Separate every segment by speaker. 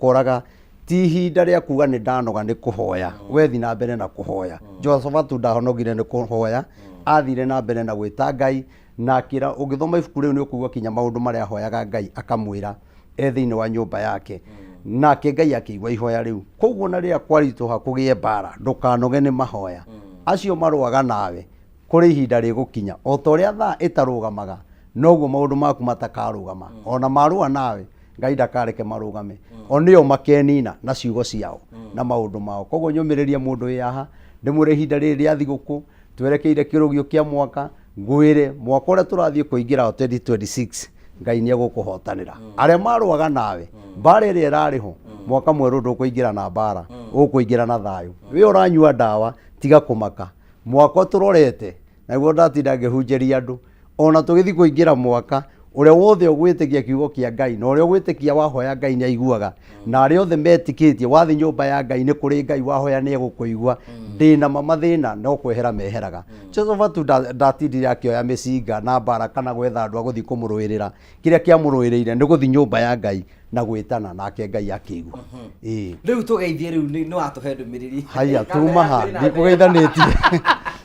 Speaker 1: ĩgũkoraga ti ihinda rĩa kuga nĩ ndanoga nĩ kũhoya. We thi na mbere na kũhoya. Jehoshafatu ndahonogire nĩ kũhoya, athire na mbere na gwĩta Ngai na akĩra, ũngĩthoma ibuku rĩu nĩ ũkũigua kinya maũndũ marĩa ahoyaga Ngai akamwĩra e thĩinĩ wa nyũmba yake. Nake Ngai akĩigua ihoya rĩu. Koguo na rĩrĩa kwaritũha kũgĩe mbara, ndũkanoge nĩ mahoya. Acio marũaga nawe, kũrĩ ihinda rĩgũkinya, o ta ũrĩa thaa ĩtarũgamaga, noguo maũndũ maku matakarũgama. Ona marũa nawe, Ngai ndakareke marũgame. O nĩo makenina na ciugo ciao na maũndũ mao. Koguo nyũmĩrĩrie mũndũ wĩ haha, ndĩmwĩre ihinda rĩrĩ rĩa thigũkũ, twerekeire kĩrũgio kĩa mwaka, ngwĩre mwaka ũrĩa tũrathiĩ kũingĩra wa 2026, Ngai nĩ egũkũhotanĩra. Arĩa marũaga nawe, mbara ĩrĩa ĩrarĩ ho, mwaka mwerũ ndũkũingĩra na mbara, ũkũingĩra na thayũ. We ũranyua ndawa, tiga kũmaka. Mwaka tũrorete, naguo ndatinda ngĩhunjĩria andũ, ona tũgĩthiĩ kũingĩra mwaka, ũrĩa wothe ũgwĩtĩkia kiugo kĩa Ngai, na ũrĩa ũgwĩtĩkia wahoya Ngai nĩ aiguaga, na arĩa othe metĩkĩtie wathiĩ nyũmba ya Ngai nĩ kũrĩ Ngai wahoya nĩ egũkũigua, ndĩna ma mathĩna no kwehera meheraga. Jehoshafatu ndatindire akĩoya mĩcinga na mbara kana gwetha andũ a gũthiĩ kũmũrũĩrĩra, kĩrĩa kĩamũrũĩrĩire nĩ gũthiĩ nyũmba ya Ngai na gwĩtana nake Ngai akĩigua. Ĩĩ.
Speaker 2: Rĩu tũgeithie rĩu nĩ watũhe ndũmĩrĩri.
Speaker 1: Haya, tuma ha, ndikũgeithanĩtie.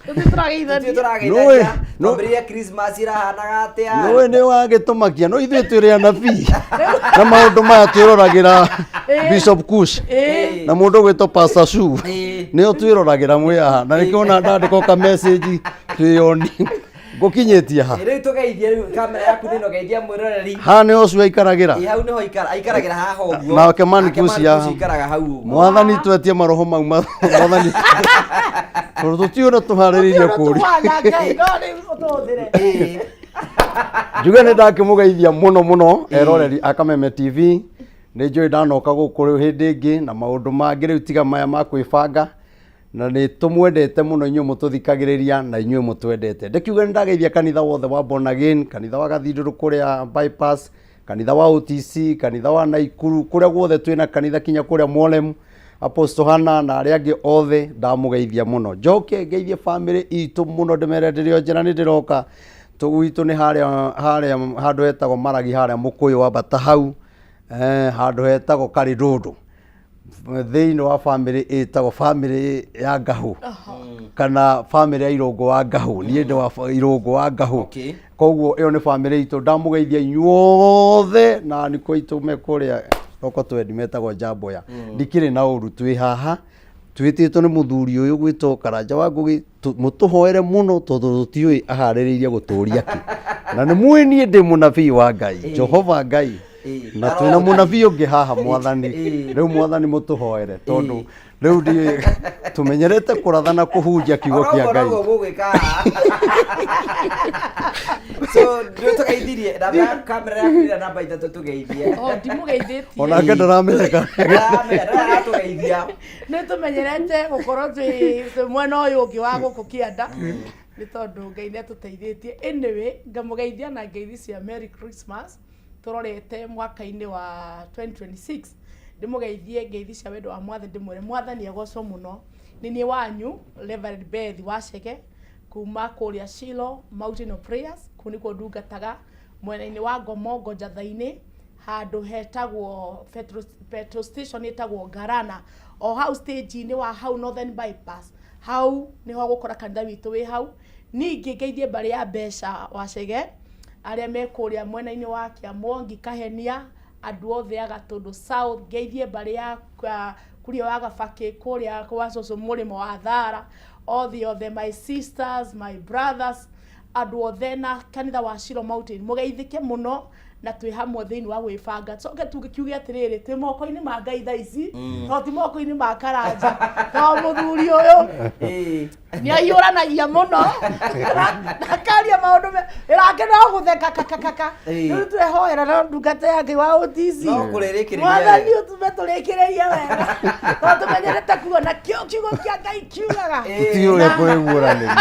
Speaker 3: Ithuĩ tũrageithania.
Speaker 2: Ithuĩ tũrageithania.
Speaker 1: Nũĩ,
Speaker 2: Twambĩrĩrie Christmas ĩrahanaga atĩa?
Speaker 1: Nũĩ nĩ wagĩtũmakia, no ithuĩ twĩrĩ anabii na maũndũ maya twĩroragĩra Bishop Kush na mũndũ ũgwĩtwo Pastor Shu nĩo twĩroragĩra mwĩ haha na nĩkĩo ona ndandĩka ka message twĩyoni ngũkinyĩtie ha.
Speaker 2: Rĩu tũgeithie rĩu kamera yaku nĩ ĩno geithia mwĩroreri.
Speaker 1: Haha nĩ ũcio aikaragĩra.
Speaker 2: Ĩ, hau nĩho aikaragĩra haha ũguo.
Speaker 1: Nake Man
Speaker 2: Nake
Speaker 1: Kush
Speaker 2: Man
Speaker 1: haha.
Speaker 2: Kush aikaraga hau ũguo.
Speaker 1: Mwathani twetie maroho mau mwathani tondũ tũtiũĩ ũrĩa tũharĩrĩirie kũria.
Speaker 3: Tũhana Ngai, no rĩu ũtũhũthĩre.
Speaker 1: Njuge nĩ ndakĩmũgeithia mũno mũno eroreri a Kameme TV. Nĩ njũĩ ndanoka gũkũ rĩu hĩndĩ ĩngĩ na maũndũ mangĩ rĩu tiga maya ma kwĩbanga. Na nĩ tũmwendete mũno inyuĩ mũtũthikagĩrĩria na inyuĩ mũtwendete. Ndĩkiuge nĩ ndageithia kanitha wothe wa Born Again, kanitha wa Gathindũrũ kũrĩa Bypass, kanitha wa OTC, kanitha wa Naikuru, kũrĩa guothe twĩna kanitha kinya kũrĩa Mwolem, Apostle Hannah na arĩa angĩ othe ndamũgeithia mũno. Njoke ngeithie family itũ mũno ndĩmere ndĩrĩ o njĩra nĩ ndĩroka. Gwitũ nĩ harĩa harĩa handũ hetagwo Maragi harĩa Mũkũyũ wambata hau, handũ hetagwo Karĩndũndũ. Thĩinĩ wa bamĩrĩ ĩtagwo bamĩrĩ ya Ngahũ kana bamĩrĩ ya Irũngũ wa Ngahũ. Niĩ ndĩ wa Irũngũ wa Ngahũ. Koguo ĩyo nĩ bamĩrĩ itũ. Ndamũgeithia inyuothe na nĩkuo itũ me kũrĩa roko twendi metagwo Njamboya. Ndikĩrĩ na ũru twĩ haha twĩtĩtwo nĩ mũthuri ũyũ gwĩtwo Karanja wa Ngũgĩ mũtũhoere mũno tondũ tũtiũĩ aharĩrĩirie gũtũria kĩ. Na nĩ mũĩ niĩ ndĩ mũnabii wa Ngai, Jehova Ngai. Na twĩna mũnabii ũngĩ haha mwathani. Rĩu mwathani mũtũhoere tondũ rĩu ndiũĩ tũmenyerete kũratha na kũhunjia kiugo kĩa
Speaker 2: Oroguo
Speaker 1: Ngai.
Speaker 2: noguo mũgwĩka haha. So rĩu tũgeithirie namba ya kamera yaku ĩrĩa namba ithatũ tũgeithie.
Speaker 3: O, ndimũgeithĩtie.
Speaker 1: Onake ndaramenya.
Speaker 2: Ndaramenya, ndaratũgeithia.
Speaker 3: Nĩ tũmenyerete gũkorwo twĩ mwena ũyũ ũngĩ wa gũkũ kĩanda. Nĩ tondũ Ngai nĩ atũteithĩtie. Anyway, ngamũgeithia na ngeithi cia Merry Christmas. Tũrorete mwaka-inĩ wa 2026. Ndĩmũgeithie ngeithi cia wendo wa Mwathani, ndĩmwĩre Mwathani agocwo mũno. Nĩ niĩ wanyu Reverend Beth Wachege kuma kũrĩa Shiloh Mountain of Prayers, kũu nĩkuo ndungataga mwena-inĩ wa Ngomongo Njatha-inĩ, handũ hetagwo petrol station ĩtagwo Ngarana. O hau stage-inĩ wa hau Northern Bypass, hau nĩho ũgũkora kanitha witũ wĩ hau. Ningĩ ngeithie mbarĩ ya Mbeca Wachege, arĩa me kũrĩa mwena-inĩ wa Kĩamwongi, Kahenia, andũ othe a Gatũndũ South, ngeithie mbarĩ ya Kuria wa Gabakĩ, kũrĩa kwa cũcũ mũrĩmo wa Thara, othe othe, my sisters, my brothers, andũ othe na kanitha wa Shiloh Mountain, mũgeithĩke mũno na twĩ hamwe thĩinĩ wa gwĩbanga. Tũcoke tũkiuge atĩrĩrĩ, twĩ moko-inĩ ma Ngai thaa ici, to ti moko-inĩ ma Karanja, to mũthuri ũyũ nĩ ahiũranagia mũno na akaria maũndũ ĩrake no gũtheka kakakaka. Rĩu twehoera na ndungata ya Ngai wa OTC.
Speaker 2: No kũrĩrĩkĩrĩria
Speaker 3: Mwathani
Speaker 2: wega.
Speaker 3: ũtũme tũrĩkĩrĩrie wega tondũ tũmenyerete kuona kĩo kiugo kĩa Ngai kiugaga.
Speaker 1: Tũtiũĩ ũrĩa kũrĩguũranĩria.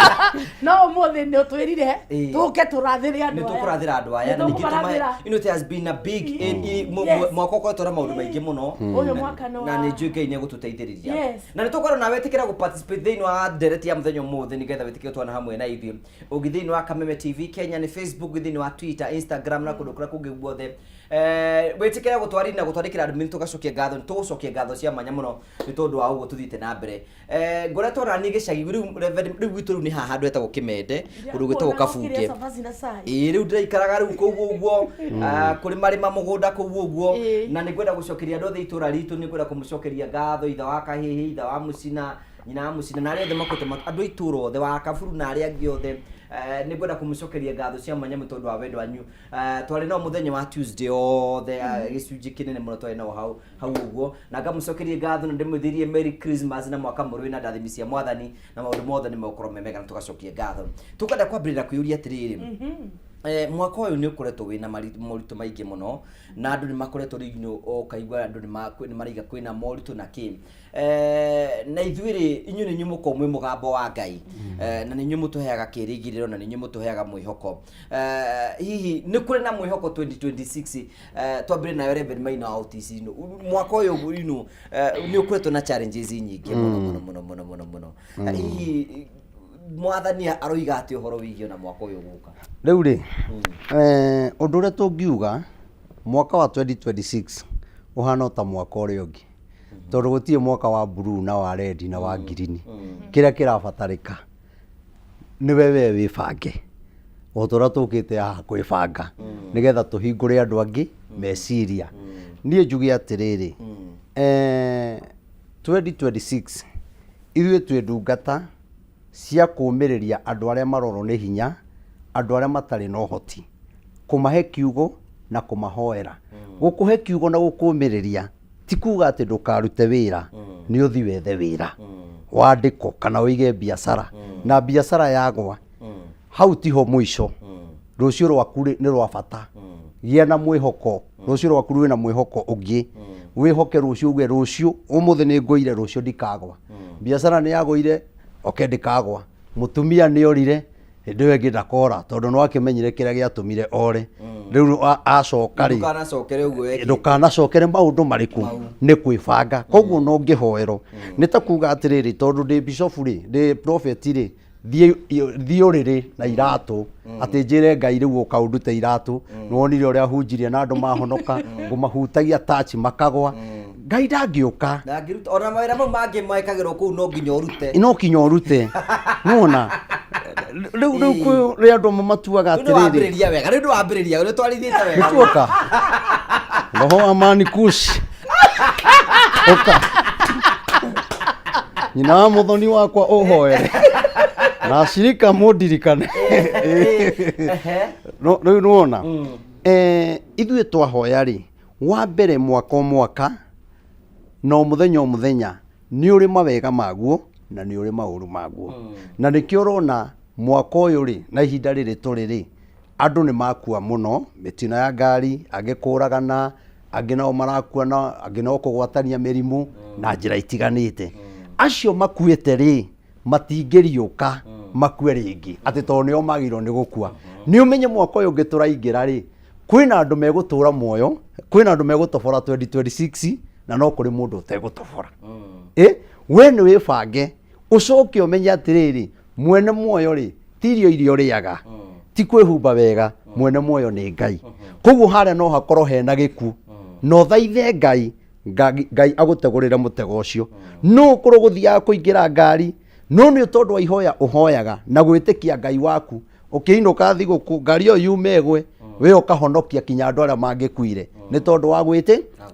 Speaker 3: No ũmũthĩ nĩ ũtwĩrire tũke tũrathĩre andũ
Speaker 2: nĩ
Speaker 3: aya.
Speaker 2: tũkũrathĩra andũ aya
Speaker 3: Nĩ
Speaker 2: na ningĩ tũmahe
Speaker 3: tũkũmarathĩra.
Speaker 2: you know it has been a big mwaka ũkoretwo na maũndũ maingĩ mũno.
Speaker 3: Ũyũ mwaka nĩ
Speaker 2: na
Speaker 3: wa
Speaker 2: nĩ njũĩ Ngai nĩ egũtũteithĩrĩria. Na nĩ tũkorwo nawe ĩtĩkĩra gũ participate thĩinĩ wa ndereti ya mũthenya ũmũthĩ nĩgetha wĩtĩkĩre twana hamwe na ithuĩ. Ũngĩ thĩinĩ wa Kameme TV Kenya nĩ Facebook, thĩinĩ wa Twitter, Instagram na kũndũ kũrĩa kũngĩ guothe. Wĩtĩkĩre gũtwarĩria na gũtwandĩkĩra ndũmĩrĩri, tũgacokia ngatho, tũgũcokia ngatho cia mwanya mũno nĩ tondũ wa ũguo tũthiĩte na mbere. Ngoretwo nani gĩcagi rĩu, Reverend, rĩu gwitũ rĩu nĩ haha handũ hetagwo Kĩmende, kũndũ gwĩtagwo Kabunge.
Speaker 3: Cabaci na cai.
Speaker 2: Ĩĩ, rĩu ndĩraikaraga rĩu kũu ũguo, kũrĩmarĩma mũgũnda kũu ũguo. Na nĩ ngwenda gũcokeria andũ othe itũra ritũ, nĩ ngwenda kũmũcokeria ngatho, ithe wa Kahĩhĩ, ithe wa Mũcina, nyina wa Mũcina, na arĩa othe makoretwo andũ a itũra othe, wa Kaburu na arĩa angĩ othe. Nĩ ngwenda kũmũcokeria ngatho cia mwanya mũno tondũ wa wendo wanyu. Twarĩ nao mũthenya wa Tuesday othe, gĩcunjĩ kĩnene mũno twarĩ nao hau hau ũguo, na ngamũcokeria ngatho na ndĩmwĩthirie Merry Christmas na mwaka mwerũ wĩna ndathimi cia Mwathani, na maũndũ mothe nĩ megũkorwo me mega, na tũgacokia ngatho. Tũkwenda kwambĩrĩria kwĩyũria atĩrĩrĩ, mwaka ũyũ nĩ ũkoretwo wĩna moritũ maingĩ mũno, na andũ nĩ makoretwo rĩu nĩ ũkaigua andũ nĩ maraiga kwĩna moritũ na kĩ. Na ithuĩ rĩ, inyuĩ nĩ inyuĩ mũkoragwo mwĩ mũgambo wa Ngai, na nĩ inyuĩ mũtũheaga kĩrĩgĩrĩro, na nĩ inyuĩ mũtũheaga mwĩhoko. Hihi nĩ kũrĩ na mwĩhoko 2026? Twambĩrĩrie nawe Reverend Maina wa OTC. Mwaka ũyũ nĩ ũkoretwo na challenges nyingĩ mũno mũno mũno mũno mũno mũno. Hihi Mwathani aroiga atĩ ũhoro wĩgiĩ na mwaka ũyũ ũgũka?
Speaker 1: Rĩu rĩ, ũndũ ũrĩa tũngiuga, mwaka wa 2026 ũhana o ta mwaka ũrĩa ũngĩ, tondũ gũtirĩ mwaka wa blue na wa red na wa green. Kĩrĩa kĩrabatarĩka nĩwe we wĩbange o ta ũrĩa tũkĩte haha kwĩbanga, nĩgetha tũhingũre andũ angĩ meciria. Niĩ njuge atĩrĩrĩ, 2026 ithuĩ twĩ ndungata cia kũũmĩrĩria andũ arĩa marorwo nĩ hinya, andũ arĩa matarĩ na ũhoti, kũmahe kiugo na kũmahoera. Gũkũhe kiugo na gũkũũmĩrĩria ti kuga atĩ ndũkarute wĩra, nĩ ũthi wethe wĩra, wandĩkwo kana ũige biacara, na biacara yagwa hau tiho mũico. Rũciũ rwaku rĩ, nĩ rwa bata. Gĩa na mwĩhoko, rũciũ rwaku rwĩna mwĩhoko ũngĩ. Wĩhoke rũciũ, uge rũciũ, ũmũthĩ nĩ ngũire, rũciũ ndikagwa. Biacara nĩ yagũire, oke ndĩkagwa. Mũtumia nĩ orire, hĩndĩ ĩyo ĩngĩ ndakora, tondũ nĩ wakĩmenyire kĩrĩa gĩatũmire ore. Rĩu acoka rĩ,
Speaker 2: Ndũkanacokere ũguo wekĩte.
Speaker 1: Ndũkanacokere maũndũ marĩkũ? Nĩ kwĩbanga. Koguo no ngĩhoerwo nĩ ta kuga atĩrĩrĩ, tondũ ndĩ bishop rĩ, ndĩ prophet rĩ, thiĩ thiĩ ũrĩrĩ na iratũ, atĩ njĩre Ngai rĩu ũka ũndute iratũ. Nĩwonire ũrĩa hunjirie na andũ mahonoka, ngũmahutagia touch makagwa. Ngai ndangĩũka.
Speaker 2: Ndangĩruta ona mawĩra mau mangĩ mekagĩrwo kũu, no nginya ũrute.
Speaker 1: No kinya ũrute. Nĩwona rĩu kwĩ andũ amwe matuaga
Speaker 2: Rĩu nĩ
Speaker 1: atĩrĩrĩ,
Speaker 2: wambĩrĩria wega, rĩu nĩ wambĩrĩria, rĩu twarithĩte wega.
Speaker 1: Nĩtuoka roho wa mani kush ũka nyina wa mũthoni wakwa ũhoere na acirika mũndirikane. Rĩu nĩwona, ithuĩ twahoya rĩ, wa mbere mwaka o mwaka na o mũthenya o mũthenya nĩ ũrĩ mawega maguo na nĩ ũrĩ maũru maguo. Na nĩkĩo ũrona mwaka ũyũ rĩ, na ihinda rĩrĩ tũrĩ rĩ, andũ nĩ makua mũno mĩtino ya ngari, angĩ kũragana, angĩ nao marakua na angĩ nao kũgwatania mĩrimũ na njĩra itiganĩte. Acio makuĩte rĩ, matingĩriũka makue rĩngĩ atĩ tondũ nĩo magĩrĩirwo nĩ gũkua. Nĩ ũmenye mwaka ũyũ ũngĩ tũraingĩra rĩ, kwĩna andũ megũtũra muoyo, kwĩna andũ megũtobora 2026, na no kũrĩ mũndũ ũtegũtobora. We nĩ wĩbange, ũcoke ũmenye atĩrĩrĩ, mwene muoyo rĩ, ti irio iria ũrĩaga, ti kwĩhumba wega, mwene muoyo nĩ Ngai. Koguo harĩa no hakorwo hena gĩkuũ, na ũthaithe Ngai, Ngai agũtegũrĩre mũtego ũcio. No ũkorwo gũthiaga kũingĩra ngari, no nĩ tondũ wa ihoya ũhoyaga na gwĩtĩkia Ngai waku, ũkĩinũka thigũkũ ngari ĩyo yume ĩgwe, we ũkahonokia kinya andũ arĩa mangĩkuire nĩ tondũ wa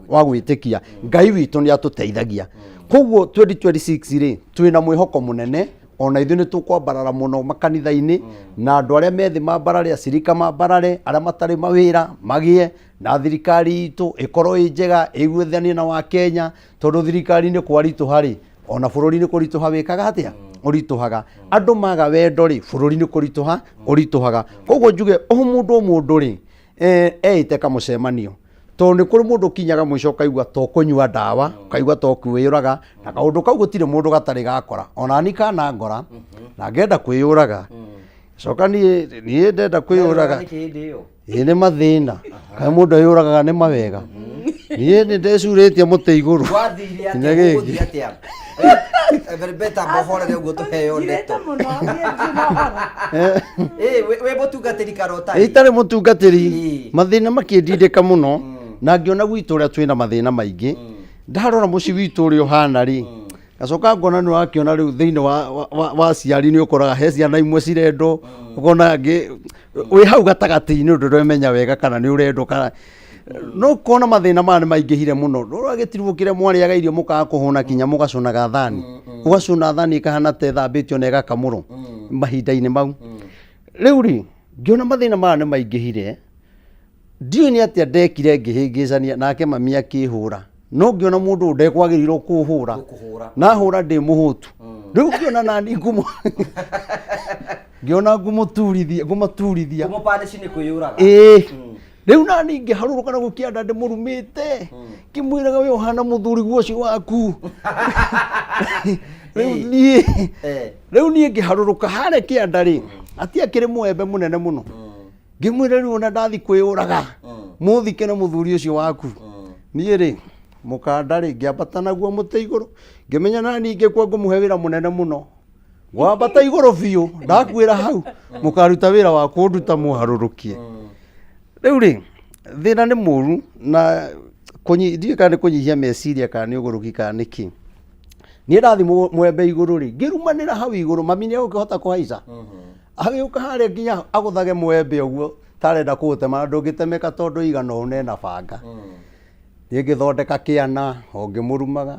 Speaker 1: wa gwĩtĩkia Ngai witũ nĩ atũteithagia. Koguo 2026 rĩ, twĩna mwĩhoko mũnene, ona ithuĩ nĩ tũkwambarara mũno makanitha-inĩ, na andũ arĩa methĩ mambarare, acirika mambarare, arĩa matarĩ mawĩra magĩe, na thirikari itũ ĩkorwo ĩ njega, ĩiguithanie na wa Kenya, tondũ thirikari-inĩ kwaritũha rĩ, ona bũrũri nĩ kũritũha wĩkaga atĩa? Ũritũhaga. Andũ maga wendo rĩ, bũrũri nĩ kũritũha ũritũhaga. Koguo njuge o mũndũ o mũndũ rĩ, eĩte kamũcemanio, tondũ nĩ kũrĩ mũndũ ũkinyaga mũico ũkaigua to kũnyua ndawa, ũkaigua to kwĩyũraga, na kaũndũ kau gũtirĩ mũndũ gatarĩ gakora. Ona ni kana ngora na ngenda kwĩyũraga, coka niĩ ndenda kwĩyũraga.
Speaker 2: Nĩkĩ hĩndĩ ĩyo?
Speaker 1: Ĩ nĩ mathĩna, kaĩ mũndũ eyũragaga nĩ mawega? Niĩ nĩ ndecurĩtie mũtĩ igũrũ.
Speaker 2: Gwathire
Speaker 1: Kinya
Speaker 2: atĩa?
Speaker 1: gĩkĩ.
Speaker 2: Gũgũthiĩ atĩa? Better mũhorere ũguo tũheo
Speaker 3: Ngirĩte
Speaker 2: ndeto.
Speaker 3: mũno niĩ ndirĩ na ũhoro.
Speaker 2: Ĩ, wĩ mũtungatĩri karota ĩ?
Speaker 1: Itarĩ mũtungatĩri
Speaker 2: Ĩ.
Speaker 1: mathĩna makĩndindĩka mũno na ngĩona gwitũ ũrĩa twĩna mathĩna maingĩ ndarora mũciĩ witũ ũrĩa ũhana rĩ ngacoka ngona nĩ wakĩona rĩu thĩinĩ wa, wa, wa, wa aciari nĩ ũkoraga he ciana imwe cirendwo ũkona angĩ wĩ hau gatagatĩ-inĩ ũndũ ndũremenya wega kana nĩ ũrendwo kana no ũkona mathĩna maya nĩ maingĩhire mũno ndũra gĩtiribũ kĩrĩa mwarĩaga irio mũkaga kũhũna kinya mũgacũnaga thani ũgacũna thani ĩkahana ta ĩthambĩtio na ĩgakamũrwo mahinda-inĩ mau rĩu rĩ ngĩona mathĩna maya nĩ maingĩhire ndiũĩ nĩ atĩa ndekire ngĩhĩngĩcania nake mami akĩhũra no ngĩona mũndũ ũyũ ndekwagĩrĩirwo kũhũra
Speaker 2: Gũkũhũra.
Speaker 1: na hũra ndĩ mũhũtu rĩu ngĩona nani ngumo ngĩona ngũmũturithia ngũmaturithia
Speaker 2: Kũmũpanish nĩ kwĩyũraga.
Speaker 1: ĩĩ rĩu nani ngĩharũrũka na gũkĩanda ndĩmũrumĩte ngĩmwĩraga we ũhana mũthuri guo ũcio waku rĩu niĩ
Speaker 2: Eh.
Speaker 1: rĩu niĩ ngĩharũrũka harĩa kĩanda rĩ atiakĩrĩ mũembe mũnene mũno ngĩmwĩra rĩu ona ndathi kwĩyũraga mũthike na mũthuri ũcio waku niĩ rĩ mũkanda rĩ ngĩambata naguo mũtĩ igũrũ ngĩmenya nani ngĩkua ngũmũhe wĩra mũnene mũno ngwambata igũrũ biũ ndakuĩra hau mũkaruta wĩra wa kũnduta mũharũrũkie rĩu rĩ thĩna nĩ mũru na ndiũĩ kana nĩ kũnyihia meciria kana nĩ ũgũrũki kana nĩ kĩ niĩ ndathi mwembe igũrũ rĩ ngĩrumanĩra hau igũrũ mami nĩ egũkĩhota kũhaica agĩũka harĩa nginya agũthage mwembe ũguo tarenda kũũtema na ndũngĩtemeka tondũ igana ũũ nena banga niĩ ngĩthondeka kĩana o ngĩmũrumaga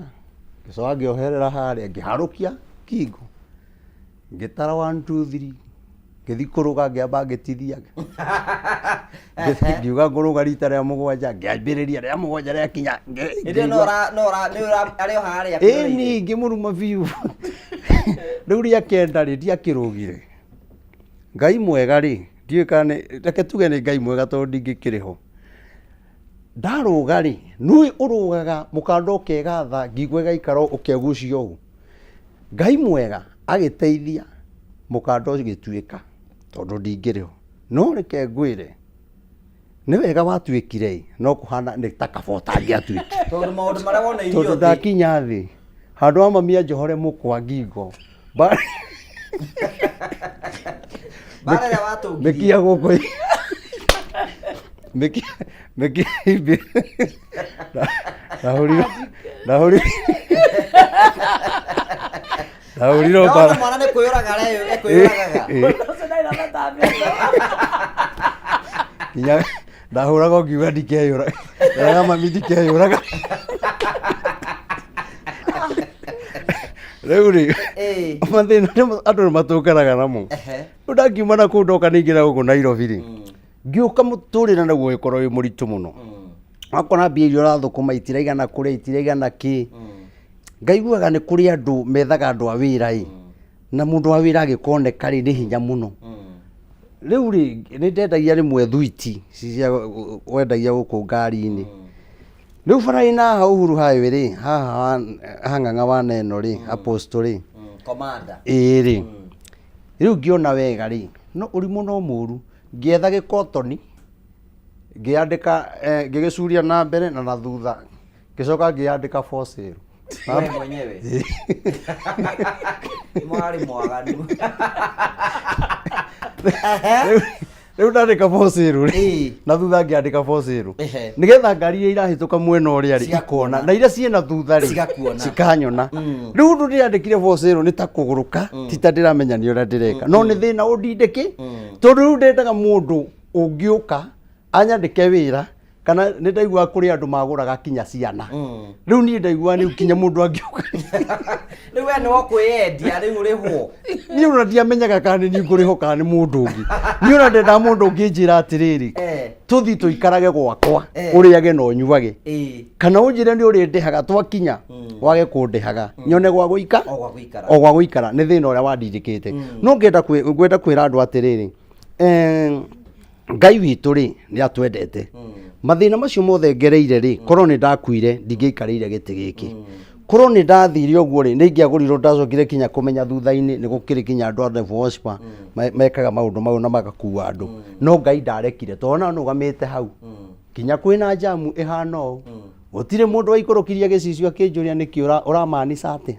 Speaker 1: ngĩcoka ngĩoherera harĩa ngĩharũkia ngingo ngĩtara 1 2 3 ngĩthi kũrũga ngĩamba ngĩtithia ngiuga ngũrũga rita rĩa mũgwanja ngĩambĩrĩria rĩa mũgwanja rĩakinya
Speaker 2: Hĩndĩ ĩyo no ũra- no ũra- nĩ ũra- arĩ o harĩa
Speaker 1: ĩni ngĩmũruma biũ rĩu rĩa kenda rĩ ndiakĩrũgire ngai mwega rĩ ndiũĩ kana nĩ reke tuge nĩ ngai mwega tondũ ndingĩkĩrĩ ho ndarũga rĩ nũĩ ũrũgaga mũkanda ũkegatha ngingo ĩgaikara ũkegucia ũũ ngai mwega agĩteithia mũkanda ũgĩtuĩka tondũ ndingĩrĩ ho no reke ngwĩre nĩ wega watuĩkire ĩ no kũhana nĩ ta kaba ũtangĩatuĩkire
Speaker 2: Tondũ maũndũ marĩa woneirio
Speaker 1: tondũ
Speaker 2: thĩ.
Speaker 1: ndakinya thĩ handũ ha mami anjohore mũkwa ngingo
Speaker 2: Mbara ĩrĩa watũngirie.
Speaker 1: mĩkia gũkũ mĩkia mĩkia imbĩ ndahũrirwo ndahũrirwo ndahũrirwo
Speaker 2: Ndona
Speaker 1: mbara
Speaker 2: mwana nĩ kwĩyũraga ekwĩyũragaga.
Speaker 3: Mũndũ ũcio ndarĩ na matambĩko.
Speaker 1: nginya ndahũraga ngiuga ndikeyũraga nderaga mami ndikeyũraga rĩu rĩ
Speaker 2: Ĩĩ.
Speaker 1: mathĩna nĩ- andũ nĩ matũnganaga namo
Speaker 2: Ehe.
Speaker 1: rĩu ndakiuma na kũu ndoka ningĩ na gũkũ Nairobi rĩ ngĩũka mũtũrĩre naguo ũgĩkorwo wĩ mũritũ mũno wakora mbia iria ũrathũkũma itiraigana kũrĩa itiraigana kĩ ngaiguaga nĩ kũrĩ andũ methaga andũ a wĩra ĩ na mũndũ wa wĩra agĩkoneka rĩ nĩ hinya mũno rĩu rĩ nĩ ndendagia rĩmwe thwiti cia wendagia gũkũ ngari-inĩ rĩu bara ĩna haha Uhuru Highway rĩ haha hang'ang'a wa neno rĩ Apostle rĩ
Speaker 2: Commander.
Speaker 1: ĩĩ rĩ rĩu ngĩona wega rĩ no ũrimũ no mũru ngĩetha gĩkotoni ngĩandĩka ngĩgĩcuria na mbere na na thutha ngĩcoka ngĩandĩka for sale
Speaker 2: We mwenyewe. Mwarĩ mwaganu.
Speaker 1: Rĩu ndandĩka for sale rĩ
Speaker 2: Ĩĩ.
Speaker 1: na thutha ngĩandĩka for sale
Speaker 2: Ehe.
Speaker 1: nĩgetha ngari iria irahĩtũka mwena ũrĩa rĩ
Speaker 2: Cigakuona.
Speaker 1: ikona na iria ciĩna thutha rĩ
Speaker 2: Cigakuona.
Speaker 1: cikanyona rĩu ũndũ ndĩrandĩkire for sale nĩ ta kũgũrũka ti ta ndĩramenya nĩ ũrĩa ndĩreka no nĩ thĩna ũndindĩkĩ tondũ rĩu ndendaga mũndũ ũngĩũka anyandĩke wĩra kana nĩ ndaiguaga kũrĩ andũ magũraga kinya ciana rĩu niĩ ndaiguaga nĩ kinya mũndũ angĩũka
Speaker 2: Rĩu we nĩ wokwĩyendia rĩu ũrĩhwo.
Speaker 1: niĩ ona ndiamenyaga kana nĩ niĩ ngũrĩhwo kana nĩ mũndũ ũngĩ niĩ ona ndendaga mũndũ ũngĩ njĩra atĩrĩrĩ
Speaker 2: Eh.
Speaker 1: tũthiĩ tũikarage gwakwa
Speaker 2: Eh.
Speaker 1: ũrĩage na ũnyuage
Speaker 2: Ĩĩ.
Speaker 1: kana ũnjĩre nĩ ũrĩndĩhaga twakinya wage kũndĩhaga nyone gwa gũika
Speaker 2: O gwa gũikara.
Speaker 1: o gwa gũikara nĩ thĩna ũrĩa wandindĩkĩte no ngenda ngwenda kwĩra andũ atĩrĩrĩ ngai witũ rĩ nĩ atwendete mathĩna macio mothe ngereire rĩ korwo nĩ ndakuire ndingĩikarĩire gĩtĩ gĩkĩ korwo nĩ ndathire ũguo rĩ nĩ ingĩagũrirwo ndacokire kinya kũmenya thutha-inĩ nĩ gũkĩrĩ kinya andũ a devil worshiper mekaga maũndũ mau na magakua andũ no ngai ndarekire tondũ ona nũgamĩte hau kinya kwĩna njamu ĩhana ũũ Gũtirĩ mũndũ waikũrũkirie gĩcicio akĩnjũria nĩkĩ ũramanica atĩa,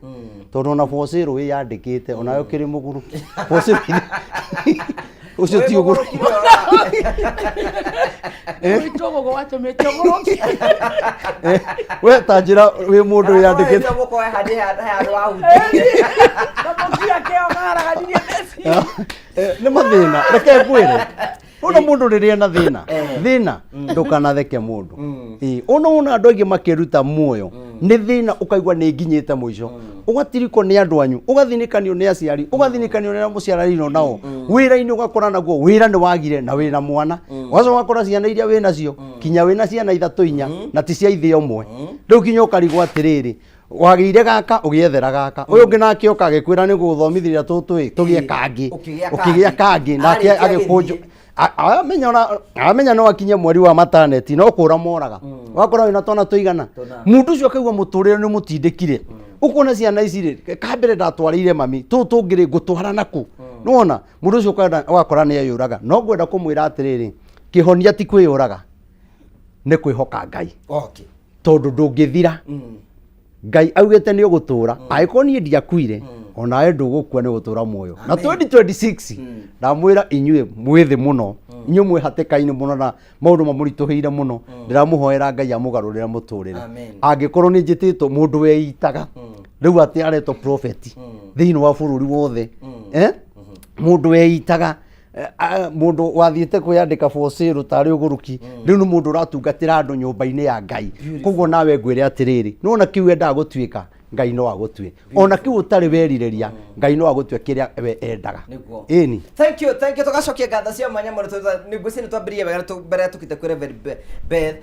Speaker 1: tondũ ona for sale wĩyandĩkĩte onawe ũkĩrĩ mũgũrũki. For sale ũcio ti ũgũrũki.
Speaker 3: Gwitũ gũkũ gwatũmĩte ũgũrũki.
Speaker 1: We ta njĩra wĩ mũndũ wĩyandĩkĩte.
Speaker 3: Kamũkia kĩo karaganirie meciria.
Speaker 1: Nĩ mathĩna, reke ngwĩre, ona mũndũ rĩrĩa ena thĩna, thĩna ndũkanatheke mũndũ. Ĩĩ, ona wona andũ aingĩ makĩruta muoyo nĩ thĩna, ũkaigua nĩ nginyĩte mũico, ũgatirikwo nĩ andũ anyu, ũgathinĩkanio nĩ aciari, ũgathinĩkanio nĩ arĩa mũciaranĩirwo nao wĩra-inĩ, ũgakora naguo wĩra nĩ wagire na wĩna mwana, ũgacoka ũgakora ciana iria wĩ nacio kinya wĩna ciana ithatũ inya na ti cia ithe ũmwe. Rĩu kinya ũkarigwo atĩrĩrĩ, wagĩire gaka ũgĩethera gaka, ũyũ ũngĩ nake oka agĩkwĩra nĩ gũgũthomithĩria tũtũ tũgĩe kangĩ.
Speaker 2: Ũkĩgĩa.
Speaker 1: Ũkĩgĩa kangĩ nake.
Speaker 2: Arĩkia.
Speaker 1: Agĩkũnjwo.
Speaker 2: Gĩthiĩ.
Speaker 1: Amenya ona amenya no akinye mweri wa mataneti no kũra moraga, wakora wĩna twana tũigana.
Speaker 2: Tũna.
Speaker 1: Mũndũ ũcio akaigua mũtũrĩre nĩ mũtindĩkire, ũkuona ciana ici rĩ, kambere ndatwarĩire mami, tũũ tũngĩ rĩ ngũtwara naku? Nĩwona mũndũ ũcio ũgakora nĩ eyũraga. No ngwenda kũmwĩra atĩrĩrĩ, kĩhonia ti kwĩyũraga, nĩ kwĩhoka Ngai, tondũ ndũngĩthira. Ngai augĩte nĩ ũgũtũra, angĩkorwo niĩ ndiakuire, onawe ndũgũkua, nĩ ũgũtũra muoyo. Na 2026 ndamwĩra inyuĩ mwĩ thĩ mũno, inyuĩ mwĩ hatĩka-inĩ mũno na maũndũ mamũritũhĩire mũno, ndĩramũhoera Ngai amũgarũrĩre mũtũrĩre.
Speaker 2: Amen.
Speaker 1: Angĩkorwo nĩ njĩtĩtwo mũndũ weitaga rĩu atĩ aretwo prophet thĩinĩ wa bũrũri wothe, eh? Mũndũ weitaga, mũndũ wathiĩte kwĩyandĩka for sale tarĩ ũgũrũki, rĩu nĩ mũndũ ũratungatĩra andũ nyũmba-inĩ ya Ngai. Koguo nawe ngwĩre atĩrĩrĩ, nĩwona kĩu endaga gũtuĩka, Ngai no agũtue. Ona kĩu ũtarĩ werirĩria, Ngai no agũtue kĩrĩa we endaga.
Speaker 2: Nĩguo.
Speaker 1: Ĩni.
Speaker 2: Thank you, thank you. Tugacokia ngatho cia mwanya mũno. Nĩ ngwĩciria nĩ twambĩrĩria wega mbere ya tũkĩte kwĩ Reverend Beth.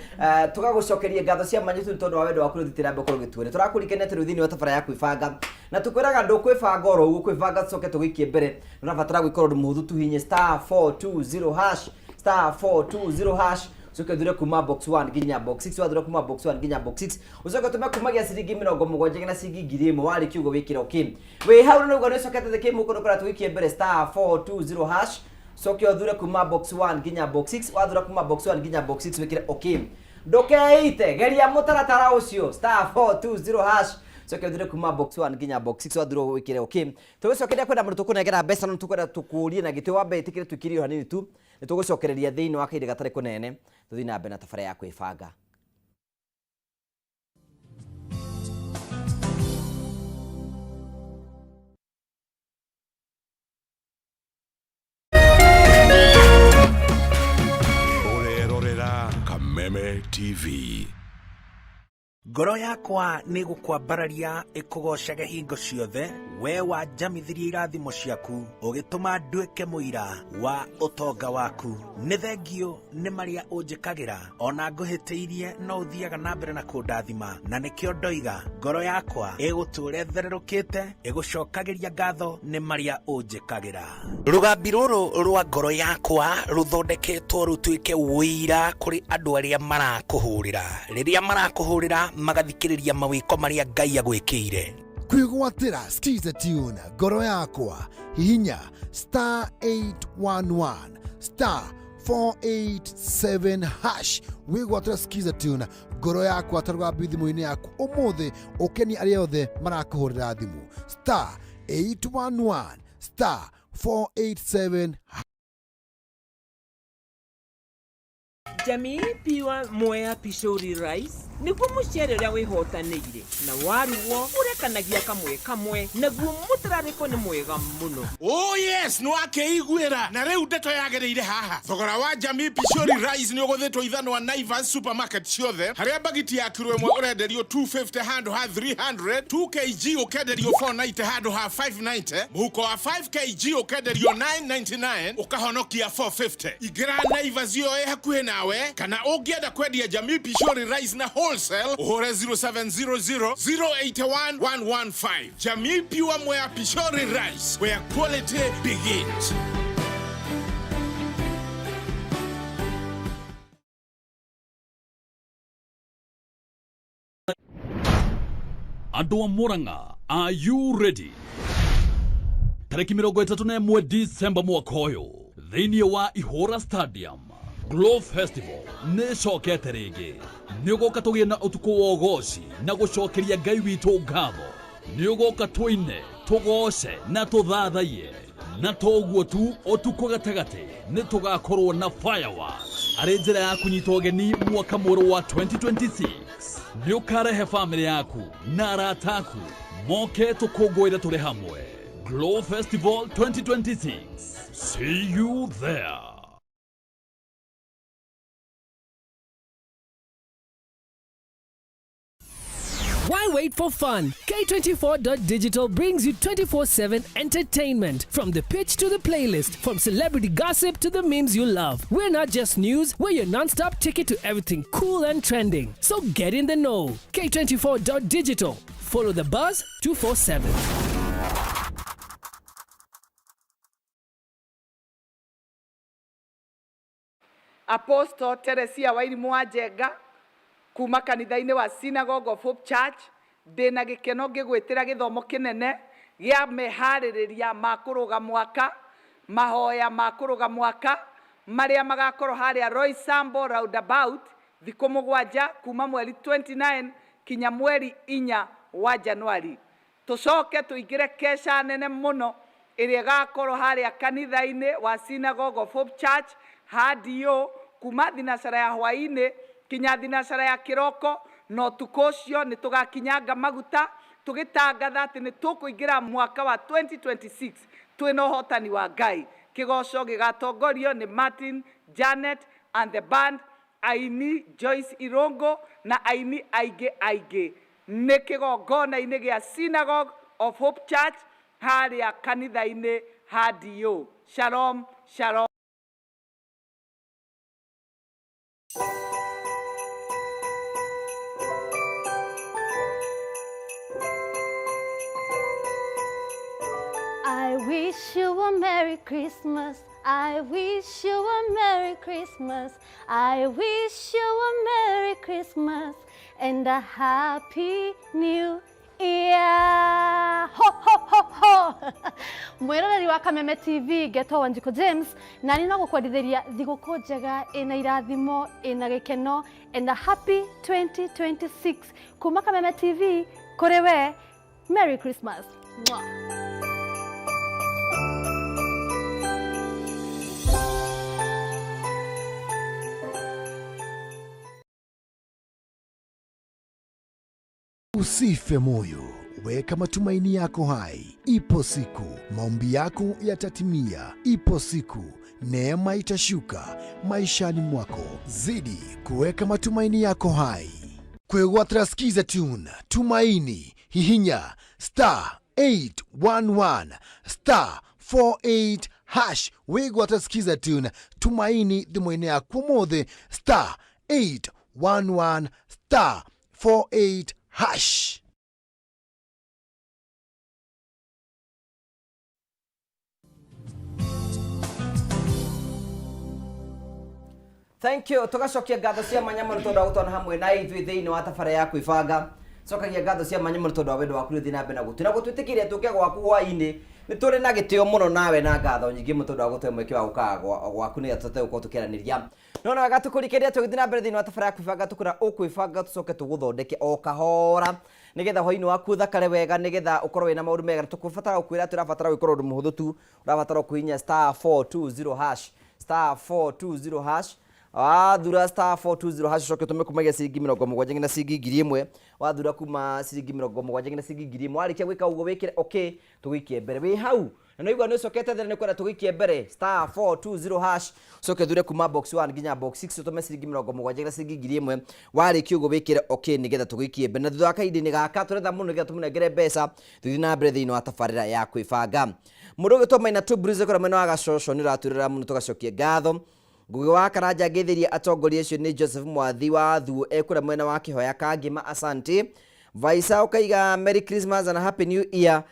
Speaker 2: Tũgagũcokeria ngatho cia mwanya tu nĩ tondũ wa wendo waku rĩu tũtiramba gũkorwo ũgĩtuonia. Tũrakũririkania atĩ rĩu thĩinĩ wa tabara ya kwĩbanga, na tũkwĩraga ndũkwĩbanga oro ũguo, kwĩbanga tũcoke tũgĩikie mbere, ũrabatara gwĩka ũndũ mũhũthũ tu, hihinye *420#, *420#, ucoke ũthure kuma box 1 nginya box 6. Wathura kuma box 1 nginya box 6, ucoke ũtũme kumagia ciringi 70 nginya ciringi 1000. Warĩkia ũguo wĩkĩre okay wĩ hau nĩ ũguo nĩ ũcokete thĩ kĩmũko nĩ kũrĩa tũgĩikie mbere, *420#, coke ũthure kuma box 1 nginya box 6. Wathura kuma box 1 nginya box 6, wĩkĩre okay. Ndũkeite, geria mũtaratara ũcio, *420#, coke ũthure kuma box 1 nginya box 6. Wathura wĩkĩre okay. Tũgũcokeria kwenda mũndũ tũkũnengera mbeca, no tũkwenda tũkũrie na gĩtĩ wambe ĩtĩkĩre tũikirie hanini tu. Nĩ tũgũcokereria thĩinĩ wa kahinda gatarĩ kũnene, tũthiĩ na mbere na tabarĩra ya kwĩbanga.
Speaker 4: Ũrerorera Kameme TV.
Speaker 5: Ngoro yakwa nĩ gũkwambararia ĩkũgocage hingo ciothe, we wanjamithirie irathimo ciaku, ũgĩtũma nduĩke mũira wa ũtonga waku. Nĩ thengio nĩ marĩa ũnjĩkagĩra, ona ngũhĩtĩirie no ũthiaga na mbere na kũndathima, na nĩkĩo ndoiga ngoro yakwa ĩgũtũũra ĩthererũkĩte ĩgũcokagĩria ngatho nĩ marĩa ũnjĩkagĩra. Rũgambi rũrũ rwa ngoro yakwa rũthondeketwo rũtuĩke ũira kũrĩ andũ arĩa marakũhũrĩra, rĩrĩa marakũhũrĩra magathikĩrĩria mawĩko marĩa Ngai agwĩkĩire.
Speaker 6: Kwĩgwatĩra Skiza tune ngoro yakwa, hihinya *811*487# wĩgwatĩra Skiza tune ngoro yakwa ta rũgambi thimũ-inĩ yaku ũmũthĩ, ũkenie arĩa othe marakũhũrĩra thimũ, *811*487.
Speaker 7: Jamii Pure Mwea Pishori Rice nĩguo mũcere ũrĩa wĩhotanĩire na warugwo ũrekanagia kamwe kamwe, naguo mũtararĩko nĩ mwega mũno.
Speaker 4: Oh yes, nĩ wakĩiguĩra na rĩu ndeto yagĩrĩire haha. Thogora wa Jamii Pishori Rice nĩ ũgũthĩtwo ithanwa Naivas supermarket ciothe, harĩa bagiti ya kiro ĩmwe ũrenderio 250 handũ ha 300, 2 kg ũkenderio 490 handũ ha 590, mũhuko wa 5 kg ũkenderio 999, ũkahonokia 450. Ingĩra Naivas ĩyo ĩ hakuhĩ nawe, kana ũngĩenda kwendia Jamii Pishori Rice na wholesale, ũhũre 0700 081 115. Jamii Pure Mwea Pishori Rice, where quality begins.
Speaker 8: Andũ a Murang'a, are you ready? Tarĩki 31 Disemba mwaka ũyũ thĩinĩ wa Ihũra Stadium. Glow Festival nĩ ĩcokete rĩngĩ. Nĩ ũgoka tũgĩe na ũtukũ wa ũgoci na gũcokeria Ngai witũ ngatho. Nĩ ũgoka tũine, tũgoce na tũthathaiye. Na to ũguo tu, ũtukũ gatagatĩ nĩ tũgakorwo na fireworks arĩ njĩra ya kũnyita ũgeni mwaka mwerũ wa 2026. Nĩ ũkarehe bamĩrĩ yaku na arata aku moke tũkũngũĩre tũrĩ hamwe. Glow Festival 2026. See you there.
Speaker 9: Why wait for fun? K24.digital brings you 24/7 entertainment. From the pitch to the playlist, from celebrity gossip to the memes you love. We're not just news, we're your non stop ticket to everything cool and trending. So get in the know. K24.digital. Follow the buzz 247.
Speaker 10: Apostle Teresia Wairimu wa Njenga kuma kanitha-inĩ wa Synagogue of Hope Church ndĩna gĩkeno ngĩgwĩtĩra gĩthomo kĩnene gĩa meharĩrĩria ma kũrũga mwaka, mahoya ma kũrũga mwaka marĩa magakorwo harĩa Roysambu roundabout thikũ mũgwanja kuma mweri 29 kinya mweri inya wa Januari. Tũcoke tũingĩre keca nene mũno ĩrĩa ĩgakorwo harĩa kanitha-inĩ wa Synagogue of Hope Church HDO kuma thinacara ya hwaĩ-inĩ kinya thinacara ya kĩroko, na ũtukũ ũcio nĩ tũgakinyanga maguta tũgĩtangatha atĩ nĩ tũkũingĩra mwaka wa 2026 twĩna ũhotani wa Ngai. Kĩgoco gĩgatongorio nĩ Martin Janet and the band, aini Joyce Irongo na aini aingĩ aingĩ. Nĩ kĩgongona-inĩ gĩa Synagogue of Hope Church harĩa kanitha-inĩ HDO. Shalom, shalom.
Speaker 11: I wish you a Merry Christmas. I wish you a Merry Christmas. I wish you a Merry Christmas and a Happy New Year. Ho, ho, ho, ho. Mwĩroreri wa Kameme TV ngetwo Wanjikũ James na nĩ no gũkwendithĩria thigũkũ njega ĩna irathimo ĩna gĩkeno and a happy 2026 kuma Kameme TV kũrĩ we. Merry Christmas. Mwah.
Speaker 6: Usife moyo, weka matumaini yako hai. Ipo siku maombi yako yatatimia. Ipo siku neema itashuka maishani mwako. Zidi kuweka matumaini yako hai. Kwĩgwatĩra Skiza Tune, Tumaini, hihinya star 811 star 48 hash. Wĩgwatĩra Skiza Tune, Tumaini thimũ-inĩ yaku ũmũthĩ, star 811 star 48 hash.
Speaker 2: Thank you. Tugacokia ngatho cia mwanya mũno tondũ wa gũtwana hamwe na ithuĩ thĩinĩ wa tabara ya kwĩbanga. Cokagia ngatho cia mwanya mũno tondũ wa wendo waku ũrĩa ũthiĩ na mbere na gũtwĩra gũtwĩtĩkĩria tũke gwaku hwainĩ. Nĩ tũrĩ na gĩtĩo mũno nawe na ngatho nyingĩ mũno tondũ wa gũtũhe mweke wa gũkaga gwaku nĩgetha tũhote gũkorwo tũkĩaranĩria. No na wega tũkũrikĩria tũgĩthiĩ na mbere thĩinĩ wa tabara ya kwĩbanga tũkwĩra ũkwĩbanga tũcoke tũgũthondeke o kahora nĩgetha hwainĩ waku ũthakare wega nĩgetha ũkorwo wĩna maũndũ mega. Tũkũbatara gũkwĩra atĩ ũrabatara gwĩkora ũndũ mũhũthũ tu, ũrabatara kũhihinya star 420 hash, star 420 hash. Wathura star 420 hash ũcoke ũtũme kumagia ciringi mĩrongo mũgwanja nginya ciringi ngiri ĩmwe. Wathura kuma ciringi mĩrongo mũgwanja nginya ciringi ngiri ĩmwe, warĩkia gwĩka ũguo wĩkĩre okay, tũgũikie mbere. Wĩ hau na nĩwaigua nĩ ũcokete thĩna, nĩ kwenda tũgũikie mbere star 420 hash, ũcoke ũthure kuma box 1 nginya box 6, ũtũme ciringi mĩrongo mũgwanja nginya ciringi ngiri ĩmwe. Warĩkia ũguo wĩkĩre okay nĩgetha tũgũikie mbere. Na thutha wa kahinda-inĩ gaka tũretha mũndũ nĩgetha tũmũnengere mbeca tũthiĩ na mbere thĩinĩ wa tabarĩra ya kwĩbanga. Mũndũ ũgĩtwo Maina Tubruze kũrĩa mwena wa Gacoco nĩ ũratwĩrora mũno, tũgacokia ngatho. Ngugi wa Karanja ngĩthĩria atongoria acio nĩ Joseph Mwathi wa Thuo ekũrĩa mwena wa Kĩhoya Kangĩma, asante. Vaisa ũkaiga Merry Christmas and Happy New Year.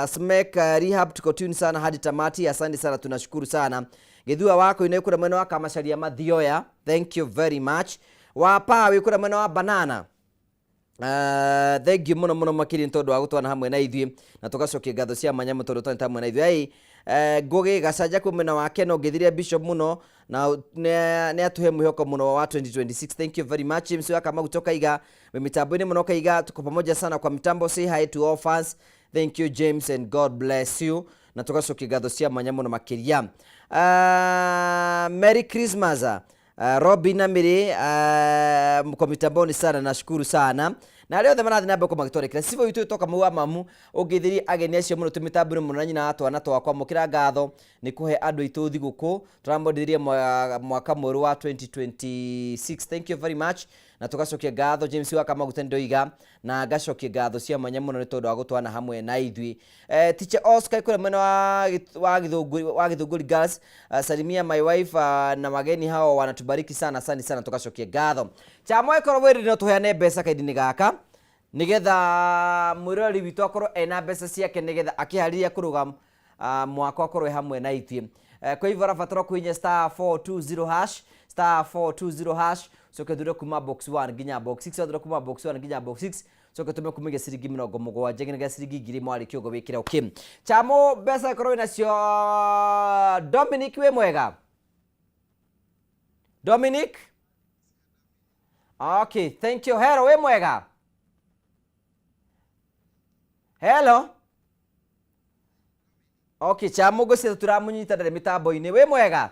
Speaker 2: Smek Rehab tuko tune sana hadi tamati, asante sana, tunashukuru sana. Gĩthua wa Koine kũrĩa mwena wa Kamacharia Mathioya, thank you very much. Wa Pawi kũrĩa mwena wa Banana, thank you mũno mũno makĩria nĩ tondũ wa gũtwana hamwe na ithuĩ na tũgacokia ngatho cia mwanya mũno tondũ twanĩte hamwe na ithuĩ. Ai, Ngugi Gacanja kwĩ mwena wake no ngĩthirie Bishop mũno na nĩ atũhe mwĩhoko mũno wa 2026. Thank you very much. James wa Kamau Tokaiga wĩ mitambo-inĩ mũno Kaiga, tuko pamoja sana kwa mitambo. Say hi to all fans. Thank you James and God bless you. Na tugacokia ngatho cia mwanya mũno makĩria. Merry Christmas. Robin na Mary, mko mitamboni sana, nashukuru sana na arĩa othe marathiĩ na mbere kũmagĩtwarĩkĩra cibũ witũ toka mau wa mamu ũngĩthĩrie ageni acio mũno tũmĩtambũre mũno na nyina wa twana twakwa mũkĩra ngatho nĩ kũhe andũ aitũ thigũkũ tũramwendithĩria mwaka mwerũ wa 2026. Thank you very much. Na tũgacokia ngatho James wa Kamaguta ndoiga na ngacokia ngatho cia mwanya mũno nĩ tondũ wa gũtwana hamwe na ithuĩ. Teacher Oscar kũrĩa mwena wa Githũngũri Girls, salimia my wife, na wageni hao wanatubariki sana sana sana, tũgacokia ngatho. Chamo ĩkorwo wĩrĩ no tũheane mbeca kaindi-inĩ gaka nigetha mwĩroreri witũ akorwo ena mbeca ciake nigetha akĩharĩria kũrũga mwaka akorwo hamwe na ithuĩ. Kwa hivyo arabatara kũhihinya star 420 hash, star 420 hash, coke thure kuma box 1 nginya box 6, thure kuma box 1 nginya box 6, coke tume kumiga ciringi 70 nginya ciringi 1000 mwarĩkia ũguo wĩkĩre okay. Chamo mbeca ĩkorwo wĩnacio. Dominic wĩ mwega? Dominic? Okay, thank you. Hello, wĩ mwega? Hello? Okay, Chamo ngwĩciria tũramũnyita ndarĩ mĩtambo-inĩ. Wĩ mwega?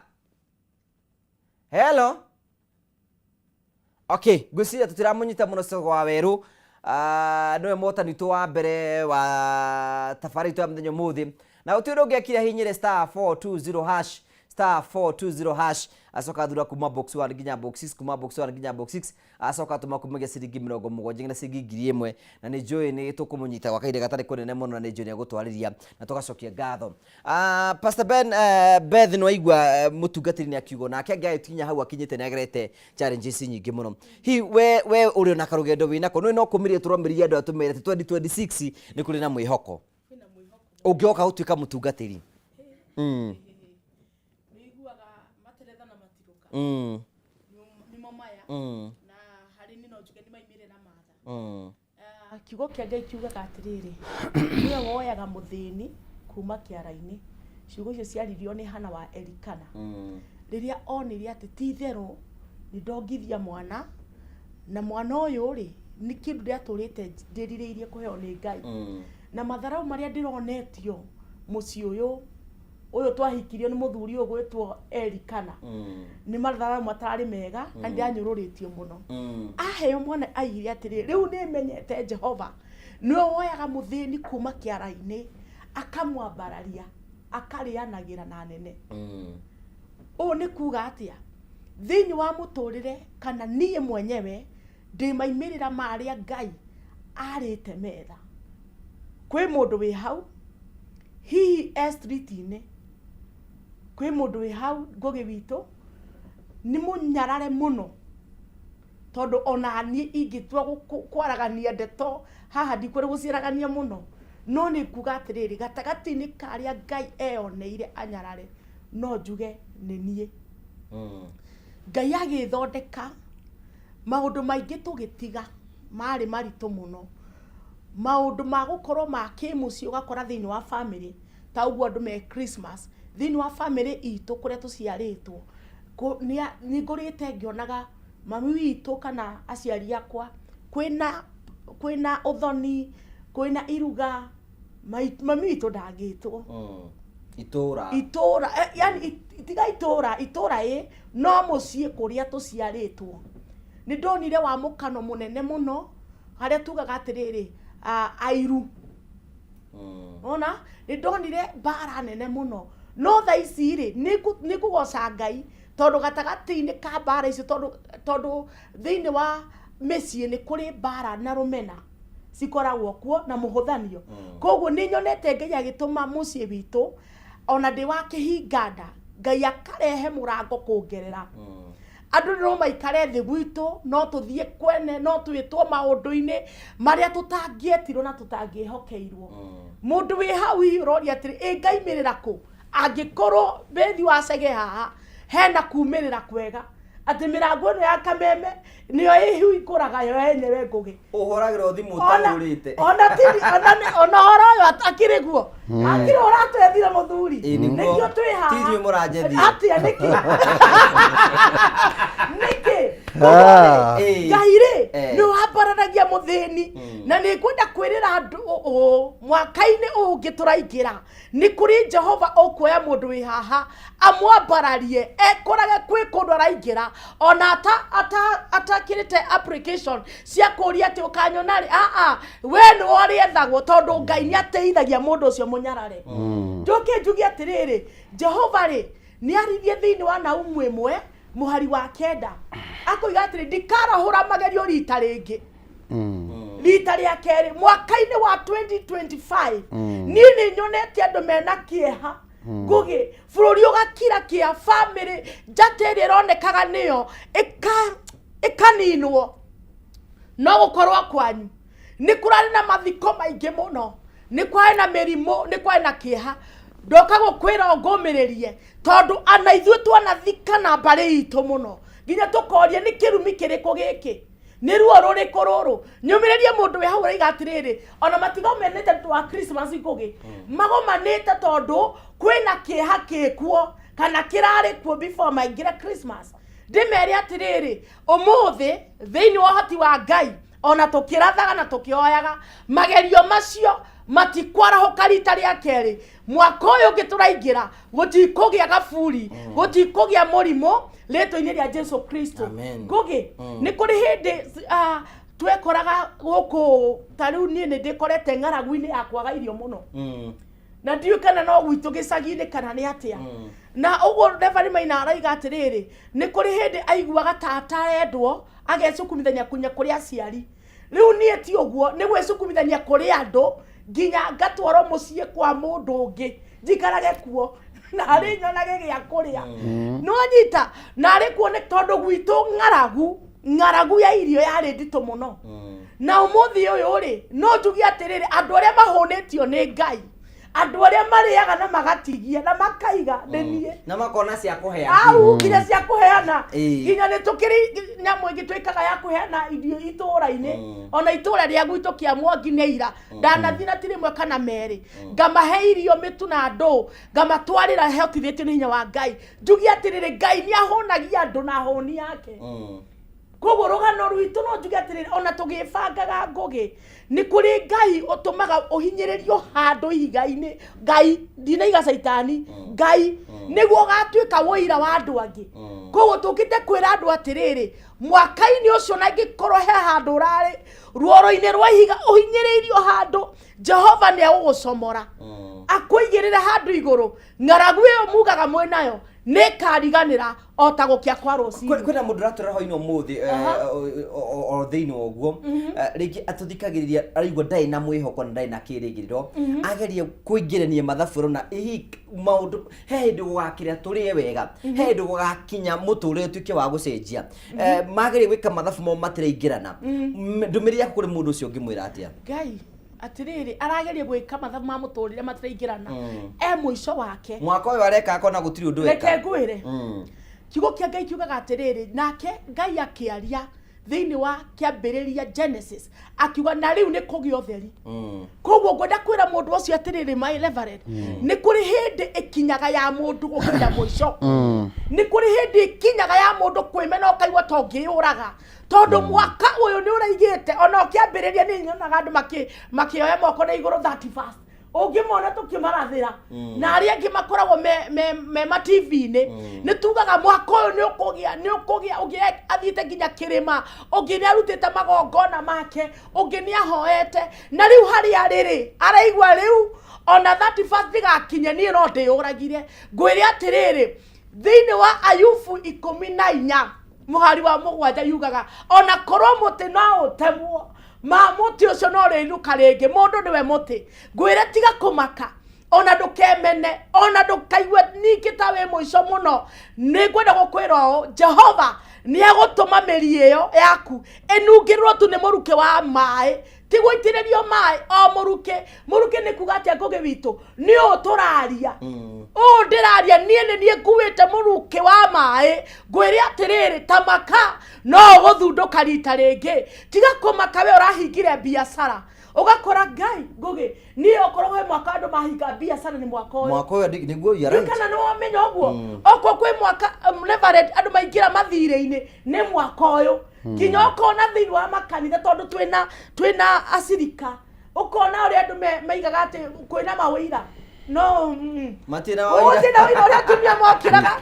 Speaker 2: Hello? Okay, ngwĩciria tũtiramũnyita mũno Soko wa Werũ. Nĩwe mũhotani witũ wa mbere wa tabarĩra itũ ya mũthenya ũmũthĩ. Na gũtirĩ ũndũ ũngĩ akire hihinyĩre star 420 hash, star 420 hash, acoka athura kuma box 1 nginya box 6, kuma box 1 nginya box 6, acoka atũma kumagia ciringi 70 nginya ciringi 1000, na nĩ njũĩ nĩ tũkũmũnyita gwa kahinda gatarĩ kũnene mũno, na nĩ njũĩ nĩ egũtwarĩria na tũgacokia ngatho. Pastor Ben, Beth nĩ waigua mũtungatĩri nĩ akiuga nake angĩagĩkinya hau akinyĩte nĩ agerete challenges nyingĩ mũno. Hihi we ũrĩ ona karũgendo wĩnako nĩ no kũmĩria tũramĩria andũ atũmĩre atĩ 2026 nĩ kũrĩ na mwĩhoko ũngĩoka gũtuĩka mũtungatĩri?
Speaker 3: Nĩiguaga materetha na matirũka nĩmo maya na harĩ niĩ no njuge nĩ maimĩrĩra matha. Kiugo kĩa Ngai kiugaga atĩrĩrĩ, nĩwe woyaga mũthĩni kuma kĩara-inĩ. Ciugo icio ciaririo nĩ Hana wa Elikana rĩrĩa onire atĩ ti itherũ nĩ ndongithia mwana, na mwana ũyũ rĩ nĩ kĩndũ ndĩratũrĩte ndĩrirĩirie kũheo nĩ Ngai, na matharau marĩa ndĩronetio mũciĩ ũyũ twahikirio nĩ mũthuri ũyũ gwĩtwo Elikana nĩ matharau matarĩ mega na ndĩranyũrũrĩtio mũno. Aheo mwana aigire atĩrĩ, rĩu nĩ menyete Jehova nĩwe woyaga mũthĩni kuma kĩara-inĩ akamwambararia akarĩanagĩra na nene. Ũũ nĩ kuga atĩa? Thĩinĩ wa mũtũrĩre kana niĩ mwenyewe ndĩ maimĩrĩra marĩa Ngai arĩte metha. Kwĩ mũndũ wĩ hau hihi e street-inĩ, kwĩ mũndũ wĩ hau Ngũgĩ witũ nĩ mũnyarare mũno, tondũ ona niĩ ingĩtua kwaragania ndeto haha ndikwenda gũciaragania mũno, no nĩ kuga atĩrĩrĩ, gatagatĩ-inĩ karĩa Ngai eyoneire anyarare no njuge nĩ niĩ. Ngai agĩthondeka maũndũ maingĩ tũgĩtiga marĩ maritũ mũno, maũndũ ma gũkorwo ma kĩmũciĩ ũgakora thĩinĩ wa family ta ũguo andũ me Christmas thĩinĩ wa family itũ kũrĩa tũciarĩtwo nĩ ngũrĩte ngĩonaga mami witũ kana aciari akwa kwĩna ũthoni, kwĩna iruga, mami witũ ndangĩtwo
Speaker 2: itũra
Speaker 3: itũra, yani tiga itũra itũra ĩ no mũciĩ kũrĩa tũciarĩtwo. Nĩ ndonire wa mũkano mũnene mũno harĩa tugaga atĩrĩrĩ, airu ona nĩ ndonire mbara nene mũno, no thaa ici rĩ nĩ ngũgoca Ngai tondũ gatagatĩ-inĩ ka mbara icio, tondũ thĩinĩ wa mĩciĩ nĩ kũrĩ mbara na rũmena cikoragwo kuo na mũhũthanio. Koguo nĩ nyonete Ngai agĩtũma mũciĩ witũ ona ndĩ wa kĩhinganda Ngai akarehe mũrango kũngerera. Andũ no maikare thĩ gwitũ, no tũthiĩ kwene, no twĩtwo maũndũ-inĩ marĩa tũtangĩetirwo na tũtangĩhokeirwo. Mũndũ wĩ hau hihi ũroria atĩrĩ, ĩ ngaimĩrĩra kũ? Angĩkorwo bethi wa Chege haha hena kumĩrĩra kwega. Atĩ mĩrango ĩno ya kameme nĩyo ĩhingũraga yo yenyewe ngũgĩ.
Speaker 2: Ũhũragĩrwo thimũ
Speaker 3: Ona-
Speaker 2: ũtahũrĩte.
Speaker 3: ona tini ona nĩ- ona ũhoro ũyũ akĩrĩ guo akĩrĩ ũratwethire mũthuri.
Speaker 2: Ĩ, nĩguo.
Speaker 3: Nĩkĩo twĩ haha.
Speaker 2: Ti ithuĩ mũranjethire.
Speaker 3: Atĩa nĩkĩ nĩkĩ?
Speaker 1: Ah.
Speaker 2: Ĩ.
Speaker 3: Ngai rĩ
Speaker 2: Eh.
Speaker 3: nĩ wambararagia mũthĩni, na nĩ ngwenda kwĩrĩra andũ ũũ mwaka-inĩ ũyũ ũngĩ tũraingĩra nĩ kũrĩ Jehova ũkuoya mũndũ wĩ haha amwambararie ekorage kwĩ kũndũ araingĩra ona atakĩrĩte application cia kũria atĩ ũkanyona rĩ. Aa, we nĩ ũrĩethagwo tondũ Ngai nĩ ateithagia mũndũ ũcio mũnyarare. Njoke njuge atĩrĩrĩ, Jehova rĩ nĩ aririe thĩinĩ wa Naumu 1 mũhari wa 9 akoiga atĩrĩ, ndikarahũra magerio rita rĩngĩ rita rĩa kerĩ mwaka-inĩ wa 2025. Niĩ nĩ nyonete andũ mena kĩeha ngũgĩ, bũrũri ũgakira kĩa bamĩrĩ, njata ĩrĩa ĩronekaga nĩyo ĩkaninwo. No gũkorwo kwanyu nĩ kũrarĩ na mathiko maingĩ mũno, nĩ kwarĩ na mĩrimũ, nĩ kwarĩ na kĩeha. Ndoka gũkwĩra ngũmĩrĩrie tondũ ana ithuĩ twanathika na mbarĩ itũ mũno nginya tũkoria nĩ kĩrumi kĩrĩkũ gĩkĩ, nĩ ruo rũrĩkũ rũrũ. Nyũmĩrĩrie mũndũ wĩ hau ũraiga atĩrĩrĩ, ona matigomanĩte tondũ wa Christmas ngũgĩ, magomanĩte tondũ kwĩna kĩeha kĩkuo kana kĩrarĩ kuo before maingĩre Christmas. Ndĩmere atĩrĩrĩ, ũmũthĩ thĩinĩ wa ũhoti wa Ngai, ona tũkĩrathaga na tũkĩoyaga magerio macio matikwarahũka rita rĩa kerĩ mwaka ũyũ ũngĩ tũraingĩra. Gũtikũgĩa gaburi, gũtikũgĩa mũrimũ rĩtwa-inĩ rĩa Jesu Kristo.
Speaker 2: Amen.
Speaker 3: Ngũgĩ, nĩ kũrĩ hĩndĩ twekoraga gũkũ ta rĩu niĩ nĩ ndĩkorete ng'aragu-inĩ ya kwaga irio mũno, na ndiũĩ kana no gwitũ gĩcagi-inĩ kana nĩ atĩa. Na ũguo Reverend Maina araiga atĩrĩrĩ, nĩ kũrĩ hĩndĩ aiguaga ta atarendwo, agecukumithania kunya kũrĩ aciari. Rĩu niĩ ti ũguo, nĩ gwĩcukumithania kũrĩ andũ nginya ngatwarwo mũciĩ kwa mũndũ ũngĩ njikarage kuo na harĩ nyonage gĩa kũrĩa. No nyita na arĩ kuo nĩ tondũ gwitũ ng'aragu ya irio yarĩ nditũ mũno. Na ũmũthĩ ũyũ rĩ, no njuge atĩrĩrĩ, andũ arĩa mahũnĩtio nĩ Ngai, andũ arĩa marĩaga na magatigia na makaiga nĩ niĩ.
Speaker 2: Na makona cia kũheana.
Speaker 3: Au nginya cia kũheana. Nginya nĩ tũkĩrĩ nyamũ ĩngĩ twĩkaga ya kũheana irio itũũra-inĩ. Ona itũũra rĩa gwitũ kĩa Mwangi nĩ ira ndanathiĩ na ti rĩmwe kana merĩ, ngamahe irio mĩtu na ndũ ngamatwarĩra hotithĩtio nĩ hinya wa Ngai. Njuge atĩrĩrĩ, Ngai nĩ ahũnagia andũ na hũni yake. Koguo rũgano rwitũ no njuge atĩrĩrĩ, ona tũgĩbangaga ngũgĩ, nĩ kũrĩ Ngai ũtũmaga ũhinyĩrĩrio handũ ihiga-inĩ. Ngai ndinaiga caitani, Ngai nĩguo ũgatuĩka ũira wa andũ angĩ. Koguo tũkĩte kwĩra andũ atĩrĩrĩ, mwaka-inĩ ũcio na ingĩkorwo he handũ ũrarĩ ruoro-inĩ rwa ihiga ũhinyĩrĩirio handũ, Jehova nĩ egũgũcomora akũigĩrĩre handũ igũrũ. Ng'aragu ĩyo mugaga mwĩ nayo nĩ ĩkariganĩra o ta gũkĩa kwa rũcinĩ.
Speaker 2: Kwĩna mũndũ ũratwĩra hwainĩ ũmũthĩ o thĩinĩ wa ũguo, rĩngĩ atũthikagĩrĩria araigua ndarĩ na mwĩhoko na ndarĩ na kĩrĩgĩrĩro, agerie kũingĩrania mathabu na hihi maũndũ he hĩndĩ gũgakĩra tũrĩe wega, he hĩndĩ gũgakinya mũtũrĩre ũtuĩke wa gũcenjia. Magerie gwĩka mathabu mao matiraingĩrana. Ndũmĩrĩri yaku kũrĩ mũndũ ũcio ũngĩmwĩra atĩa?
Speaker 3: Ngai atĩrĩrĩ, arageria gwĩka mathabu ma mũtũrĩre matiraingĩrana e mũico wake.
Speaker 2: Mwaka ũyũ areka akona gũtirĩ ũndũ
Speaker 3: reke
Speaker 2: eka.
Speaker 3: Ngwĩre, kiugo kĩa Ngai kiugaga atĩrĩrĩ, nake Ngai akĩaria thĩinĩ wa kĩambĩrĩria Genesis akiuga na rĩu nĩ kũgĩa ũtheri. Koguo ngwenda kwĩra mũndũ ũcio atĩrĩrĩ, my reverend, nĩ kũrĩ hĩndĩ ĩkinyaga ya mũndũ gũkinya mũico, nĩ kũrĩ hĩndĩ ĩkinyaga ya mũndũ kwĩmena ũkaigua ta ũngĩyũraga tondũ mwaka ũyũ nĩ ũraigĩte. Ona ũkĩambĩrĩria nĩ nyonaga andũ makĩoya moko na igũrũ 31st, ũngĩmona tũkĩmarathĩra na arĩa angĩ makoragwo me ma TV-inĩ, nĩ tugaga mwaka ũyũ nĩ ũkũgĩa, nĩ ũkũgĩa. Ũngĩ athiĩte nginya kĩrĩma, ũngĩ nĩ arutĩte magongona make, ũngĩ nĩ ahoete, na rĩu harĩa rĩrĩ araigua rĩu ona 31st ndĩgakinye niĩ no ndĩyũragire. Ngwĩre atĩrĩrĩ, thĩinĩ wa Ayubu 14 mũhari wa 7 yugaga ona korwo mũtĩ no ũtemwo ma mũtĩ ũcio no rĩinũka rĩngĩ, mũndũ nĩwe mũtĩ. Ngwĩre tiga kũmaka, ona ndũkemene, ona ndũkaigue ningĩ ta wĩ mũico mũno. Nĩ ngwenda gũkwĩra ũũ, Jehova nĩ egũtũma mĩri ĩyo yaku ĩnungĩrĩrwo tu nĩ mũrukĩ wa maĩ. Ti gũitĩrĩrio maĩ o mũrukĩ. Mũrukĩ nĩ kuga atĩa Ngũgĩ witũ? Nĩ ũũ tũraria. Ũũ ndĩraria niĩ nĩ niĩ nguĩte mũrukĩ wa maĩ. Ngwĩre atĩrĩrĩ, ta maka no ũgũthundũka rita rĩngĩ. Tiga kũmaka we ũrahingire biacara. Ũgakora Ngai, Ngũgĩ, niĩ okorwo he mwaka andũ mahinga biacara nĩ mwaka ũyũ.
Speaker 2: Mwaka ũyũ nĩguo you are right.
Speaker 3: Kana nĩ wamenya ũguo? Okorwo kwĩ mwaka Reverend andũ maingĩra mathirĩ-inĩ nĩ mwaka ũyũ. Nginya ũkona thĩinĩ wa makanitha tondũ twĩna acirika, ũkona ũrĩa andũ maigaga atĩ kwĩna mawĩira. No,
Speaker 2: Matirĩ na mawĩira.
Speaker 3: Gũtirĩ na wĩira ũrĩa atumia mokĩraga.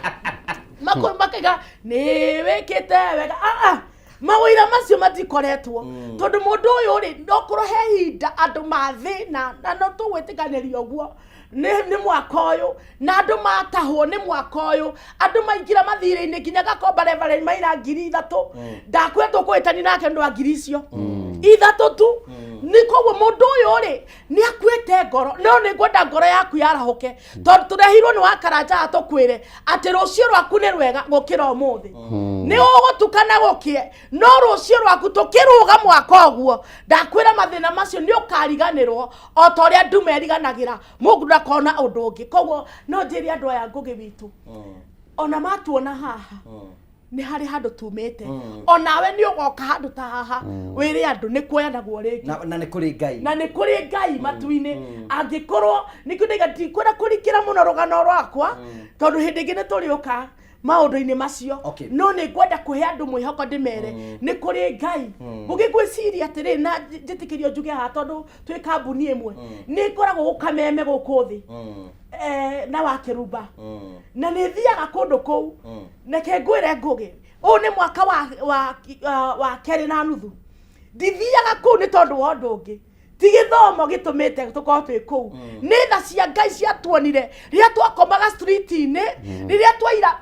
Speaker 3: Makaiga, nĩ wĩkĩte wega. Ah, ah. Mawĩira macio matikoretwo. Tondũ mũndũ ũyũ rĩ, no korwo he ihinda andũ mathĩna, na no tũgwĩtĩkanĩria ũguo, nĩ mwaka ũyũ, na andũ matahwo nĩ mwaka ũyũ, andũ maingĩra mathirĩ-inĩ nginya gakomba Reverend Maina 3,000. Ndakwĩra tũkũhĩtania nake nĩ ũndũ wa ngiri icio. 3 tu. Nĩ koguo mũndũ ũyũ rĩ, nĩ akuĩte ngoro, no nĩ ngwenda ngoro yaku yarahũke. Tondũ tũrehirwo nĩ wakaranja tũkwĩre atĩ rũciũ rwaku nĩ rwega gũkĩra ũmũthĩ. Nĩ ũgũtukana gũkĩe, no rũciũ rwaku tũkĩrũga mwaka ũguo, ndakwĩra mathĩna macio nĩ ũkariganĩrwo o ta ũrĩa ndume ĩriganagĩra, Mungu ndakona ũndũ ũngĩ. Koguo no njĩre andũ aya Ngũgĩ witũ, ona matuona haha, nĩ harĩ handũ tumĩte. Onawe nĩ ũgoka handũ ta haha, wĩre andũ nĩ kuoyanagwo rĩngĩ.
Speaker 2: Na nĩ kũrĩ Ngai.
Speaker 3: Na nĩ kũrĩ Ngai matu-inĩ. Angĩkorwo nĩkĩo ndaiga ndikwenda kũrikĩra mũno rũgano rwakwa, tondũ hĩndĩ ĩngĩ nĩ tũrĩũka maũndũ-inĩ macio. No nĩ ngwenda kũhe andũ mwĩhoko ndĩmere nĩ kũrĩ Ngai. Ngũgĩ ngwĩciria atĩrĩ, na njĩtĩkĩrio njuge haha tondũ twĩ kambuni ĩmwe, nĩ ngoragwo gũkameme gũkũ thĩ, na wa Kĩrumba, na nĩ thiaga kũndũ kũu. Reke ngwĩre Ngũgĩ, ũyũ nĩ mwaka wa kerĩ na nuthu ndithiaga kũu nĩ tondũ wa ũndũ ũngĩ, ti gĩthomo gĩtũmĩte tũkorwo twĩ kũu. Nĩ tha cia Ngai ciatuonire rĩrĩa twakomaga street-inĩ, rĩrĩa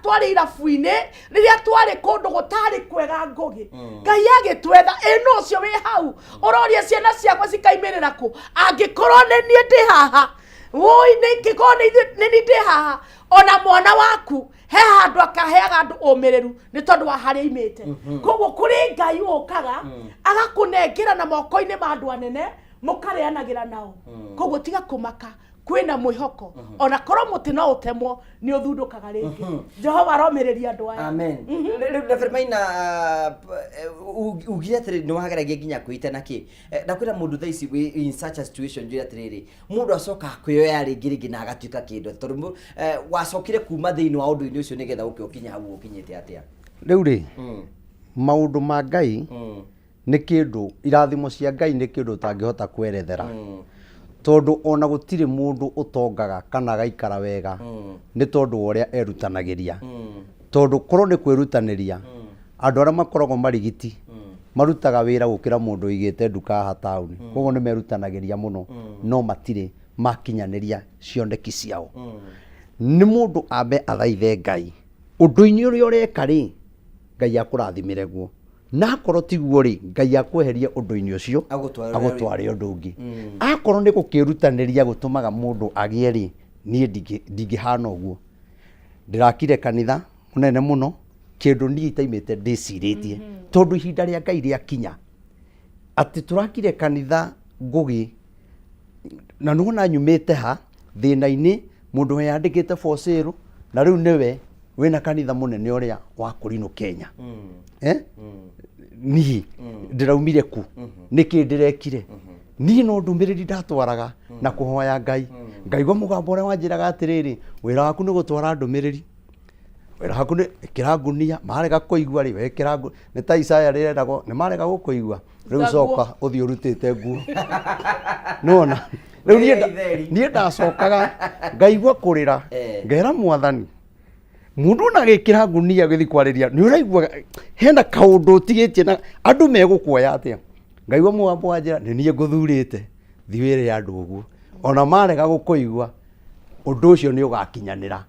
Speaker 3: twarĩ irabu-inĩ, rĩrĩa twarĩ kũndũ gũtarĩ kwega Ngũgĩ. Ngai agĩtwetha. Ĩ nũ ũcio wĩ hau ũroria ciana ciakwa cikaimĩrĩra kũ? Angĩkorwo nĩ niĩ ndĩ haha, wũi, nĩ ingĩkorwo nĩ ithuĩ, nĩ niĩ ndĩ haha, ona mwana waku he handũ akaheaga andũ ũmĩrĩru nĩ tondũ wa harĩa imĩte. Koguo kũrĩ Ngai ũkaga agakũnengera na moko-inĩ ma andũ anene mũkarĩanagĩra nao. Koguo tiga kũmaka, kwĩna mwĩhoko. Ona korwo mũtĩ no ũtemwo, nĩ ũthundũkaga rĩngĩ. Jehova aromĩrĩria andũ aya.
Speaker 2: Amen. Rĩu Reverend Maina, ugire atĩrĩrĩ, nĩ wageragia nginya kwĩita na kĩ. Ndakwĩra mũndũ thaa ici wĩ in such a situation, njũĩ atĩrĩrĩ, mũndũ acokaga kwĩyoya rĩngĩ rĩngĩ na agatuĩka kĩndũ, tondũ wacokire kuma thĩinĩ wa ũndũ-inĩ ũcio nĩgetha ũke ũkinye hau ũkinyĩte atĩa?
Speaker 1: Rĩu rĩ, maũndũ ma Ngai nĩ kĩndũ, irathimo cia Ngai nĩ kĩndũ ũtangĩhota kwerethera. Tondũ ona gũtirĩ mũndũ ũtongaga kana agaikara wega nĩ tondũ wa ũrĩa erutanagĩria. Tondũ korwo nĩ kwĩrutanĩria, andũ arĩa makoragwo marigiti marutaga wĩra gũkĩra mũndũ ũigĩte nduka haha taũni. Koguo nĩ merutanagĩria mũno, no matirĩ makinyanĩria cioneki ciao. Nĩ mũndũ ambe athaithe Ngai ũndũ-inĩ ũrĩa ũreka rĩ, Ngai akũrathimĩre guo. Na akorwo tiguo rĩ, Ngai akweherie ũndũ-inĩ ũcio,
Speaker 2: Agũtware
Speaker 1: agũtware ũndũ ũngĩ. Akorwo nĩ gũkĩrutanĩria gũtũmaga mũndũ agĩe rĩ, niĩ ndingĩhana ũguo. Ndĩrakire kanitha mũnene mũno, kĩndũ niĩ itaimĩte ndĩcirĩtie. Tondũ ihinda rĩa Ngai rĩakinya, atĩ tũrakire kanitha Ngũgĩ, na nĩwona nyumĩte ha, thĩna-inĩ, mũndũ weyandĩkĩte for sale, na rĩu nĩwe wĩna kanitha mũnene ũrĩa wa Kũrinũ Kenya. Niĩ ndĩraumire ku? Nĩkĩ ndĩrekire? Niĩ no ndũmĩrĩri ndatwaraga na kũhoya Ngai. Ngaigua mũgambo ũrĩa wanjĩraga atĩrĩrĩ, wĩra waku nĩ gũtwara ndũmĩrĩri. Wĩra waku nĩ ĩkĩra ngunia, marega kũigua rĩ, wekĩra ngunia. Nĩ ta Isaya rĩreragwo, nĩ marega gũkũigua. Rĩu
Speaker 3: Ruta nguo.
Speaker 1: coka ũthiĩ ũrutĩte nguo. Nĩwona? Rĩu
Speaker 2: Wĩ itheri.
Speaker 1: niĩ ndacokaga ngaigua kũrĩra, ngera mwathani, mũndũ ona agĩkĩra ngunia gĩthiĩ kwarĩria, nĩ ũraigua hena kaũndũ ũtigĩtie na andũ megũkuoya atĩa? Ngaigua mũgambo wa njĩra, nĩ niĩ ngũthurĩte, thiĩ wĩre andũ ũguo. Ona marega gũkũigua, ũndũ ũcio nĩ ũgakinyanĩra.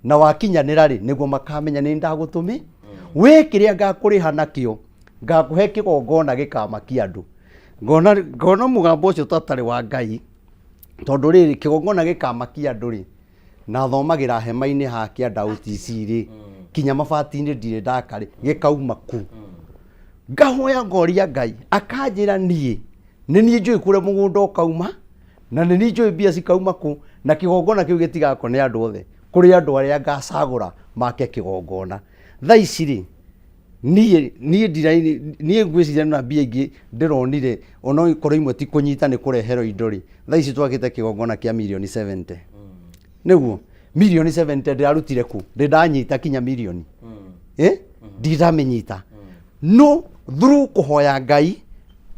Speaker 1: Na wakinyanĩra rĩ, nĩguo makamenya nĩ ndagũtũmĩ. We kĩrĩa ngakũrĩha nakĩo, ngakũhe kĩgongona gĩkamakia andũ. Ngona mũgambo ũcio tatarĩ wa Ngai, tondũ rĩrĩ, kĩgongona gĩkamakia andũ rĩ, na thomagĩra hema-inĩ ha kĩanda OTC rĩ, kinya mabati-inĩ ndirĩ ndaka rĩ, gĩkauma ku. Ngahoya ngoria Ngai, akanjĩra niĩ, Nĩ niĩ njũĩ kũrĩa mũgũnda ũkauma, na nĩ niĩ njũĩ mbia cikauma kũ, na kĩgongona kĩu gĩtigakwo nĩ andũ othe, kũrĩ andũ arĩa ngacagũra make kĩgongona. Thaa ici rĩ, niĩ niĩ ndira niĩ ngwĩciria na mbia ingĩ ndĩronire ona okorwo imwe ti kũnyita nĩ kũreherwo indo rĩ, thaa ici twakĩte kĩgongona kĩa mirioni 70. Nĩguo mirioni 70 ndĩrarutire kũ? Ndĩ ndanyita kinya mirioni. Eh? Ndirĩ ndamĩnyita. No through kũhoya Ngai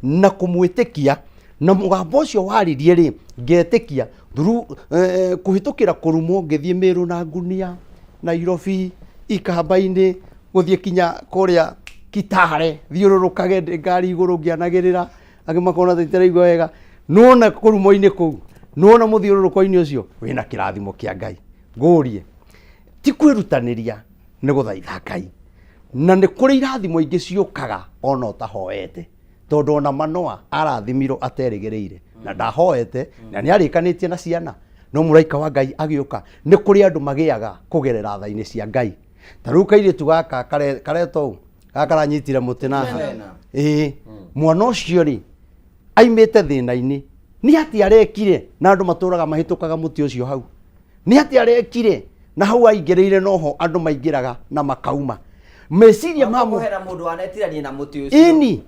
Speaker 1: na kũmwĩtĩkia na mũgambo ũcio waririe rĩ ngetĩkia through eh, kũhĩtũkĩra kũrumwo ngĩthiĩ Mĩrũ na Ngunia Nairobi Ikamba-inĩ gũthiĩ kinya kũrĩa Kitale thiũrũrũkage ndĩ ngari igũrũ ngĩanagĩrĩra angĩ makona ta itaraigua wega nona kũrumwo-inĩ kũu nona mũthiũrũrũko-inĩ ũcio wĩna kĩrathimo kĩa Ngai ngũrie ti kwĩrutanĩria nĩ gũthaitha Ngai na nĩ kũrĩ irathimo ingĩ ciũkaga ona ũtahoete tondũ ona Manoa arathimirwo aterĩgĩrĩire na ndahoete na nĩ arĩkanĩtie na ciana no mũraika wa Ngai agĩũka. Nĩ kũrĩ andũ magĩaga kũgerera tha-inĩ cia Ngai. Ta rĩu kairĩtu gaka karetwo ũũ gaka karanyitire mũtĩ na haha ĩĩ mwana ũcio rĩ aimĩte thĩna-inĩ nĩ atĩa arekire na andũ matũraga mahĩtũkaga mũtĩ ũcio hau nĩ atĩa arekire na hau aingĩrĩire noho andũ maingĩraga na makauma meciria ma
Speaker 2: Mũndũ hena mũndũ wanetirania na mũtĩ ũcio.
Speaker 1: Ini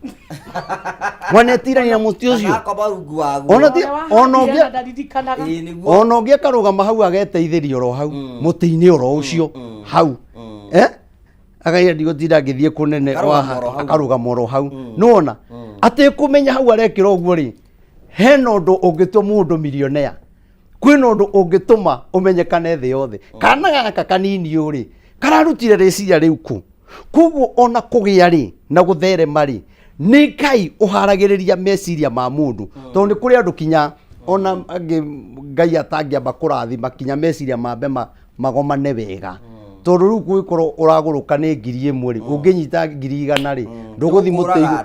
Speaker 1: wanetirania na mũtĩ ũcio
Speaker 2: Kana akoma rungu waguo.
Speaker 1: Ona ti- ona ũngĩ-
Speaker 3: Ndaririkanagara.
Speaker 2: Ĩĩ, nĩguo.
Speaker 1: ona ũngĩ akarũgama hau ageteithĩria oro hau mũtĩ-inĩ oro ũcio hau eh akaiga ndigũtinda ngĩthiĩ kũnene
Speaker 2: Akarũgama
Speaker 1: waha-
Speaker 2: oro hau.
Speaker 1: akarũgama oro hau nĩwona atekũmenya hau arekĩra ũguo rĩ hena ũndũ ũngĩtua mũndũ milionea kwĩna ũndũ ũngĩtũma ũmenyekane thĩ yothe kana gaka kanini ũũ rĩ kararutire rĩciria rĩu kũ koguo ona kũgĩa rĩ na gũtherema rĩ nĩ ngai ũharagĩrĩria meciria ma mũndũ tondũ nĩ kũrĩ andũ kinya ona angĩ ngai atangĩamba kũrathima kinya meciria mambe magomane wega tondũ rĩu kũngĩkorwo ũragũrũka nĩ 1000 rĩ ũngĩnyita 100,000 rĩ ndũgũthiĩ mũtĩ
Speaker 2: Ndũkũraga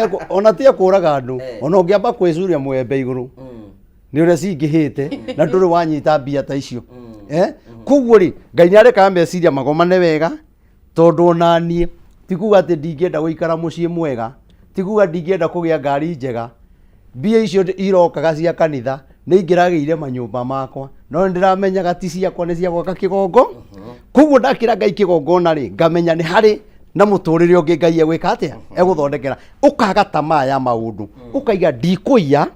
Speaker 1: igũrũ ona ti kũraga andũ ona ũngĩamba kwĩcuria mwembe igũrũ nĩ ũrĩa cingĩhĩte na ndũrĩ wanyita mbia ta icio eh koguo rĩ ngai nĩ arekaga meciria magomane wega tondũ ona niĩ ti kuga atĩ ndingĩenda gũikara mũciĩ mwega ti kuga ndingĩenda kũgĩa ngari njega mbia icio irokaga cia kanitha nĩ ingĩragĩire manyũmba makwa no nĩ ndĩramenyaga ti ciakwa nĩ cia gwaka kĩgongo koguo ndakĩra ngai kĩgongona rĩ ngamenya nĩ harĩ na mũtũrĩre ũngĩ ngai egwĩka atĩa egũthondekera ũkaga tamaa ya maũndũ ũkaiga ndikũiya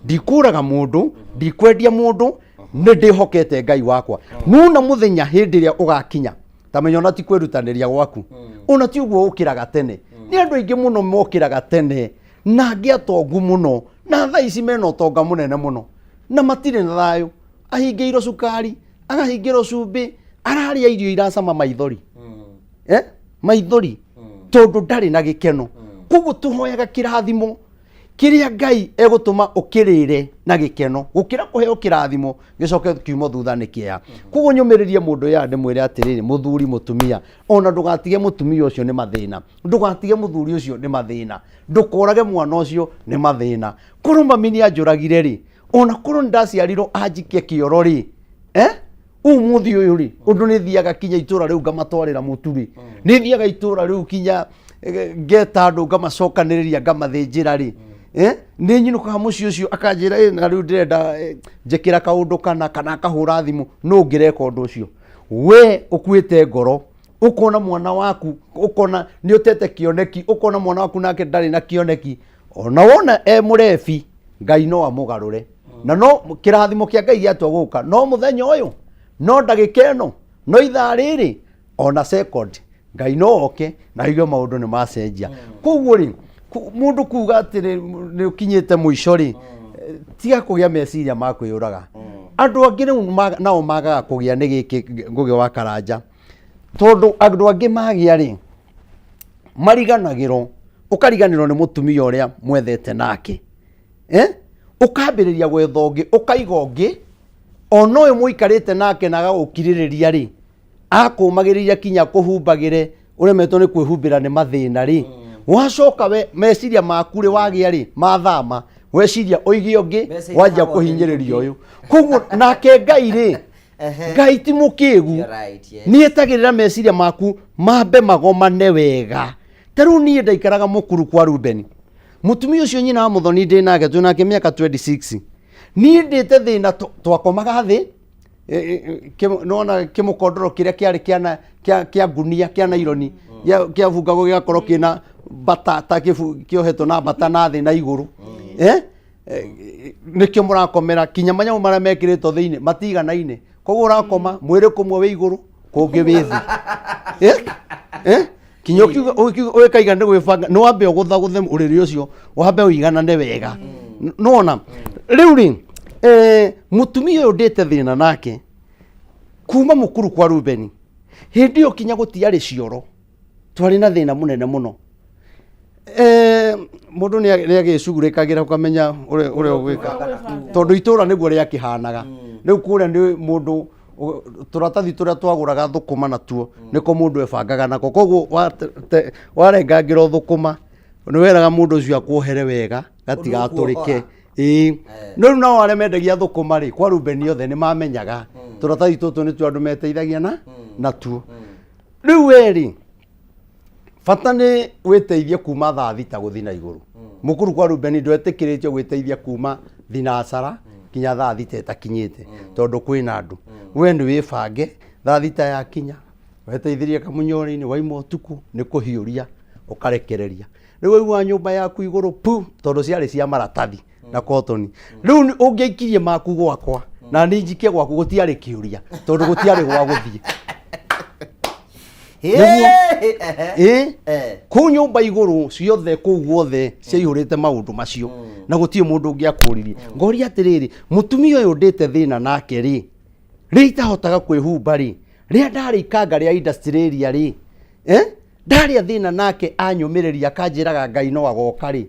Speaker 1: ndikũraga mũndũ ndikwendia mũndũ nĩ ndĩhokete ngai wakwa nuna mũthenya hĩndĩ ĩrĩa ũgakinya ta menya ona ti kwĩrutanĩria gwaku ona ti ũguo ũkĩraga tene nĩ andũ aingĩ mũno mokĩraga tene na angĩ atongu mũno na thaa ici mena ũtonga mũnene mũno na matirĩ na thayũ ahingĩirwo cukari agahingĩrwo cumbĩ ararĩa irio iracama maithori eh? maithori tondũ ndarĩ na gĩkeno koguo tũhoyaga kĩrathimo kĩrĩa ngai egũtũma ũkĩrĩre na gĩkeno gũkĩra kũheo kĩrathimo gĩcoke kiumo thutha nĩ kĩeha koguo nyũmĩrĩrie mũndũ ya ndĩmwĩre atĩrĩrĩ mũthuri mũtumia ona ndũgatige mũtumia ũcio nĩ mathĩna ndũgatige mũthuri ũcio nĩ mathĩna ndũkorage mwana ũcio nĩ mathĩna korwo mami nĩ anjũragire rĩ ona korwo nĩ ndaciarirwo anjikie kĩoro rĩ eh? umuthi uyu ri undu ni thiaga kinya itura riu ngamatwarira mutu ri ni thiaga itura riu kinya eh, ngeta andu ngamacokaniriria ngamathinjira ri eh ni nyinukaga muciĩ ucio akanjira "Eh, na riu ndirenda eh, njikira kaundu kana kana akahura thimu no ngireka undu ucio we ukuite ngoro ukona mwana waku ukona ni utete kioneki ukona mwana waku nake ndarĩ na kioneki ona wona e mũrebi ngai no amũgarũre na no kĩrathimo kĩa ngai gĩatua gũka no mũthenya ũyũ no ndagĩka ĩno no ithaa rĩrĩ ona second ngai no oke na aigue maũndũ nĩ macenjia koguo rĩ mũndũ kuga atĩ nĩ ũkinyĩte mũico rĩ tiga kũgĩa meciria ma kwĩyũraga andũ angĩ rĩu nao magaga kũgĩa nĩ gĩkĩ ngũgĩ wa karanja tondũ andũ angĩ magĩa rĩ mariganagĩrwo ũkariganĩrwo nĩ mũtumia ũrĩa mwethete nake eh? Ũkambĩrĩria gwetha ũngĩ ũkaiga ũngĩ ona ũyũ mũikarĩte nake na agagũkirĩrĩria rĩ akũmagĩrĩria kinya kũhumbagĩre ũremetwo nĩ kwĩhumbĩra nĩ mathĩna rĩ wacoka we meciria maku rĩ wagĩa rĩ mathama weciria ũige ũngĩ
Speaker 2: Meciria
Speaker 1: wanjia
Speaker 2: magote
Speaker 1: kũhinyĩrĩria
Speaker 2: ũngĩ.
Speaker 1: ũyũ koguo nake ngai rĩ ngai ti mũkĩgu
Speaker 2: You're right, yes.
Speaker 1: nĩ etagĩrĩra meciria maku mambe magomane wega ta rĩu niĩ ndaikaraga mũkuru kwa Rubeni Mũtumia ũcio nyina wa Mũthoni ndĩ nake, twĩ nake mĩaka 26. Niĩ ndĩte thĩna twakomaga thĩ, nona kĩmũkondoro kĩrĩa kĩarĩ kĩa kĩa ngunia kĩa naironi kĩabungagwo gĩgakorwo kĩna bata ta kĩohetwo na bata na thĩ na igũrũ. Eh? Nĩkĩo mũrakomera kinya manyamũ marĩa mekĩrĩtwo thĩinĩ matiganaine, koguo ũrakoma mwĩrĩ kũmwe wĩ igũrũ kũngĩ wĩ thĩ. Eh? Eh? Kinya ũgĩkaiga nĩ gwĩbanga nĩ wambe ũgũthagũthe ũrĩrĩ ũcio wambe ũiganane wega. Nona rĩu rĩ, mũtumia ũyũ ndĩte thĩna nake kuma mũkuru kwa Rubeni, hĩndĩ ĩyo kinya gũtiarĩ cioro, twarĩ na thĩna mũnene mũno. Mũndũ nĩ agĩcugurĩkagĩra ũkamenya ũrĩa ũgwĩka, tondũ itũra nĩguo rĩakĩhanaga. Rĩu kũrĩa nĩ mũndũ tũratathi tũrĩa twagũraga thũkũma natuo nĩko mũndũ ebangaga nako, koguo warengangĩrwo thũkũma nĩ weraga mũndũ ũcio akuohere wega gatigatũrĩke. Ĩĩ, no rĩu nao arĩa mendagia thũkũma rĩ, kwa Rubeni othe nĩ mamenyaga tũratathi tũtũ nĩtuo andũ meteithagia na natuo. Rĩu we rĩ, bata nĩ wĩteithie kuma thaa 6 gũthiĩ na igũrũ. Mũkuru kwa Rubeni ndwetĩkĩrĩtio gwĩteithia kuma thinacara kinya thaa 6 ĩtakinyĩte, tondũ kwĩna andũ. We nĩ wĩbange thaa 6 yakinya weteithĩrie kamunyore-inĩ, waima ũtukũ nĩ kũhiũria ũkarekereria. Rĩu waigua nyũmba yaku igũrũ pu, tondũ ciarĩ cia maratathi na kotoni. Rĩu ũngĩaikirie maku gwakwa na niĩ njikie gwaku, gũtiarĩ kĩũria, tondũ gũtiarĩ gwa gũthiĩ. Ĩ kũu nyũmba igũrũ ciothe kũu guothe ciaihũrĩte maũndũ macio na gũtirĩ mũndũ ũngĩakũririe. Ngoria atĩrĩrĩ, mũtumia ũyũ ndĩte thĩna nake rĩ, rĩ itahotaga kwĩhumba rĩ, rĩrĩa ndarĩ ikanga rĩa industry area rĩ, ndarĩa thĩna nake anyũmĩrĩria akanjĩraga Ngai no agoka rĩ,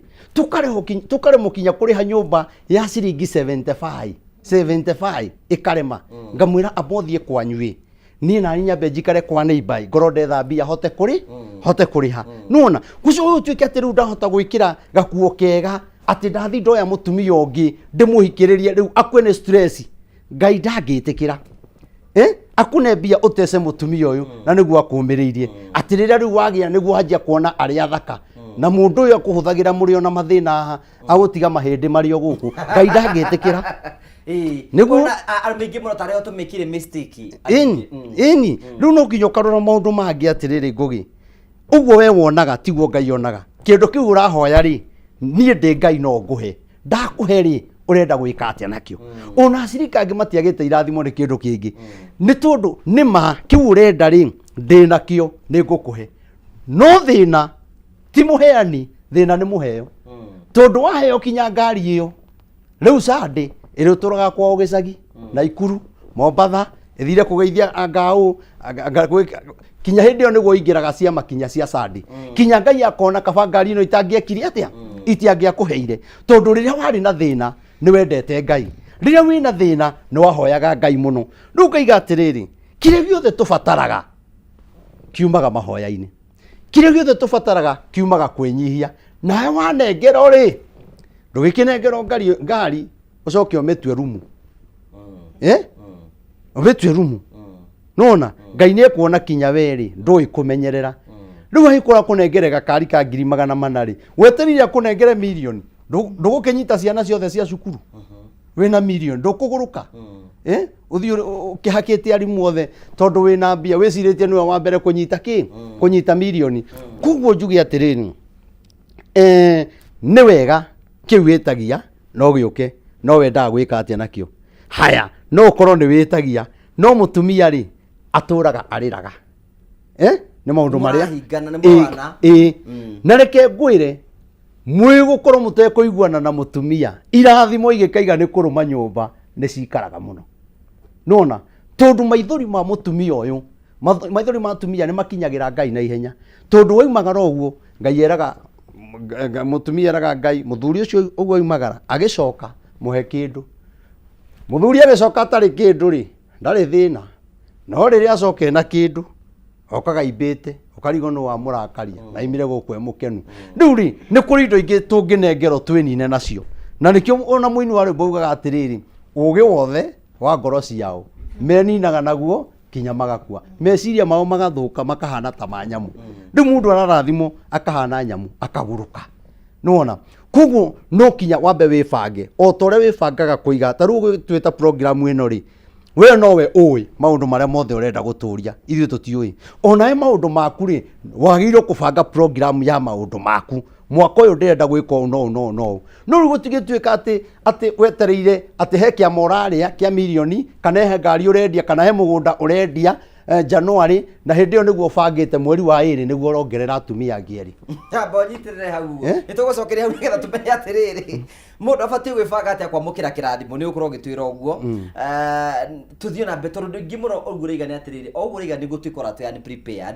Speaker 1: tũkaremwo kinya kũrĩha nyũmba ya ciringi 75 75 ĩkarema. Ngamwĩra amba ũthiĩ kwanyu ĩ, niĩ nani nyambe njikare kwa neighbor ngorwo ndetha mbia hote kũrĩ hote kũrĩha. Nĩwona gũcio ũyũ ũtuĩke atĩ rĩu ndahota gwĩkĩra gakuo kega atĩ ndathi ndoya mũtumia ũngĩ ndĩmũhikĩrĩrie rĩu akue nĩ stress, Ngai ndangĩtĩkĩra. Akune mbia ũtece mũtumia ũyũ na nĩguo akũmĩrĩirie atĩ rĩrĩa rĩu wagĩa nĩguo wanjia kuona arĩa athaka na mũndũ ũyũ akũhũthagĩra mũrĩ ona mathĩna haha agũtiga mahĩndĩ marĩ o gũkũ, Ngai ndangĩtĩkĩra. Nĩguo.
Speaker 2: Andũ aingĩ mũno tarĩa tũmĩkire mistake.
Speaker 1: Ĩni, ĩni, rĩu no nginya ũkarora maũndũ mangĩ atĩrĩrĩ, Ngũgĩ, ũguo we wonaga tiguo Ngai onaga. Kĩndũ kĩu ũrahoya rĩ, niĩ ndĩ Ngai no ngũhe, ndakũhe rĩ, ũrenda gwĩka atĩa nakĩo? Ona acirika angĩ matiagĩte irathimo nĩ kĩndũ kĩngĩ, nĩ tondũ nĩ ma kĩu ũrenda rĩ, ndĩ nakĩo nĩ ngũkũhe. No thĩna ti mũheani, thĩna nĩ mũheo, tondũ waheo kinya ngari ĩyo rĩu Sunday ĩrĩa ũtũraga kwao gĩcagi Naikuru, Mombatha, ĩthire kũgeithia anga ũ kinya hĩndĩ ĩyo nĩguo ingĩraga ciama kinya cia Sunday, kinya Ngai akona kaba ngari ĩno itangĩekire atĩa, itiangĩakũheire, tondũ rĩrĩa warĩ na thĩna nĩ wendete Ngai, rĩrĩa wĩna thĩna nĩ wahoyaga Ngai mũno. Rĩu ngaiga atĩrĩrĩ, kĩrĩa gĩothe tũbataraga kiumaga mahoya-inĩ, kĩrĩa gĩothe tũbataraga kiumaga kwĩnyihia. Nawe wanengerwo rĩ, ndũgĩkĩnengerwo ngari ũcoke ũmĩtue rumu. Ũmĩtue rumu. Nona Ngai nĩ ekuona kinya we rĩ ndũĩ kũmenyerera. Rĩu angĩkorwo akũnengere gakari ka ngiri magana mana rĩ, wetereire akũnengere mirioni, ndũgũkĩnyita ciana ciothe cia cukuru wĩna mirioni, ndũkũgũrũka. Ũthiĩ ũkĩhakĩte arimũ othe tondũ wĩna mbia, wĩcirĩtie nĩwe wa mbere kũnyita kĩ, kũnyita mirioni. Koguo njuge atĩrĩrĩ, nĩ wega kĩu wĩtagia no gĩũke, no wendaga gwĩka atĩa nakĩo? Haya, no ũkorwo nĩ wĩtagia, no mũtumia rĩ atũraga arĩraga. Nĩ maũndũ marĩa
Speaker 2: Mũrahingana, nĩ mũrana.
Speaker 1: Ĩ, na reke ngwĩre, mwĩgũkorwo mũtekũiguana na mũtumia, irathimo igĩkaiga nĩ kũrũma nyũmba nĩ cikaraga mũno. Nona tondũ maithori ma mũtumia ũyũ, maithori ma atumia nĩ makinyagĩra Ngai na ihenya, tondũ waimagara ũguo Ngai eraga mũtumia eraga Ngai, mũthuri ũcio ũguo aimagara agĩcoka mũhe kĩndũ, mũthuri agĩcoka atarĩ kĩndũ rĩ, ndarĩ thĩna, no rĩrĩa acoka ena kĩndũ okaga imbĩte, ũkarigwo nĩ wamũrakaria na aimire gũkũ e mũkenu. Rĩu rĩ, nĩ kũrĩ indo ingĩ tũngĩnengerwo twĩnine nacio, na nĩkĩo ona mũini wa rwĩmbo augaga atĩrĩrĩ, ũgĩ wothe wa ngoro ciao meninaga naguo kinya magakua, meciria mao magathũka makahana ta ma nyamũ. Rĩu mũndũ ararathimwo akahana nyamũ, akagũrũka. Nĩwona? Koguo no kinya wambe wĩbange o ta ũrĩa wĩbangaga kũiga. Ta rĩu twĩta program ĩno rĩ, we nowe ũĩ maũndũ marĩa mothe ũrenda gũtũria, ithuĩ tũtiũĩ. Onawe maũndũ maku rĩ, wagĩrĩirwo kũbanga program ya maũndũ maku. Mwaka ũyũ ndĩrenda gwĩka ũũ na ũũ na ũũ na ũũ. No rĩu gũtigĩtuĩka atĩ atĩ wetereire atĩ he kĩama ũrarĩa kĩa mirioni, kana he ngari ũrendia, kana he mũgũnda ũrendia January, na hĩndĩ ĩyo nĩguo ũbangĩte mweri wa ĩrĩ nĩguo ũrongerera atumia angĩ erĩ.
Speaker 2: Amba ũnyitĩrĩre hau ũguo. Nĩ tũgũcokeria hau nĩgetha tũmenye atĩrĩrĩ, mũndũ abatiĩ gwĩbanga atĩa kwamũkĩra kĩrathimo, nĩ ũgũkorwo ũgĩtwĩra ũguo. Tũthiĩ na mbere tondũ andũ aingĩ mũno ũguo ũraiga nĩ atĩrĩrĩ, o ũguo ũraiga nĩguo twĩkora twĩ unprepared,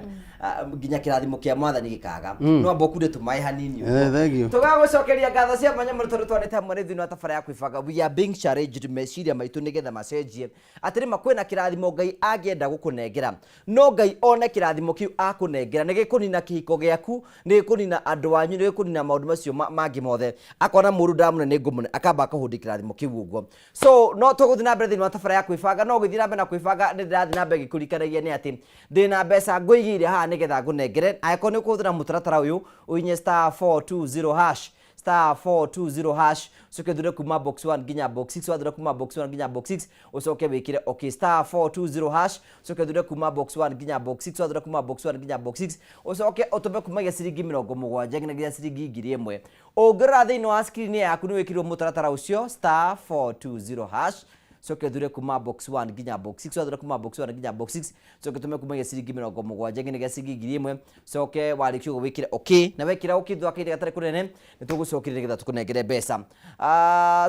Speaker 2: nginya kĩrathimo kĩa mwathani gĩkaga. No amba ũkunde tũmaĩ hanini ũguo.
Speaker 1: Thank you.
Speaker 2: Tũgagũcokeria ngatho cia mwanya mũno tondũ twanĩte hamwe nĩ thĩinĩ wa tabara ya kwĩbanga. We are being challenged meciria maitũ nĩgetha macenjie. Atĩrĩ ma kwĩna kĩrathimo Ngai angĩenda gũkũnengera, no Ngai one kĩrathimo kĩu akũnengera nĩ gĩkũnina kĩhiko gĩaku, nĩ gĩkũnina andũ anyu, nĩ gĩkũnina maũndũ macio mangĩ mothe. Akona mũru ndamũne nĩ ngũmũne, akamba akahũndia kĩrathimo kĩu ũguo. So no tũgũthiĩ na mbere thĩinĩ wa tabara ya kwĩbanga, no ũgĩthiĩ na mbere na kwĩbanga nĩ ndĩrathiĩ na mbere ngĩkũririkanagia nĩ atĩ ndĩna mbeca ngũigĩire haha nĩgetha ngũnengere. Angĩkorwo nĩ ũkũhũthĩra mũtaratara ũyũ, ũhihinye star 420 hash, star 420 hash, ucoke uthure kuma box 1 nginya box 6, wathura kuma box 1 nginya box 6 ucoke wikire okay, star 420 hash, ucoke uthure kuma box 1 nginya box 6, wathura kuma box 1 nginya box 6 ucoke utume kumagia ciringi mĩrongo mũgwanja nginyagia ciringi ngiri ĩmwe. Ũngĩrora thĩinĩ wa screen yaku nĩ wĩkĩrirwo mũtaratara ũcio star 420 hash, coke uthure kuma box 1 nginya box 6, wathura kuma box 1 nginya box 6 coke tume kumagia ciringi mĩrongo mũgwanja nginyagia ciringi ngiri ĩmwe, coke warĩkia ũguo wĩkĩre okay, na wekĩra okay thutha wa kahinda gatarĩ kũnene nĩ tũgũcokeria nĩgetha tũkũnengere mbeca.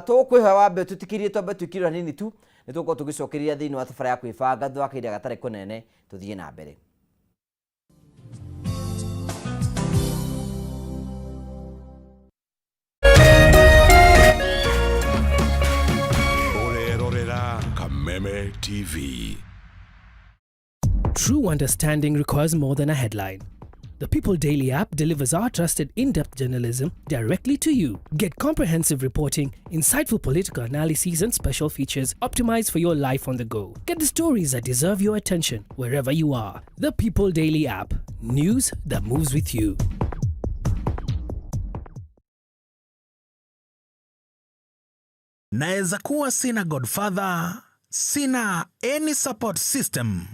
Speaker 2: Tũkwĩhoya wambe tũtikĩrie, twambe twĩkĩrĩre hanini tu, nĩ tũgũkorwo tũgĩcokeria thĩinĩ wa tabara ya kwĩbanga thutha wa kahinda gatarĩ kũnene. Tũthiĩ na mbere.
Speaker 4: Ũrerorera Kameme TV.
Speaker 9: True understanding requires more than a headline. The People Daily app delivers our trusted in-depth journalism directly to you. Get comprehensive reporting, insightful political analyses and special features optimized for your life on the go. Get the stories that deserve your attention wherever you are. The People Daily app. News that moves with you.
Speaker 5: Naeza kuwa sina godfather, sina any support system,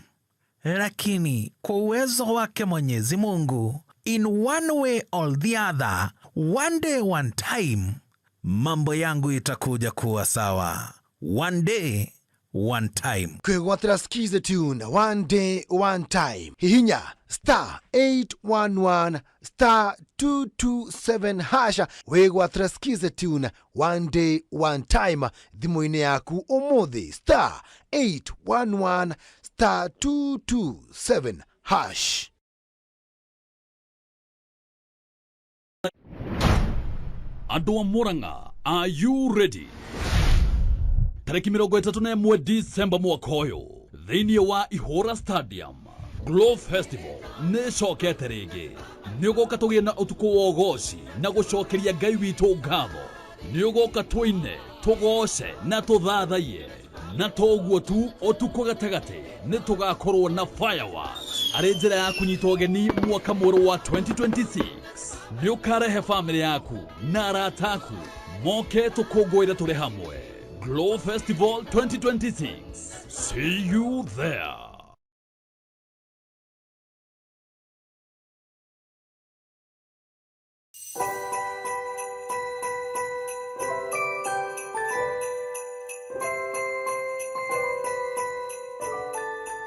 Speaker 5: lakini kwa uwezo wake Mwenyezi Mungu, in one way or the other, one day one time, mambo yangu itakuja kuwa sawa. One day one time.
Speaker 6: Kwĩgwatĩra Skiza Tune one day one time. Hihinya star 811 star 227 hash wĩgwatĩra Skiza Tune one day one time thimũ-inĩ yaku ũmũthĩ, star 811 star 227 hash.
Speaker 8: Andũ a Murang'a, are you ready? Tarĩki 31 December mwaka ũyũ thĩinĩ wa Ihũra Stadium, Glow Festival nĩ ĩcokete rĩngĩ. Nĩ ũgoka tũgĩe na ũtukũ wa ũgoci na gũcokeria Ngai witũ ngatho. Nĩ ũgoka tũine, tũgoce na tũthathaiye. Na toguo tu, ũtukũ gatagatĩ nĩ tũgakorwo na fireworks arĩ njĩra ya kũnyita ũgeni mwaka mwerũ wa 2026. Nĩ ũkarehe famĩlĩ yaku na arata aku moke tũkũngũĩre tũrĩ hamwe. Glow Festival 2026. See you there.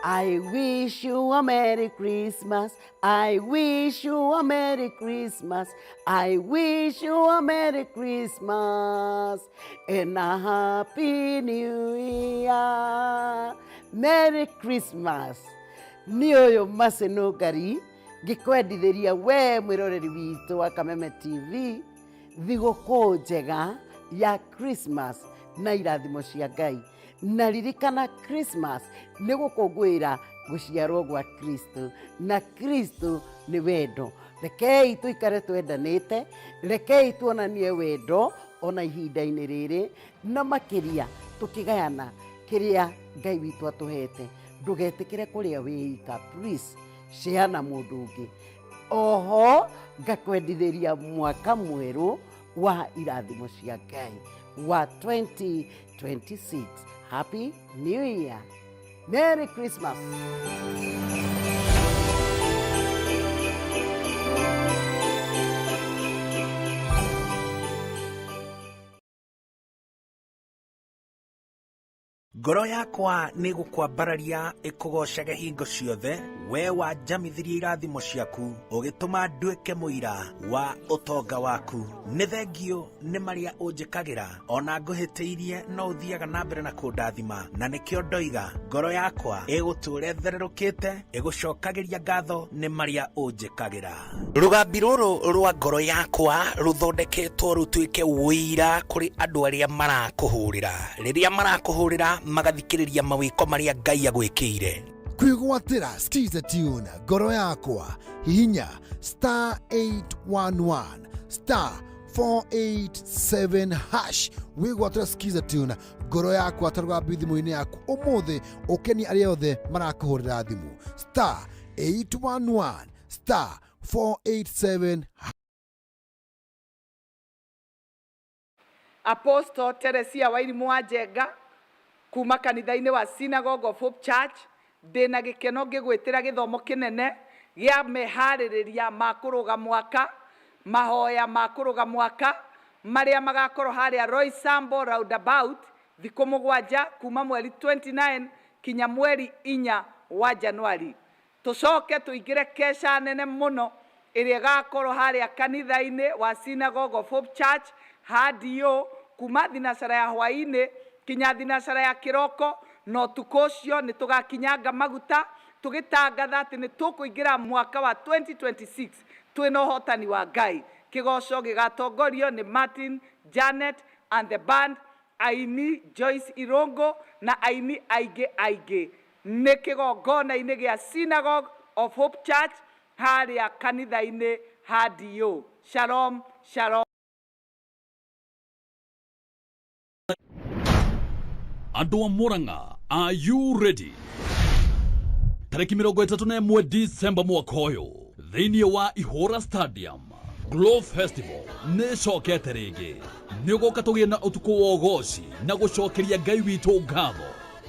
Speaker 12: I wish you a Merry Christmas. I wish you a Merry Christmas. I wish you a Merry Christmas and a Happy New Year. Merry Christmas. Nĩ ũyũ Macenũngari ngĩkwendithĩria we mwĩroreri witũ wa Kameme TV thigũkũ njega ya Christmas na irathimo cia Ngai. Na ririkana Christmas nĩ gũkũngũĩra gũciarwo gwa Kristo, na Kristo nĩ wendo. Rekei tũikare twendanĩte, rekei tuonanie wendo ona ihinda-inĩ rĩrĩ, na makĩria tũkĩgayana kĩrĩa Ngai witũ atũhete. Ndũgetĩkĩre kũrĩa wĩika, please share na mũndũ ũngĩ. Oho ngakwendithĩria mwaka mwerũ Wa irathimo cia Ngai wa 2026. Happy New Year. Merry Christmas.
Speaker 5: Ngoro yakwa nĩ gũkwambararia ĩkũgoocage hingo ciothe, we wanjamithirie irathimo ciaku, ũgĩtũma nduĩke mũira wa ũtonga waku. Nĩ thengiũ nĩ marĩa ũnjĩkagĩra, o na ngũhĩtĩirie no ũthiaga na mbere na kũndathima, na nĩkĩo ndoiga ngoro yakwa ĩgũtũũra ĩthererũkĩte, ĩgũcokagĩria ngatho nĩ marĩa ũnjĩkagĩra. Rũgambi rũrũ rwa ngoro yakwa rũthondeketwo rũtuĩke ũira kũrĩ andũ arĩa marakũhũrĩra. Rĩrĩa marakũhũrĩra magathikĩrĩria mawĩko marĩa Ngai agwĩkĩire.
Speaker 6: Kwĩgwatĩra Skiza Tune ngoro yakwa hihinya star 811 star 487 hash wĩgwatĩra Skiza Tune ngoro yakwa ta rũgambi thimũ-inĩ yaku ũmũthĩ ũkenie arĩa othe marakũhũrĩra thimũ star 811 star 487
Speaker 10: Apostle Teresia Wairimu wa Njenga kuma kanitha-inĩ wa Synagogue of Hope Church ndĩna gĩkeno ngĩgwĩtĩra gĩthomo kĩnene gĩa meharĩrĩria ma kũrũga mwaka, mahoya ma kũrũga mwaka marĩa magakorwo harĩa Roysambu Roundabout thikũ mũgwanja kuma mweri 29 kinya mweri inya wa Januari. Tũcoke tũingĩre kesha nene mũno ĩrĩa ĩgakorwo harĩa kanitha-inĩ wa Synagogue of Hope Church HDO kuma thinacara ya hwaĩ-inĩ kinya thinacara ya kĩroko, na ũtukũ ũcio nĩ tũgakinyanga maguta tũgĩtangatha atĩ nĩ tũkũingĩra mwaka wa 2026 twĩna ũhotani wa Ngai. Kĩgoco gĩgatongorio nĩ Martin, Janet and the band, aini Joyce Irũngũ na aini aingĩ aingĩ. Nĩ kĩgongona-inĩ gĩa Synagogue of Hope Church harĩa kanitha-inĩ ha DO. Shalom, shalom.
Speaker 8: Andũ a Murang'a, are you ready? Tarĩki 31 December mwaka ũyũ thĩinĩ wa Ihũra Stadium, Glow Festival nĩ ĩcokete rĩngĩ. Nĩ ũgoka tũgĩe na ũtukũ wa ũgoci na gũcokeria Ngai witũ ngatho.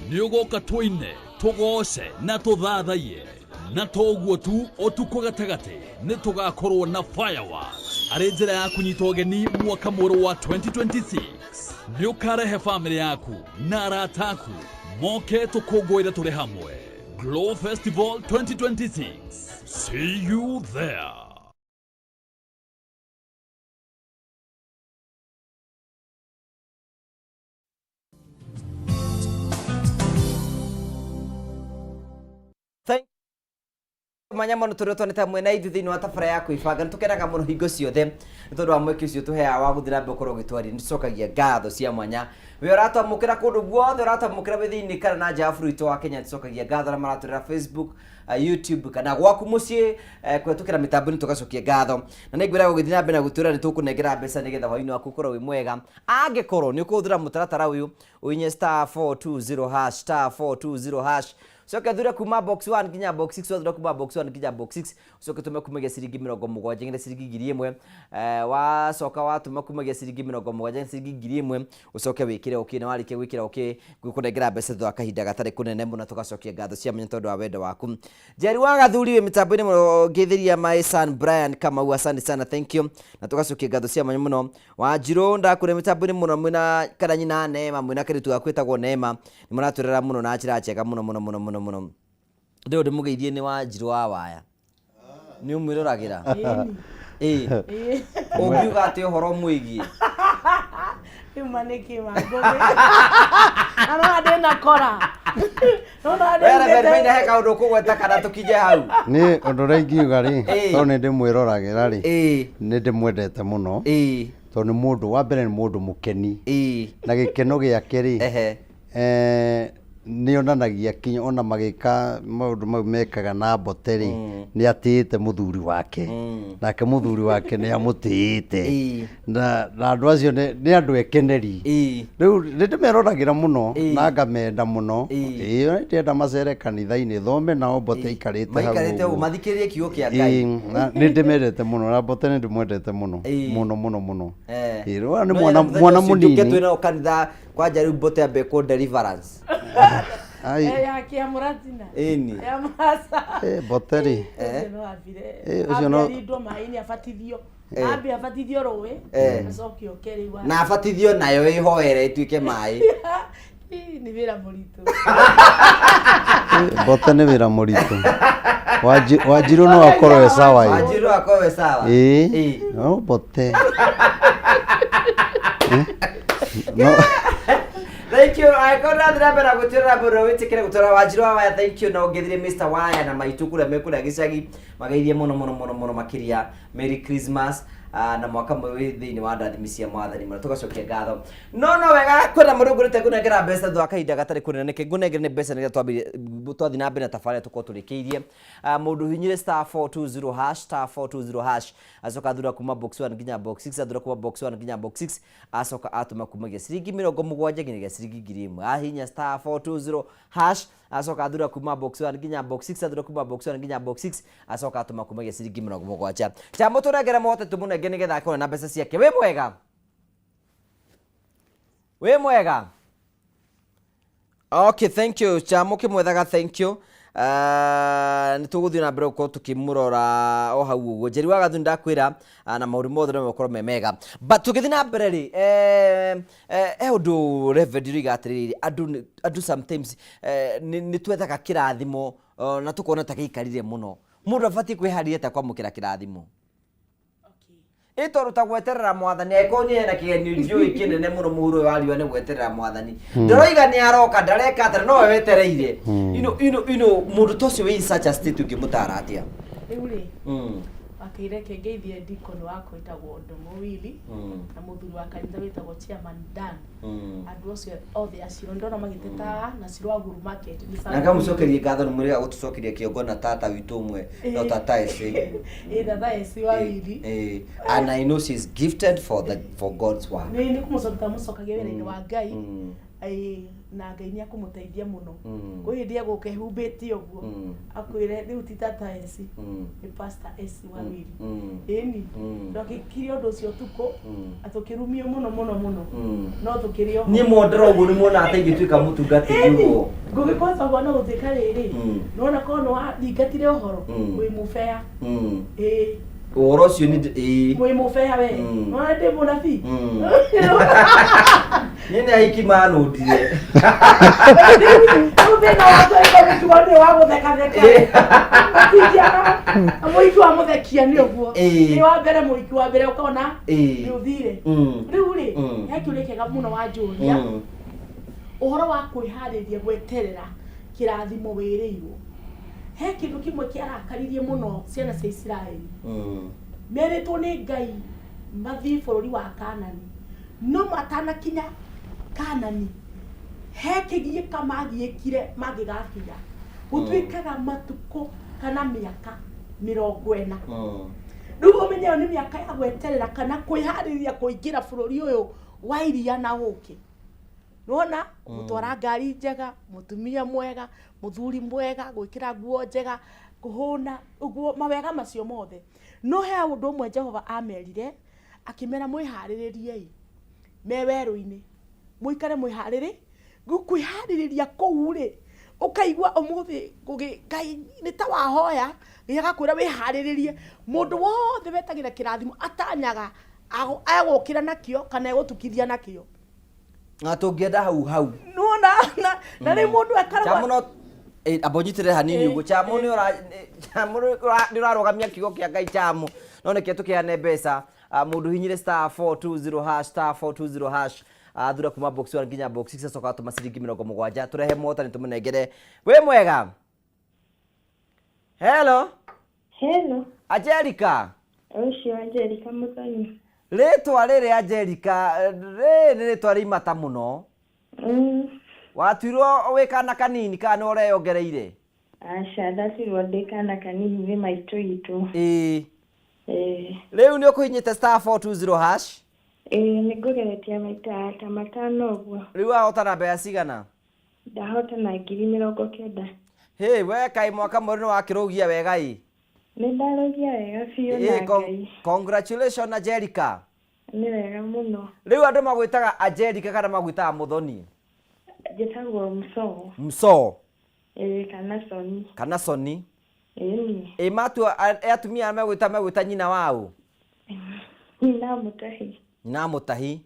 Speaker 8: Nĩ ũgoka tũine, tũgoce na tũthathaiye. Na toguo tu, ũtukũ gatagatĩ nĩ tũgakorwo na fireworks arĩ njĩra ya kũnyita ũgeni mwaka mwerũ wa 2026. Nĩ ũkarehe famĩlĩ yaku na arata aku moke tũkũngũĩre tũrĩ hamwe. Glow Festival 2026. See you there.
Speaker 2: Thank manya mũno tũrĩa twanĩte mwena ithu thĩinĩ wa tabara ya kwĩbanga nĩ tũkenaga mũno hingo ciothe nĩ tondũ wa mweke ũcio tũheaga wa gũthiĩ na mbere gũkorwo ũgĩtwaria nĩ tũcokagia ngatho cia mwanya we ũratwamũkĩra kũndũ guothe ũratwamũkĩra wĩ thĩinĩ kana na nja wa bũrũri witũ wa Kenya nĩ tũcokagia ngatho arĩa maratũrĩra Facebook, YouTube kana gwaku mũciĩ, kũhetũkĩra mĩtambo nĩ tũgacokia ngatho na nĩ ngwĩraga ũgĩthiĩ na mbere na gũtwĩra nĩ tũkũnengera mbeca nĩgetha hwainĩ waku ũkorwo wĩ mwega angĩkorwo nĩ ũkũhũthĩra mũtaratara ũyũ ũinye star 420 hash star 420 hash ucoke thure kuma box 1 nginya box 6 wathura kuma box 1 nginya box 6 ucoke tume kumagia ciringi 70 nginya ciringi 1000, wacoka watuma kumagia ciringi 70 nginya ciringi 1000 ucoke wikire okay, na warikia gwikira okay ngũkũnengera mbeca thutha wa kahinda gatarĩ kũnene mũno tũgacokia ngatho cia mwanya tondũ wa wendo waku. Njeri wa Gathuri wĩ mĩtambo-inĩ mũno ngĩthĩria my son Brian Kamau, asante sana, thank you, na tũgacokia ngatho cia mwanya mũno. Wanjirũ ndakũrĩ mĩtambo-inĩ mũno mwĩna kana nyina Neema mwĩna kairĩtu gaku wĩtagwo Neema nĩ mũratwĩrera mũno na njĩra njega mũno mũno mũno mũno mũno. Ndĩũ ndĩmũgeithie nĩ Wanjirũ wa Waya. Nĩ ũmwĩroragĩra? Ĩĩ. Ũngiuga atĩ ũhoro mwĩgiĩ?
Speaker 3: Rĩu ma nĩ kĩ Wangũgĩ? Na nona ndĩna kora. Nona
Speaker 2: Wee Reverend
Speaker 3: ndĩrugĩte.
Speaker 2: Maina he kaũndũ ũkũgweta kana tũkinye hau?
Speaker 1: Niĩ ũndũ ũrĩa ingiuga rĩ,
Speaker 2: Ĩĩ.
Speaker 1: tondũ nĩ ndĩmwĩroragĩra rĩ,
Speaker 2: Ĩĩ.
Speaker 1: nĩ ndĩmwendete mũno.
Speaker 2: Ĩĩ.
Speaker 1: Tondũ nĩ mũndũ, wa mbere nĩ mũndũ mũkeni.
Speaker 2: Ĩĩ.
Speaker 1: Na gĩkeno gĩake rĩ,
Speaker 2: Ehe.
Speaker 1: Nĩ onanagia kinya ona magĩka maũndũ mau mekaga na mbote rĩ, nĩ atĩĩte mũthuri wake, nake mũthuri wake nĩ amũtĩĩte. Na andũ acio nĩ andũ ekeneri. Rĩu nĩ ndĩmeroragĩra mũno na ngamenda mũno. Ĩĩ, ndĩrenda macere kanitha-inĩ, thome nao mbote aikarĩte hau
Speaker 2: Maikarĩte ũguo
Speaker 1: ũguo.
Speaker 2: Mathikĩrĩrie kiugo kĩa Ngai.
Speaker 1: Ĩĩ, na nĩ ndĩmendete mũno na mbote nĩ ndĩmwendete mũno mũno mũno mũno. Ĩĩ, rĩu nĩ
Speaker 2: No
Speaker 1: mwana
Speaker 2: yena mũthenya
Speaker 1: mwana
Speaker 2: ũcio njũke
Speaker 1: mũnini.
Speaker 2: Twĩ nao kanitha kwanja rĩu mbote ambe kwo deliverance.
Speaker 1: Ai.
Speaker 3: Eh, ya kĩamũratina.
Speaker 2: Ĩni.
Speaker 3: Ya masa.
Speaker 1: Eh, mbote rĩ.
Speaker 3: Ũcio no ambire.
Speaker 1: Eh, ũcio no-
Speaker 3: Ambe arindwo maĩ-inĩ abatithio. Ambe abatithio rũĩ. Acoke oke rĩu.
Speaker 2: Na abatithio nayo ĩhoere ĩtuĩke maĩ.
Speaker 3: Ih, nĩ wĩra mũritũ.
Speaker 1: Eh, mbote nĩ wĩra mũritũ. Wanjiru no akorwo e sawa ĩ.
Speaker 2: Wanjiru akorwo e sawa.
Speaker 1: Ĩĩ, no mbote. Eh, no.
Speaker 2: Thank you. Angĩkorwo ũrathiĩ na mbere na gũtwĩrora mũno wĩtĩkĩre gũtwara Wanjiru wa Waya, thank you. Na ũngĩthire Mr. Waya na maitũ kũrĩa me kũrĩa gĩcagi, mageithie mũno mũno mũno mũno makĩria. Merry Christmas na mwaka mwerũ wĩ thĩinĩ wa ndathimi cia mwathani mũno, tũgacokia ngatho. No no wega kwĩna mũndũ ngũrĩte ngũnengera mbeca thutha wa kahinda gatarĩ kũnene. Nĩkĩ ngũnengere nĩ mbeca nĩgetha twambĩrĩrie twathiĩ na mbere na tabarĩra tũkorwo tũrĩkĩirie. Mũndũ ũhihinyire star 420 hash, star 420 hash, acoka athura kuma box 1 nginya box 6, athura kuma box 1 nginya box 6, acoka atũma kumagia ciringi 70 nginyagia ciringi 1000. Ahihinya star 420 hash, acoka athura kuma box 1 nginya box 6, athura kuma box 1 nginya box 6, acoka atũma kumagia ciringi 70. Chamũ tũnengere mote tũmũnenge nĩgetha akorwo na mbeca ciake. Wĩ mwega? Wĩ mwega? Okay, thank you. Chamũ kĩmwethaga, thank you. Nĩ tũgũthiĩ na mbere gũkorwo tũkĩmũrora o hau ũguo. Njeri wa Gathu, ndakwĩra na maũndũ mothe no makorwo me mega. But tũgĩthiĩ na mbere rĩ, he ũndũ Reverend ũroiga atĩrĩrĩ, andũ sometimes nĩ twethaga kĩrathimo na tũkona ta gĩikarire mũno. Mũndũ abatiĩ kwĩharĩria atĩa kwamũkĩra kĩrathimo? Ĩ tondũ ta gweterera mwathani, angĩkorwo niĩ hena kĩgenio njũĩ kĩnene mũno mũhuro ũyũ wa riũa nĩ gweterera mwathani. Ndĩroiga nĩ aroka, ndareka atĩa, no we wetereire. Mũndũ ta ũcio wĩ in such a state ũngĩmũtara atĩa?
Speaker 3: Rĩu rĩ, wakĩreke ngeithie deacon wakwa wĩtagwo Ndũng'ũ Willy na mũthuri wa kanitha wĩtagwo Chairman Dan. Andũ acio othe acio ndona magĩteta na Cirwaguru Market nĩ
Speaker 2: Na
Speaker 3: family.
Speaker 2: ngamũcokerie ngatho nĩ mũrĩga gũtũcokeria kĩongo na tata witũ ũmwe, no tata eci.
Speaker 3: Ĩ, tata eci wa Willy.
Speaker 2: And I know she's gifted for God's work.
Speaker 3: Nĩ kũmũcokia mũcokagia wĩra-inĩ wa Ngai. Ĩĩ, na Ngai nĩ akũmũteithia mũno. Kwĩ hĩndĩ egũka ehumbĩte ũguo, akwĩre rĩu ti tata eci, nĩ pastor eci wa Willy. Ĩni, twagĩkire ũndũ ũcio ũtukũ, na tũkĩrumio mũno mũno mũno, no tũkĩrĩ oho.
Speaker 2: Niĩ mwondera ũguo nĩ muona atĩ ingĩtuĩka mũtungatĩri ũguo.
Speaker 3: Ngũgĩkwaca ũguo no gũtuĩka rĩrĩ, nĩwona korwo nĩ wathingatire ũhoro, wĩ mũbea. Ĩĩ.
Speaker 2: Ũhoro ũcio nĩ ĩĩ.
Speaker 3: Wĩ mũbea we. Nĩwona ndĩ mũnabii?
Speaker 2: Niĩ nĩ ahiki manũndire.
Speaker 3: Rĩu thĩna wakwa ĩko mũtugo nĩ wa gũthekatheka. Matingiaga mũhiki wa mũthekia nĩ ũguo. Nĩ wa mbere, mũhiki wa mbere ũkona nĩ ũthire. Rĩu rĩ, he kĩũria kĩega mũno wanjũria. Ũhoro wa kwĩharĩria gweterera kĩrathimo wĩrĩirwo. He kĩndũ kĩmwe kĩarakaririe mũno ciana cia Isiraeli. Merĩtwo nĩ Ngai mathiĩ bũrũri wa Kanani. No matanakinya Kanani, he kĩgiĩka magiĩkire mangĩgakinya. Gũtuĩkaga matukũ kana mĩaka 40. Rĩu ũmenye ĩyo nĩ mĩaka ya gweterera kana kwĩharĩria kũingĩra bũrũri ũyũ wa iria na ũkĩ. Nĩwona gũtwara ngari njega, mũtumia mwega, mũthuri mwega, gwĩkĩra nguo njega, kũhũna, ũguo mawega macio mothe. No he ũndũ ũmwe Jehova amerire, akĩmera mwĩharĩrĩriei me werũ-inĩ, mũikare mwĩharĩrĩ. Rĩu kwĩharĩrĩria kũu rĩ, ũkaigua ũmũthĩ Ngai nĩ ta wahoya, Ngai agakwĩra wĩharĩrĩrie. Mũndũ wothe wetagĩra kĩrathimo atanyaga egũkĩra nakĩo kana egũtukithia nakĩo.
Speaker 2: Na tũngĩenda hau hau.
Speaker 3: Nĩwona, na rĩu mũndũ ekaragwo
Speaker 2: Chamu no amba ũnyitĩrĩre hanini ũguo. Chamu nĩ ũra Chamu nĩ ũrarũgamia kiugo kĩa Ngai Chamu. No nĩkĩo tũkĩheane mbeca. Mũndũ hinyire star 420 hash, star 420 hash. Thura kuma box 1 nginya box 6, acoka atũma ciringi 70. Tũrehe mũhotani tũmũnengere. Wĩ mwega? Hello.
Speaker 13: Hello.
Speaker 2: Angelica.
Speaker 13: Ũcio Angelica Mũthoni.
Speaker 2: Rĩtwa rĩrĩ Angelica, rĩrĩ nĩ rĩtwa rĩimata mũno. Watuirwo wĩ kana kanini kana nĩ ũreyongereire?
Speaker 13: Aca, ndatirwo ndĩ kana kanini nĩ maitũ itũ.
Speaker 2: Ĩĩ.
Speaker 13: Ĩĩ.
Speaker 2: Rĩu nĩ ũkũhinyĩte star 420 hash?
Speaker 13: Ĩĩ, nĩ ngũgeretie maita ta matano ũguo.
Speaker 2: Rĩu wahotana mbeca cigana?
Speaker 13: Ndahotana 90,000.
Speaker 2: Hĩ, we kaĩ mwaka mwerũ nĩ wakĩrũgia wega ĩ.
Speaker 13: Nĩ ndarũgia wega biũ
Speaker 2: Ĩ,
Speaker 13: na Ngai.
Speaker 2: Congratulations Angelica.
Speaker 13: Nĩ wega mũno.
Speaker 2: Rĩu andũ magwĩtaga Angelica kana magwĩtaga Mũthoni?
Speaker 13: Njĩtagwo Msoo.
Speaker 2: Msoo.
Speaker 13: Ĩĩ, kana Soni.
Speaker 2: Kana Soni.
Speaker 13: Ĩni.
Speaker 2: Ĩ matua atumia arĩa megwĩta megwĩta nyina wa ũ?
Speaker 13: Nyina Mũtahi.
Speaker 2: Nyina wa Mũtahi.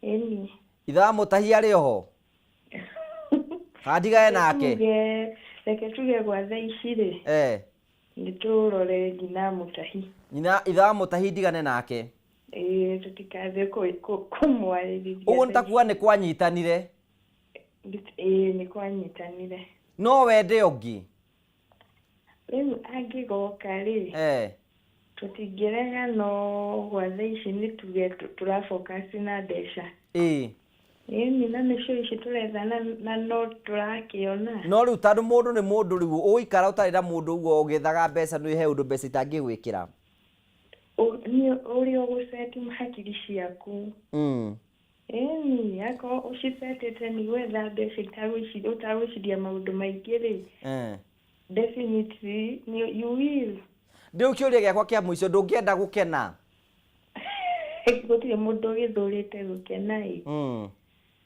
Speaker 13: Ĩni.
Speaker 2: Ithe wa Mũtahi arĩ oho? Kana ndigane nake?
Speaker 13: Tuge, reke tuge gwa thaa ici rĩ.
Speaker 2: Eh.
Speaker 13: Nĩ tũrore nyina Mũtahi.
Speaker 2: Nyina ithe wa Mũtahi ndigane nake.
Speaker 13: Ĩĩ, tũtikathiĩ kũmwarĩrĩria.
Speaker 2: Ũguo nĩ ta kuga nĩ kwanyitanire.
Speaker 13: Ĩĩ, nĩ kwanyitanire.
Speaker 2: No wende ũngĩ?
Speaker 13: Rĩu angĩgoka rĩ,
Speaker 2: Eh.
Speaker 13: tũtingĩrega no gwa thaa ici nĩ tuge tũrafocus na mbeca.
Speaker 2: Ĩĩ.
Speaker 13: Ĩni, na nĩcio ici tũretha na no tũrakĩona.
Speaker 2: No rĩu tondũ mũndũ nĩ mũndũ rĩu ũgũikara ũtarĩ na mũndũ ũguo ũgĩethaga mbeca nĩ he ũndũ mbeca itangĩgwĩkĩra.
Speaker 13: Nĩ ũrĩa ũgũceti hakiri ciaku. Ĩni, akorwo ũcicetete nĩ gwetha mbeca ũtagwĩciria maũndũ maingĩ rĩ. Definitely, you will.
Speaker 2: Rĩu kĩũria gĩakwa kĩa mũico, ndũngĩenda gũkena?
Speaker 13: Gũtirĩ mũndũ ũgĩthũrĩte gũkena ĩ.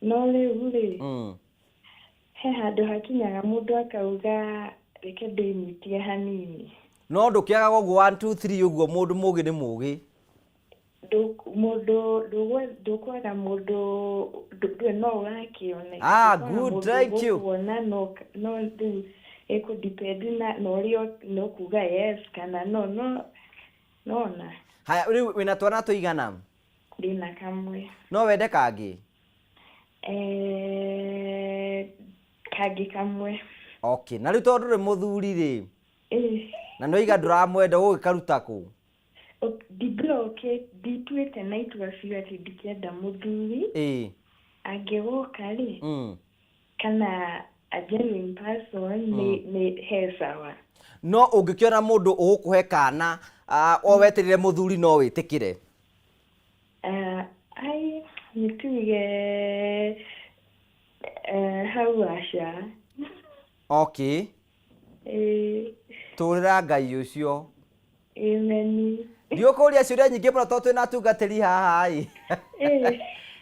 Speaker 13: No rĩu rĩ, he handũ hakinyaga mũndũ akauga reke ndĩnyitie hanini.
Speaker 2: No ndũkĩagaga ũguo 1 2 3 ũguo mũndũ mũgĩ nĩ mũgĩ.
Speaker 13: Mũndũ ndũkwaga mũndũ ndũĩ no ũrakĩona.
Speaker 2: Ah, good, thank you.
Speaker 13: Kuona no no rĩu ĩkũdepend na ũrĩa no kuga yes kana no no nona.
Speaker 2: Haya, rĩu wĩna twana tũigana?
Speaker 13: Ndĩna kamwe.
Speaker 2: No wende kangĩ?
Speaker 13: Kangĩ kamwe.
Speaker 2: Okay, na rĩu tondũ ndũrĩ mũthuri rĩ, na nĩ waiga ndũramwenda ũgũgĩkaruta kũ?
Speaker 13: Ndibloke, ndituĩte na itua biũ atĩ ndikenda mũthuri. Angĩgoka rĩ, kana a genuine person nĩ he sawa.
Speaker 2: No ũngĩkĩona mũndũ ũgũkũhe kana, o weterere mũthuri no wĩtĩkĩre?
Speaker 13: Ai, nĩ tuge hau aca.
Speaker 2: Okay. Tũrĩra Ngai ũcio.
Speaker 13: Amen.
Speaker 2: Ndiũkũria ciũria nyingĩ mũno tondũ twĩna atungatĩri haha ĩ.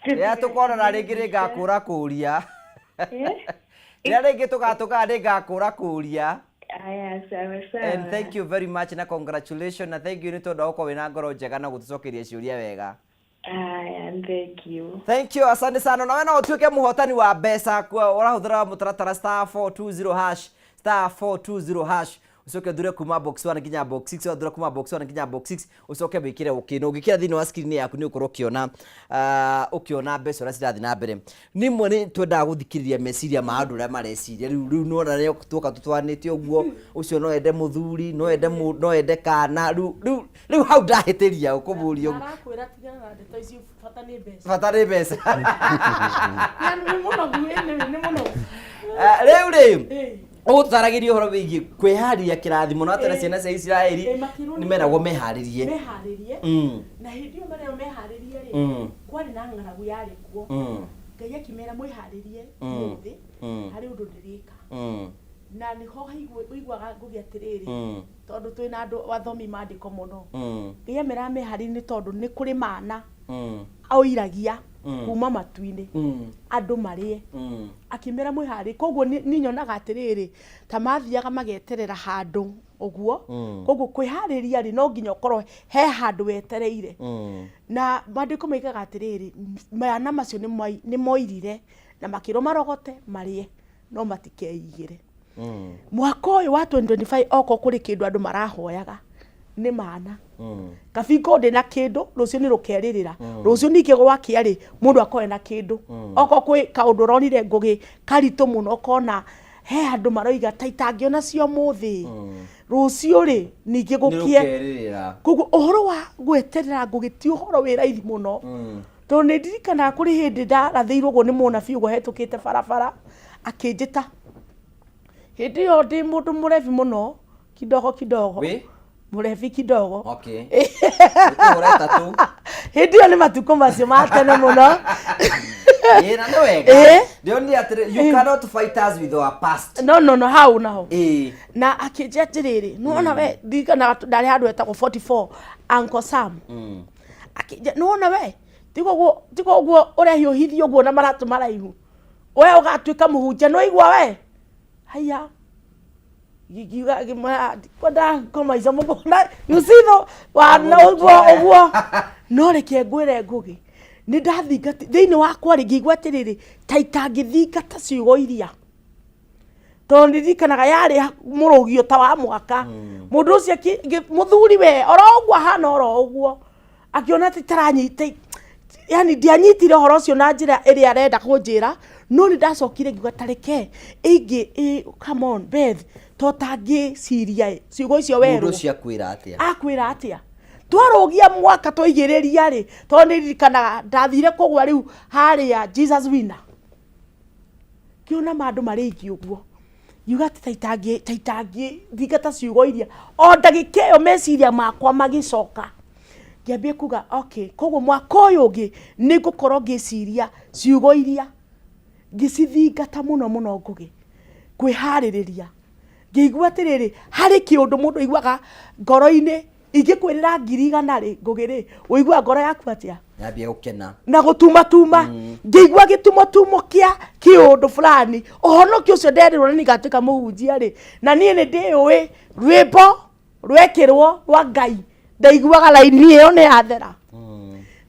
Speaker 2: Rĩrĩa tũkonana rĩngĩ nĩngakũra kũria. Rĩrĩa rĩngĩ tũgatũngana nĩngakũra kũria.
Speaker 13: Aya, sawa sawa.
Speaker 2: And thank you very much na congratulations na thank you nĩ tondũ wa gũkorwo wĩna ngoro njega na gũtũcokeria ciũria wega.
Speaker 13: Aya, thank you.
Speaker 2: Thank you, asante sana. Na we no ũtuĩke mũhotani wa mbeca kwa ũrahũthĩra mũtaratara star 420 hash, star 420 hash. Ũcoke ũthure kuma box 1 nginya box 6, ũthure kuma box 1 nginya box 6, ũcoke wĩkĩre okay. Na ũngĩkĩra thĩinĩ wa screen yaku nĩ ũkorwo ũkĩona mbeca ũrĩa cirathiĩ na mbere. Nimwe nĩ twendaga gũthikĩrĩria meciria ma andũ ũrĩa mareciria. Rĩu rĩu nĩwona rĩrĩa tuoka tũtwaranĩte ũguo, ũcio no ende mũthuri, no ende no ende kana, rĩu rĩu rĩu hau ndahĩtĩria ũkũmũria ũguo.
Speaker 3: Arakwĩra tigana na ndeto icio, bata nĩ mbeca.
Speaker 2: Bata nĩ mbeca.
Speaker 3: Na nĩ mũnogu, nĩ mũnogu.
Speaker 2: Rĩu rĩ, ũgũtũtaragĩria ũhoro wĩgiĩ kwĩharĩria kĩrathimo na atĩ na ciana cia Isiraeli
Speaker 3: Makĩrwo
Speaker 2: nĩ meragwo meharĩrie.
Speaker 3: Meharĩrie. Na hĩndĩ ĩyo meragwo meharĩrie rĩ, kwarĩ na ng'aragu yarĩ kuo. Ngai akĩmera mwĩharĩrie mũthĩ harĩ ũndũ ndĩrĩka. Na nĩho ũiguaga ngũgĩ atĩrĩrĩ, tondũ twĩna andũ athomi maandĩko mũno. Ngai ameraga meharĩrie nĩ tondũ nĩ kũrĩ mana oiragia kuma matu-inĩ andũ marĩe. Akĩmera mwĩharĩrie. Koguo niĩ nyonaga atĩrĩrĩ, ta mathiaga mageterera handũ ũguo. Koguo kwĩharĩria rĩ, no nginya ũkorwo he handũ wetereire. Na maandĩko moigaga atĩrĩrĩ, mana macio nĩ moirire na makĩrwo marogote marĩe no matikeigĩre. Mwaka ũyũ wa 2025 okorwo kũrĩ kĩndũ andũ marahoyaga nĩ mana. Kabingo ndĩ na kĩndũ, rũciũ nĩ rũkerĩrĩra. Rũciũ ningĩ gwakĩa rĩ, mũndũ akorwo ena kĩndũ. Okorwo kwĩ kaũndũ ũronire ngũgĩ karitũ mũno ũkona he andũ maroiga ta itangĩona cio mũthĩ. Rũciũ rĩ, ningĩ gũkĩe.
Speaker 2: Nĩrũkerĩrĩra.
Speaker 3: Koguo ũhoro wa gweterera ngũgĩ ti ũhoro wĩ raithi mũno. Tondũ nĩ ndirikanaga kũrĩ hĩndĩ ndarathĩirwo ũguo nĩ mũnabii ũguo hetũkĩte barabara akĩnjĩta. Hĩndĩ ĩyo ndĩ mũndũ mũrebi mũno kidogo kidogo.
Speaker 2: Wĩ?
Speaker 3: Mũrebi kidogo.
Speaker 2: Okay. Ũkũhũra ĩtatũ.
Speaker 3: Hĩndĩ ĩyo nĩ matukũ macio ma tene mũno.
Speaker 2: Ĩĩ, na nĩ wega.
Speaker 3: Ĩĩ.
Speaker 2: Ndĩronire atĩrĩ, you cannot fight us with our past.
Speaker 3: No no no hau naho.
Speaker 2: Ĩĩ.
Speaker 3: Na akĩnjia atĩrĩrĩ, nĩwona we ndirikanaga ndarĩ handũ hetagwo 44 Uncle Sam. Akĩnjia nĩwona we tiga ũguo tiga ũguo ũrehiũhithia ũguo na maratũ maraihu. We ũgatuĩka mũhunjia nĩwaigua we? Haiya. Ngiuga ngĩmwĩra ndikwenda ngoma icio mũgũnda. You see though, wa na ũguo ũguo. No reke ngwĩre Ngũgĩ, nĩ ndathingati thĩinĩ wakwa rĩ ngĩigua atĩrĩrĩ ta itangĩthingata ciugo iria. Tondũ ndirikanaga yarĩ mũrũgio ta wa mwaka. Mũndũ ũcio mũthuri we oro ũguo ahana oro ũguo. Akĩona atĩ itaranyita yani ndianyitire ũhoro ũcio na njĩra ĩrĩa arenda kũnjĩra no nĩ ndacokire ngiuga ta reke ingĩ come on Beth to tangĩciria ĩ ciugo icio
Speaker 2: Mũndũ
Speaker 3: werwo
Speaker 2: ũcio akwĩra atĩa?
Speaker 3: Akwĩra atĩa? Twarũgia mwaka twaigĩrĩria rĩ, tondũ nĩ ririkanaga ndathire kũgwa rĩu harĩa Jesus Winner, ngĩona mandũ marĩ aingĩ ũguo, ngiuga atĩ ta itangĩ ta itangĩthingata ciugo iria, o ndagĩka ĩyo meciria makwa magĩcoka, ngĩambia kuga okay, koguo mwaka ũyũ ũngĩ nĩ ngũkorwo ngĩciria ciugo iria, ngĩcithingata mũno mũno Ngũgĩ, kwĩharĩrĩria, ngĩigua atĩrĩrĩ, harĩ kĩũndũ mũndũ aiguaga ngoro-inĩ, ingĩkwĩrĩra 100,000 rĩ, Ngũgĩ rĩ, ũiguaga ngoro yaku atĩa?
Speaker 2: Yambia gũkena.
Speaker 3: Na gũtumatuma. Ngĩigua gĩtumatumo kĩa kĩũndũ fulani, ũhonokio ũcio nderirwo nĩ ngatuĩka mũhunjia rĩ, na niĩ nĩ ndĩũĩ rwĩmbo rwekĩrwo rwa Ngai, ndaiguaga raini ĩyo nĩ yathera.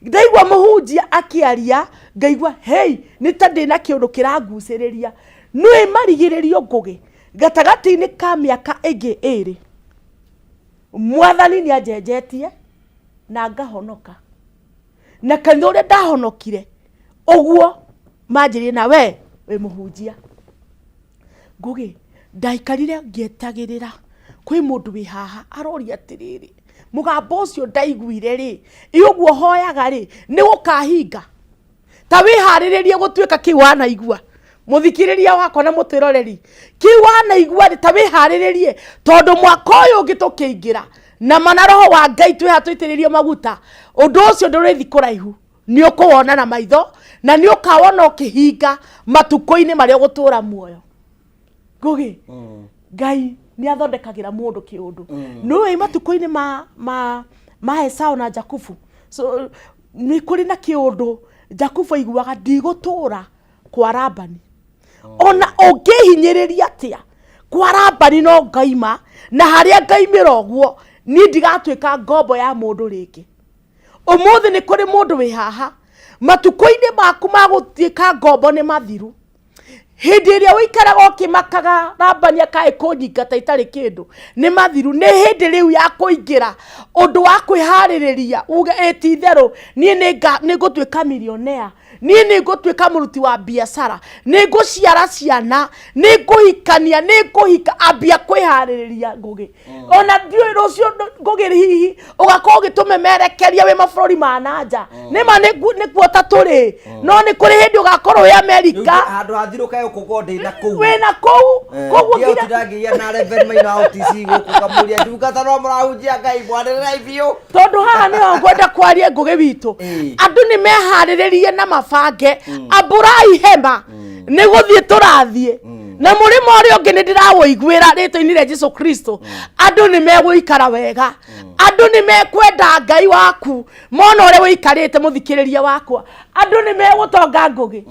Speaker 3: Ndaigua mũhunjia akĩaria, ngaigua hei, nĩ ta ndĩna kĩũndũ kĩrangucĩrĩria. Nĩ marigĩrĩrio Ngũgĩ, gatagatĩ-inĩ ka mĩaka ĩngĩ ĩrĩ, Mwathani nĩ anjenjetie na ngahonoka. Na kanitha ũrĩa ndahonokire, ũguo manjĩrire na we wĩ mũhunjia. Ngũgĩ, ndaikarire ngĩetagĩrĩra kwĩ mũndũ wĩ haha aroria atĩrĩrĩ, mũgambo ũcio ndaiguire rĩ, ĩ ũguo hoyaga rĩ, nĩ gũkahinga? Ta wĩharĩrĩrie gũtuĩka kĩu wanaigua. Mũthikĩrĩria wakwa na mũtwĩroreri, kĩu wanaigua rĩ, ta wĩharĩrĩrie, tondũ mwaka ũyũ ũngĩ tũkĩingĩra na mana roho wa Ngai twĩ haha tũitĩrĩrio maguta, ũndũ ũcio ndũrĩthi kũraihu, nĩ ũkũwona na maitho na nĩ ũkawona ũkĩhinga matukũ-inĩ marĩa ũgũtũra muoyo. Ngũgĩ, Ngai nĩ athondekagĩra mũndũ kĩũndũ. Nĩũĩ matukũ-inĩ ma Esau na Jakubu, so, nĩ kũrĩ na kĩũndũ Jakubu aiguaga ndigũtũra kwa Labani. Ona ũngĩhinyĩrĩria atĩa kwa Labani no ngaima, na harĩa ngaimĩra ũguo niĩ ndigatuĩka ngombo ya mũndũ rĩngĩ. Ũmũthĩ nĩ kũrĩ mũndũ wĩ haha, matukũ-inĩ maku ma gũtuĩka ngombo nĩ mathiru. Hĩndĩ ĩrĩa ũikaraga ũkĩmakaga Labani akae kũnyingata itarĩ kĩndũ nĩ mathiru. Nĩ hĩndĩ rĩu ya kũingĩra ũndũ wa kwĩharĩrĩria, uge ĩ ti itherũ niĩ nĩ ngũtuĩka millionaire, niĩ nĩ ngũtuĩka mũruti wa biacara, nĩ ngũciara ciana, nĩ ngũhikania, nĩ ngũhika. Ambia kwĩharĩrĩria Ngũgĩ. Ona ndiũĩ rũciũ Ngũgĩ hihi ũgakorwo ũgĩtũmemerekeria wĩ mabũrũri ma na nja. Nĩ ma nĩ kuo ta tũrĩ, no nĩ kũrĩ hĩndĩ ũgakorwo wĩ Amerika.
Speaker 2: Handũ hathirũka ũkũgwo ndĩ na kũu.
Speaker 3: Wĩ na kũu. Koguo
Speaker 2: nginya
Speaker 3: nginya
Speaker 2: ndangĩgĩa na Reverend Maina wa OTC gũkũ ngamũria ndungata no mũrahunjia Ngai mwanĩrĩrai biũ.
Speaker 3: Tondũ haha nĩho ngwenda kwaria Ngũgĩ witũ. Andũ nĩ meharĩrĩrie na mabange, ambũrai hema, nĩ gũthiĩ tũrathiĩ. Na mũrĩmo ũrĩa ũngĩ nĩ ndĩrawũiguĩra rĩtwa-inĩ rĩa Jesu Kristo. Andũ nĩ megũikara wega, andũ nĩ mekwenda Ngai waku mona ũrĩa ũikarĩte mũthikĩrĩria wakwa, andũ nĩ megũtonga Ngũgĩ.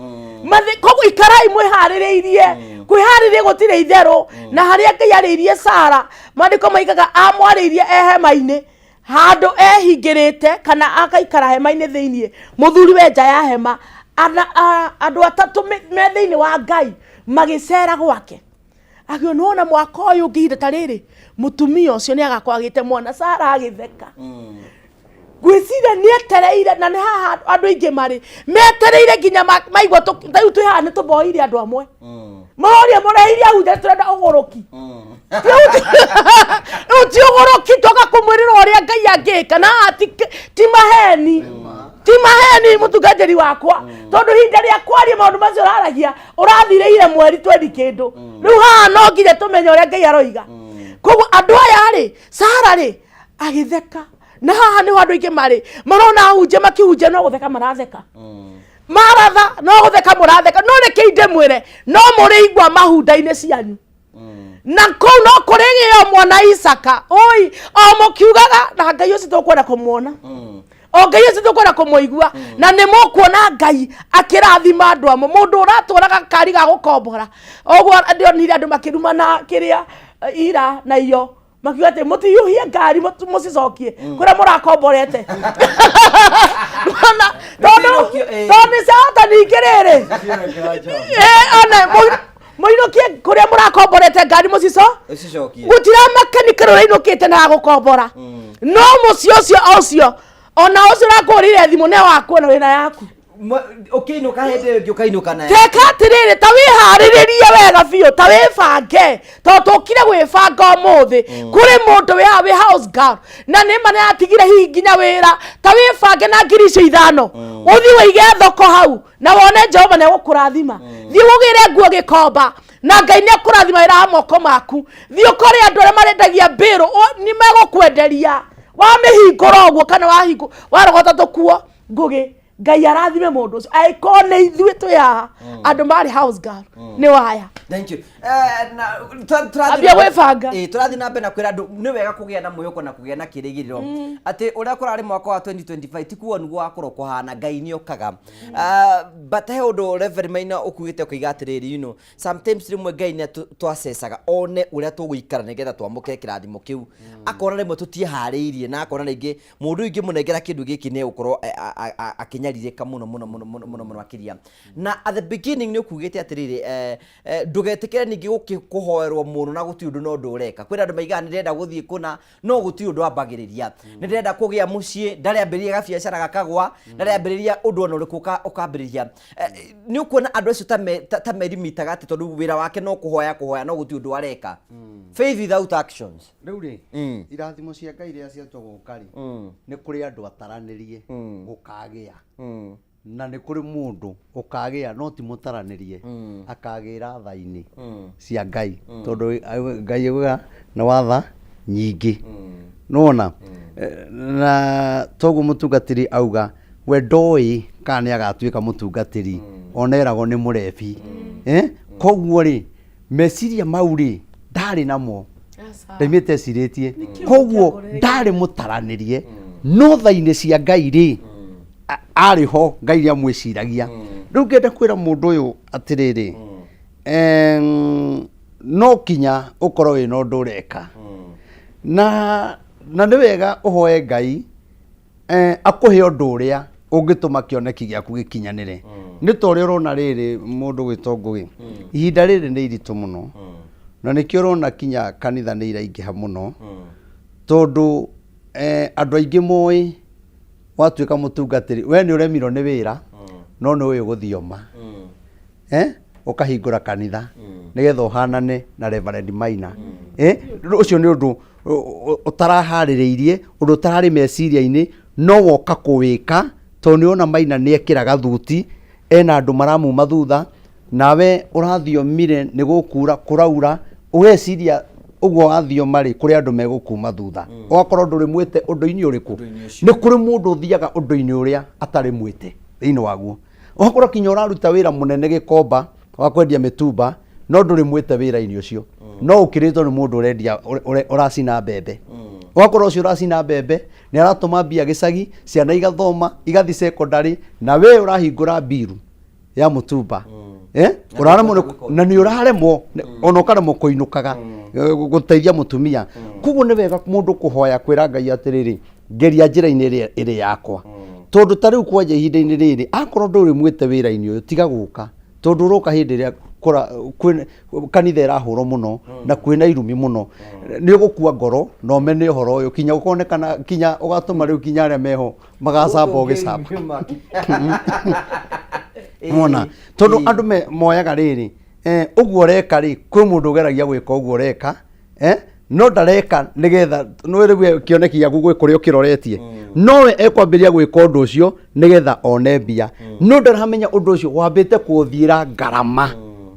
Speaker 3: Koguo ikarai mwĩharĩrĩirie. Kwĩharĩrĩria gũtirĩ itherũ. Na harĩa Ngai arĩirie Sara, maandĩko maigaga amwarĩirie e hema-inĩ, handũ ehingĩrĩte kana akaikara hema-inĩ thĩiniĩ, mũthuri we nja ya hema, andũ atatũ me thĩiniĩ wa Ngai magĩcera gwake. Akiuga nĩwona mwaka ũyũ ũngĩ ihinda ta rĩrĩ mũtumia ũcio nĩ agakorwo agĩte mwana. Sara agĩtheka. Ngwĩciria nĩ etereire, na nĩ haha andũ aingĩ marĩ metereire nginya maigua ta rĩu twĩ haha nĩ tũboire andũ amwe. Maroria mũreire ahunjia tũrenda ũgũrũki. Rĩu ti ũgũrũki, toka kũmwĩrĩra ũrĩa Ngai angĩka, na haha ti maheni. Ti maheni, mũtungatĩri wakwa, tondũ ihinda rĩa kwaria maũndũ macio ũraragia ũrathirĩire mweri twendi kĩndũ. Rĩu haha no nginya tũmenye ũrĩa Ngai aroiga. Koguo andũ aya rĩ, Sara rĩ agĩtheka, na haha nĩho andũ aingĩ marĩ marona ahunjia makĩhunjia no gũtheka maratheka, maratha no gũtheka mũratheka. No reke ndĩmwĩre, no mũrĩigua mahunda-inĩ cianyu na kũu no kũrĩgĩo mwana Isaka oi o mũkiugaga na Ngai ũcio tũkwenda kũmuona, o Ngai ũcio tũkwenda kũmũigua, na nĩ mũkuona Ngai akĩrathima andũ amwe. Mũndũ ũratwaraga kari ga gũkombora ũguo, ndĩronire andũ makĩrumana kĩrĩa ira na iyo makiuga atĩ mũtiyũhie ngari, mũcicokie kũrĩa mũrakomborete. Nĩwona? Tondũ tondũ nĩ ciahota ningĩ rĩrĩ. Ona mũinũkie kũrĩa mũrakomborete ngari, mũcico
Speaker 2: ũcicokie.
Speaker 3: Gũtiramakani kĩrĩa ũrainũkĩte na gũkombora, no mũciĩ ũcio ũcio ona ũcio ũrakũhũrĩire thimũ nĩ wakuona wĩna yaku.
Speaker 2: Ũkĩinũka hĩndĩ ĩyo ĩngĩ ũkainũka nayo.
Speaker 3: Teka atĩrĩrĩ, ta wĩharĩrĩrie wega biũ, ta wĩbange, tondũ tũkire gwĩbanga ũmũthĩ. Kũrĩ mũndũ wĩ haha wĩ house girl na nĩ ma nĩatigire hihi nginya wĩra. Ta wĩbange na 5,000, ũthiĩ wĩige thoko hau na wone Jehova nĩ egũkũrathima. Thiĩ ũgĩre nguo gĩkomba na Ngai nĩ ekũrathima wĩra wa moko maku. Thiĩ ũkore andũ arĩa marendagia mbĩrũ, nĩ megũkwenderia wamĩhingũra ũguo kana wahingũ warogota tũkuo ngũgĩ. Ngai arathime mũndũ ũcio angĩkorwo nĩ ithuĩ twĩ haha andũ marĩ house girl nĩ waya.
Speaker 2: Thank you. Na tũrathiĩ
Speaker 3: Ambia gwĩbanga.
Speaker 2: Tũrathiĩ na mbere na kwĩra andũ nĩ wega kũgĩa na mwĩhoko na kũgĩa na kĩrĩgĩrĩro atĩ ũrĩa kũrarĩ mwaka wa 2025 ti kuo nĩguo wakorwo kũhana. Ngai nĩ okaga. But he ũndũ Reverend Maina ũkuĩte ũkaiga atĩrĩrĩ, sometimes rĩmwe Ngai nĩ twacecaga one ũrĩa tũgũikara nĩgetha twamũkĩre kĩrathimo kĩu. Akona rĩmwe tũtiĩharĩirie na akona rĩngĩ mũndũ ũyũ ingĩmũnengera kĩndũ gĩkĩ nĩ egũkorwo akĩnyarirĩka mũno mũno mũno mũno mũno mũno makĩria. Na at the beginning nĩ ũkugĩte atĩrĩrĩ, ndũgetĩkĩre ningĩ kũhoerwo mũno na gũtirĩ ũndũ no ũndũ ũreka. Kwĩna andũ maigaga nĩ ndĩrenda gũthiĩ kũna no gũtirĩ ũndũ ambagĩrĩria, nĩ ndĩrenda kũgĩa mũciĩ ndarĩambĩrĩria gabiacara gakagwa, ndarĩambĩrĩria ũndũ ona ũrĩkũ ũkambĩrĩria. Nĩ ũkuona andũ acio ta merimitaga atĩ tondũ wĩra wake no kũhoya kũhoya no gũtirĩ ũndũ areka. Faith without actions.
Speaker 1: Rĩu rĩ, irathimo cia Ngai rĩrĩa ciatua gũka rĩ, nĩ kũrĩ andũ ataranĩrie gũkagĩa, na nĩ kũrĩ mũndũ ũkagĩa no ti mũtaranĩrie, akagĩra tha-inĩ cia Ngai, tondũ Ngai augaga nĩ watha nyingĩ nĩwona. Na toguo mũtungatĩri auga we ndoĩ kana nĩ agatuĩka mũtungatĩri, ona eragwo nĩ mũrebi. Koguo rĩ, meciria mau rĩ ndarĩ namo, ndaimĩte ecirĩtie, koguo ndarĩ mũtaranĩrie, no tha-inĩ cia Ngai rĩ arĩ ho, Ngai nĩ amwĩciragia. Rĩu ngenda kwĩra mũndũ ũyũ atĩrĩrĩ, no kinya ũkorwo wĩna ũndũ ũreka, na nĩ wega ũhoe Ngai akũhe ũndũ ũrĩa ũngĩtũma kĩoneki gĩaku gĩkinyanĩre. Nĩ ta ũrĩa ũrona rĩrĩ mũndũ gwĩtwo Ngũgĩ, ihinda rĩrĩ nĩ iritũ mũno, na nĩkĩo ũrona kinya kanitha nĩ iraingĩha mũno, tondũ andũ aingĩ moĩ watuĩka mũtungatĩri we nĩ ũremirwo nĩ wĩra, no nĩ ũĩ gũthioma, ũkahingũra kanitha nĩgetha ũhanane na Reverend Maina. Ũcio nĩ ũndũ ũtaraharĩrĩirie, ũndũ ũtararĩ meciria-inĩ, no woka kũwĩka tondũ nĩ wona Maina nĩ ekĩraga thuti, ena andũ maramuma thutha, nawe ũrathiomire nĩ gũkura kũraura, ũgeciria ũguo wathioma rĩ kũrĩ andũ megũkuma thutha, ũgakorwo ndũrĩ mwĩte ũndũ-inĩ ũrĩkũ. Nĩ kũrĩ mũndũ ũthiaga ũndũ-inĩ ũrĩa atarĩ mwĩte thĩinĩ waguo, ũgakorwo kinya ũraruta wĩra mũnene gĩkomba wa kwendia mĩtumba, no ndũrĩ mwĩte wĩra-inĩ ũcio, no ũkĩrĩtwo nĩ mũndũ ũrendia ũracina mbembe. Ũgakorwo ũcio ũracina mbembe nĩ aratũma mbia gĩcagi, ciana igathoma igathi secondary, na we ũrahingũra mbiru ya mũtumba. Ũraremwo na nĩ ũraremwo ona ũkaremwo kũinũkaga gũteithia mũtumia. Koguo nĩ wega mũndũ kũhoya kwĩra Ngai atĩrĩrĩ, ngeria njĩra-inĩ ĩrĩa ĩrĩ yakwa, tondũ ta rĩu kwanja ihinda-inĩ rĩrĩ akorwo ndũrĩ mwĩte wĩra-inĩ ũyũ, tiga gũka, tondũ ũroka hĩndĩ ĩrĩa kanitha ĩrahũrwo mũno na kwĩna irumi mũno. Nĩ ũgũkua ngoro na ũmene ũhoro ũyũ kinya ũkonekana kinya ũgatũma rĩu kinya arĩa meho magacamba ũgĩcamba mona, tondũ andũ moyaga rĩrĩ, ũguo ũreka rĩ, kwĩ mũndũ ũgeragia gwĩka ũguo ũreka. No ndareka nĩgetha nĩ rĩu kĩoneki gĩaku gwĩ kũrĩa ũkĩroretie, nowe ekwambĩrĩria gwĩka ũndũ ũcio nĩgetha one mbia, no ndaramenya ũndũ ũcio wambĩte kũũthiĩra ngarama.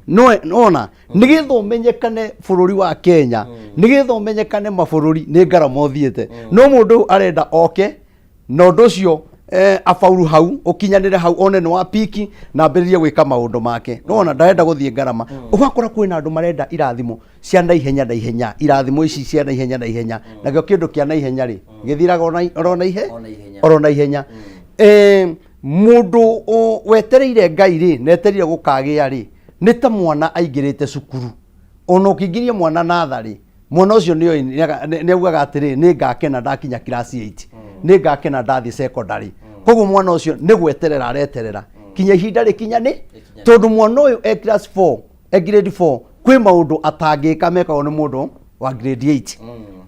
Speaker 1: No nona nĩgetha ũmenyekane bũrũri wa Kenya, nĩgetha ũmenyekane mabũrũri, nĩ ngarama ũthiĩte. No mũndũ ũyũ arenda oke na ũndũ ũcio abauru hau, ũkinyanĩre hau, one nĩ wa piki na ambĩrĩrie gwĩka maũndũ make. Nona ndarenda gũthiĩ ngarama. Ũgakora kwĩna andũ marenda irathimo cia naihenya naihenya, irathimo ici cia naihenya naihenya. Nakĩo kĩndũ kĩa naihenya rĩ, gĩthiraga oro naihe oro naihenya. Mũndũ wetereire Ngai rĩ, na etereire gũkagĩa rĩ, nĩ ta mwana aingĩrĩte cukuru. Ona ũkĩingĩria mwana natharĩ, mwana ũcio nĩ augaga atĩrĩ, nĩ ngakena ndakinya class 8, nĩ ngakena ndathiĩ secondary. Koguo mwana ũcio nĩ gweterera areterera kinya ihinda rĩkinya nĩ tondũ mwana ũyũ e class 4, e grade 4, kwĩ maũndũ atangĩka mekagwo nĩ mũndũ wa grade 8.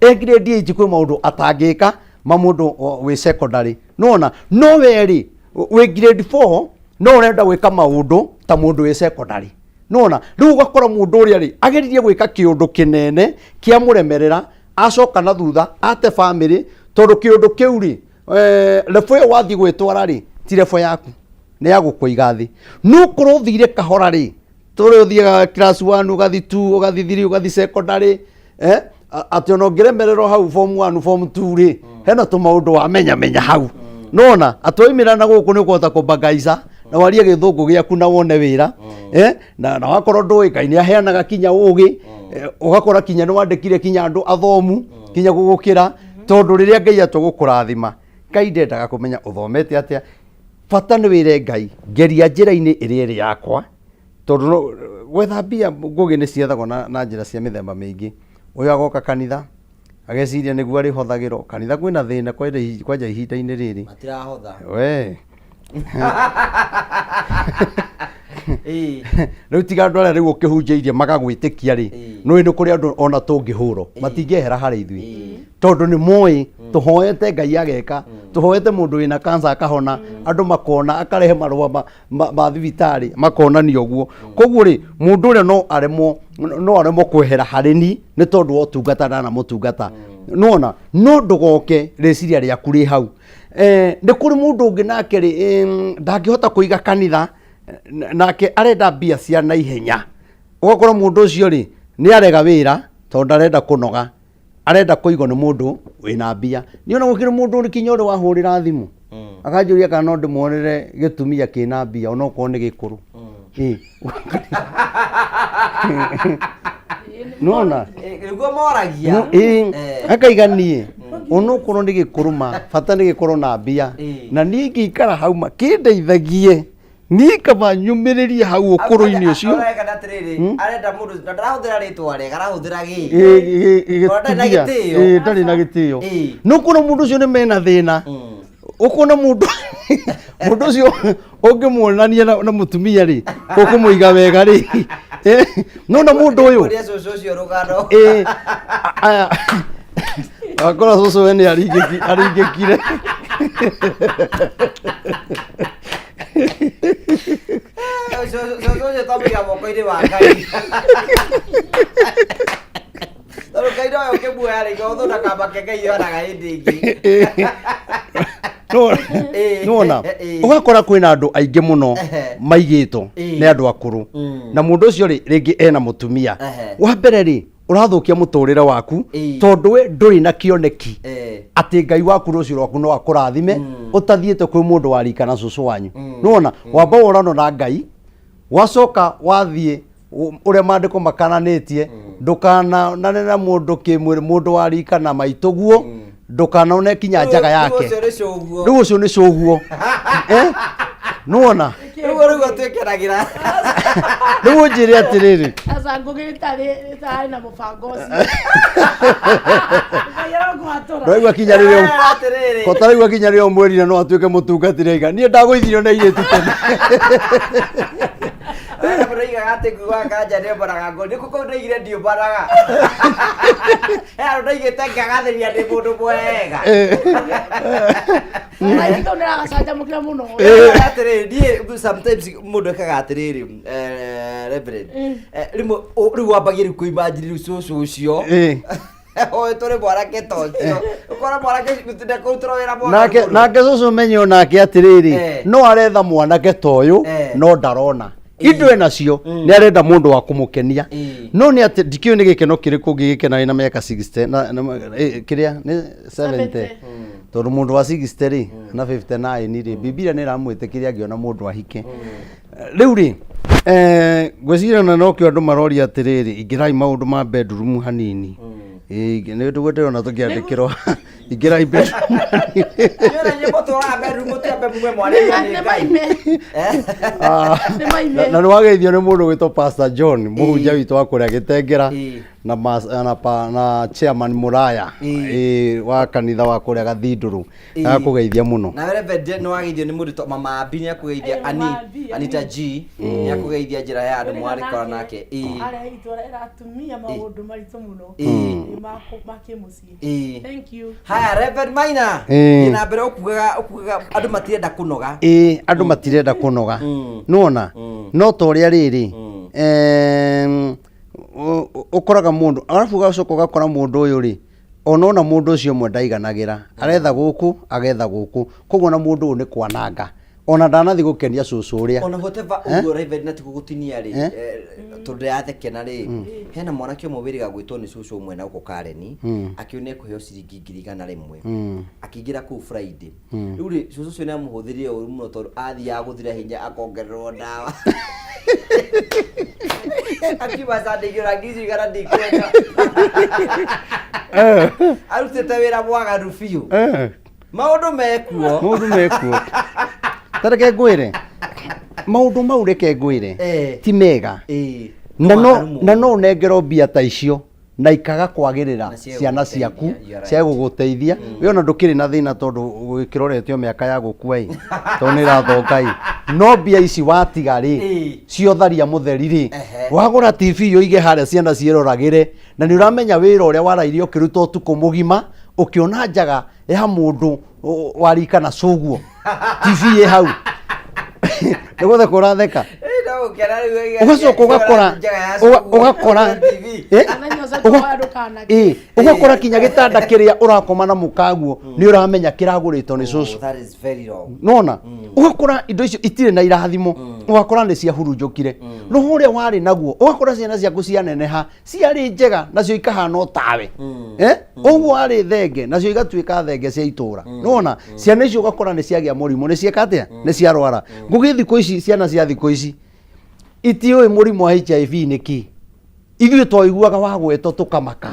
Speaker 1: E grade 8 kwĩ maũndũ atangĩka ma mũndũ wĩ secondary. Nona no we rĩ, wĩ grade 4, no ũrenda gwĩka maũndũ ta mũndũ wĩ secondary. Nona rĩu ũgakora mũndũ ũrĩa rĩ, ageririe gwĩka kĩũndũ kĩnene kĩamũremerera, acoka na thutha ate bamĩrĩ, tondũ kĩũndũ kĩu rĩ, level ĩyo wathiĩ gwĩtwara rĩ, ti level yaku, nĩ ya gũkũiga thĩ. No korwo ũthire kahora rĩ, tũrĩ ũthiaga class 1, ũgathi 2, ũgathi 3, ũgathi secondary, atĩ ona ũngĩremererwo hau form 1, form 2 rĩ, hena tũmaũndũ wamenya menya hau. Nona atĩ waimĩra na gũkũ nĩ ũkũhota kũmbangaica na warie gĩthũngũ gĩaku na wone wĩra, na wakorwo ndũĩ, Ngai nĩ aheanaga kinya ũgĩ, ũgakora kinya nĩ wandĩkire kinya andũ athomu kinya gũgũkĩra, tondũ rĩrĩa Ngai atua gũkũrathima, Ngai ndendaga kũmenya ũthomete atĩa. Bata nĩ wĩre Ngai, ngeria njĩra-inĩ ĩrĩa ĩrĩ yakwa, tondũ gwetha mbia ngũgĩ nĩ ciethagwo na njĩra cia mĩthemba mĩingĩ. Ũyũ agoka kanitha ageciria nĩguo arĩhothagĩrwo kanitha, kwĩna thĩna kwanja ihinda-inĩ rĩrĩ.
Speaker 2: Matirahotha.
Speaker 1: We rĩu tiga andũ arĩa rĩu ũkĩhunjĩirie magagwĩtĩkia rĩ, nĩũĩ nĩ kũrĩ andũ ona tũngĩhũrwo matingĩehera harĩ ithuĩ, tondũ nĩ moĩ tũhoete Ngai ageka, tũhoete mũndũ wĩna cancer akahona, andũ makona, akarehe marũa ma thibitarĩ makonania ũguo. Koguo rĩ, mũndũ ũrĩa no aremwo kwehera harĩ ni nĩ tondũ wa ũtungata ndanamũtungata. Nona no ndũgoke rĩciria rĩaku rĩ hau. Nĩ kũrĩ mũndũ ũngĩ nake rĩ, ndangĩhota kũiga kanitha, nake arenda mbia cia naihenya. Ũgakora mũndũ ũcio rĩ, nĩ arega wĩra tondũ ndarenda kũnoga, arenda kũigwo nĩ mũndũ wĩna mbia. Niĩ ona gũkĩrĩ mũndũ ũrĩ kinya ũrĩ wahũrĩra thimũ akanjũria kana no ndĩmuonere gĩtumia kĩna mbia onokorwo nĩ gĩkũrũ. Ĩ. Nona
Speaker 2: Nĩguo moragia.
Speaker 1: No, ĩ, akaiga niĩ onokorwo nĩ gĩkũrũ ma bata nĩ gĩkorwo na mbia, na niĩ ingĩikara hau ma kĩndeithagie niĩ kaba nyũmĩrĩrie hau ũkũrũ-inĩ ũcio.
Speaker 2: Areka atĩrĩrĩ, arenda mũndũ na ndarahũthĩra rĩtwa rĩega, arahũthĩra gĩ
Speaker 1: Ĩ,
Speaker 2: Ona ndarĩ na
Speaker 1: gĩtumia.
Speaker 2: gĩtĩo.
Speaker 1: Ĩ, ndarĩ na gĩtĩo. No ũkona mũndũ ũcio nĩ mena thĩna, ũkona mũndũ ũcio ũngĩmuonania na mũtumia rĩ, ũkũmũiga wega rĩ, no na mũndũ ũyũ
Speaker 2: Kũrĩa cũcũ ũcio rũgano.
Speaker 1: Ĩ, aya wakora cũcũ we nĩ aringĩkire.
Speaker 2: Cũcũ ũcio twamũiga moko-inĩ wa Ngai, tondũ Ngai nowe ũkĩmuoya rĩngĩ ũthũ ndakamake, Ngai yonaga hĩndĩ ĩngĩ.
Speaker 1: Nona ũgakora kwĩna andũ aingĩ mũno maigĩtwo nĩ andũ akũrũ, na mũndũ ũcio rĩ, rĩngĩ ena mũtumia. Wa mbere rĩ, ũrathũkia mũtũrĩre waku, tondũ we ndũrĩ na kĩoneki atĩ Ngai waku rũciũ rwaku no akũrathime ũtathiĩte kwĩ mũndũ wa rika na cũcũ wanyu. Nĩwona wamba worano na Ngai, wacoka wathiĩ ũrĩa maandĩko makananĩtie, ndũkanonane na mũndũ kĩmwĩrĩ, mũndũ wa rika na maitũguo, ndũkanone kinya njaga yake.
Speaker 2: Rĩu ũcio nĩ cũguo.
Speaker 1: Rĩu ũcio nĩ cũguo. Nĩwona
Speaker 2: Rĩu twĩkenagĩra.
Speaker 1: Rĩu ũnjĩre atĩrĩrĩ,
Speaker 3: Aca ngũgĩ itarĩ na mũbango ũcio. Ngai arokũhatũra.
Speaker 1: Ndũraigua kinya rĩrĩa
Speaker 2: Atĩrĩrĩ.
Speaker 1: ko taraigua kinya rĩrĩa ũmwĩrire no atuĩke mũtungatĩri, aiga niĩ ndagũithirio na irĩtu tene.
Speaker 2: Mũraigaga atĩ ngui wa kanja nĩombanaga ngũ, nĩkũ kũu ndaigire ndiũmbanaga, he handũ ndaigĩte ngagathĩria ndĩ mũndũ mwega.
Speaker 3: Ngai nĩ aragacanjamũkĩra mũno.
Speaker 2: Atĩrĩrĩ, niĩ sometimes mũndũ ekaga atĩrĩrĩ, Reverend, rĩmwe rĩu wambagia rĩu kũimagine rĩu cũcũ ũcio. Ũyũ tũrĩ mwanake ta ũcio ũkora mwanake ndekũrutĩrwo wĩra mwaganu
Speaker 1: Nake
Speaker 2: mũno.
Speaker 1: nake cũcũ menye onake atĩrĩrĩ,
Speaker 2: Eh.
Speaker 1: no aretha mwanake ta ũyũ,
Speaker 2: Eh.
Speaker 1: no ndarona indo enacio, nĩ arenda mũndũ wa kũmũkenia. No nĩ atĩ ndikĩũĩ nĩ gĩkeno kĩrĩkũ ũngĩgĩkena wĩna mĩaka 60 na kĩrĩa nĩ 70, tondũ mũndũ wa 60 rĩ na 59 rĩ, Bibilia nĩ ĩramwĩtĩkĩria angĩona mũndũ ahike. Rĩu rĩ, ngwĩciria ona nokĩo andũ maroria atĩrĩrĩ, ingĩrai maũndũ ma bedroom hanini. Ĩĩ, nĩ tũguo ndĩrona tũkĩandĩkĩrwo, ingĩrai bedroom hanini.
Speaker 2: Nĩ na nyĩmbo tũraga bedroom mũtiambe mume mwarĩrio nĩ Ngai.
Speaker 1: Ah,
Speaker 3: Nĩ maime.
Speaker 1: na nĩ wageithio nĩ mũndũ wĩtwo Pastor John, mũhunjia witũ wa kũrĩa Gĩtengera, na, mas, na, pa, na chairman Mũraya, ĩĩ, wa kanitha wa kũrĩa Gathindũrũ. Agakũgeithia mũno.
Speaker 2: Na Reverend nĩ wageithio nĩ mũndũ Mama Abi nĩ akũgeithia.
Speaker 3: Eh,
Speaker 2: Ani
Speaker 3: Mama Abi,
Speaker 2: Anita
Speaker 3: Ani.
Speaker 2: G nĩ akũgeithia njĩra ya andũ mwarĩkora nake. Ĩĩ.
Speaker 3: Arĩa itwara ĩratumia maũndũ maritũ mũno.
Speaker 2: Ĩĩ.
Speaker 3: Ĩ, ma kĩmũciĩ.
Speaker 2: Ĩĩ.
Speaker 3: Thank you.
Speaker 2: Haya, Reverend Maina.
Speaker 1: Ĩĩ.
Speaker 2: Thiĩ na mbere ũkugaga andũ matirenda kũnoga.
Speaker 1: Ĩĩ, andũ matirenda kũnoga, nĩwona no ta ũrĩa rĩrĩ, ũkoraga mũndũ, arabu ũgacoka ũgakora mũndũ ũyũ rĩ, ona mũndũ ũcio ũmwe ndaiganagĩra, aretha gũkũ, agetha gũkũ, koguo na mũndũ ũyũ nĩ kwananga, ona ndanathi gũkenia cũcũ ũrĩa.
Speaker 2: Ona whatever.
Speaker 1: Eh?
Speaker 2: Ũguo Reverend, na tigũgũtinia rĩ,
Speaker 1: Eh?
Speaker 2: tondũ yathekena rĩ, hena mwanake ũmwe wĩrĩga gwĩtwo nĩ cũcũ ũmwe na gũkũ Kareni, akiona ekũheo ciringi 100,000, akĩingĩra kũu Friday. Rĩu rĩ, cũcũ ũcio nĩ amũhũthĩrire ũru mũno, tondũ athiaga gũthira hinya akongererwo ndawa, akiuma Sunday ngĩra ngiri icio igana ndikwenda, arutĩte wĩra mwaganu biũ. Maũndũ mekuo.
Speaker 1: Maũndũ mekuo. Ta reke ngwĩre, maũndũ mau, reke ngwĩre, ti mega. Na no
Speaker 2: Mwaganu mũno.
Speaker 1: Na no ũnengerwo mbia ta icio na ikaga kwagĩrĩra
Speaker 2: Na cia
Speaker 1: ciana
Speaker 2: gũgũteithia,
Speaker 1: ciaku,
Speaker 2: you are right.
Speaker 1: cia gũgũteithia. We ona ndũkĩrĩ na thĩna, tondũ gũkĩroretio mĩaka ya gũkua ĩ, tondũ nĩ ĩrathonga ĩ, no mbia ici watiga rĩ, ciotharia mũtheri rĩ, wagũra TV ũige harĩa ciana ciĩroragĩre, na nĩ ũramenya wĩra ũrĩa waraire ũkĩruta ũtukũ mũgima, ũkĩona njaga ya mũndũ warika na cũguo, TV ĩ hau, nĩ gũtheka ũratheka. Ũgacoka ũgakora ũgakora eh? Ĩ, ũgakora kinya gĩtanda kĩrĩa ũrakoma na mũkaguo nĩ ũramenya kĩragũrĩtwo nĩ cũcũ.
Speaker 2: That is very wrong.
Speaker 1: Nona ũgakora indo icio itirĩ na irathimo, ũgakora nĩ ciahurunjũkire roho ũrĩa warĩ naguo, ũgakora ciana ciaku cianeneha, ciarĩ njega nacio ikahana o tawe. Eh? Ũguo warĩ thenge nacio igatuĩka thenge cia itũra. Nona ciana icio ũgakora nĩ ciagĩa mũrimũ, nĩ cieka atĩa, nĩ ciarwara. Ngũgĩ thikũ ici, ciana cia thikũ ici itiũĩ mũrimũ wa HIV nĩ kĩ. Ithuĩ twaiguaga wagwetwo tũkamaka.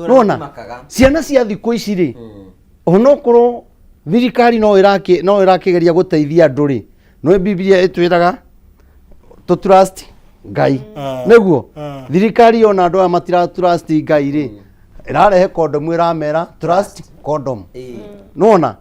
Speaker 1: Nona ciana cia thikũ ici rĩ, onokorwo thirikari no ĩrakĩgeria gũteithia andũ rĩ, no Bibilia ĩtwĩraga tũ trust Ngai. Nĩguo thirikari ona andũ aya matira trust Ngai rĩ, ĩrarehe condom, ĩramera trust condom. Nona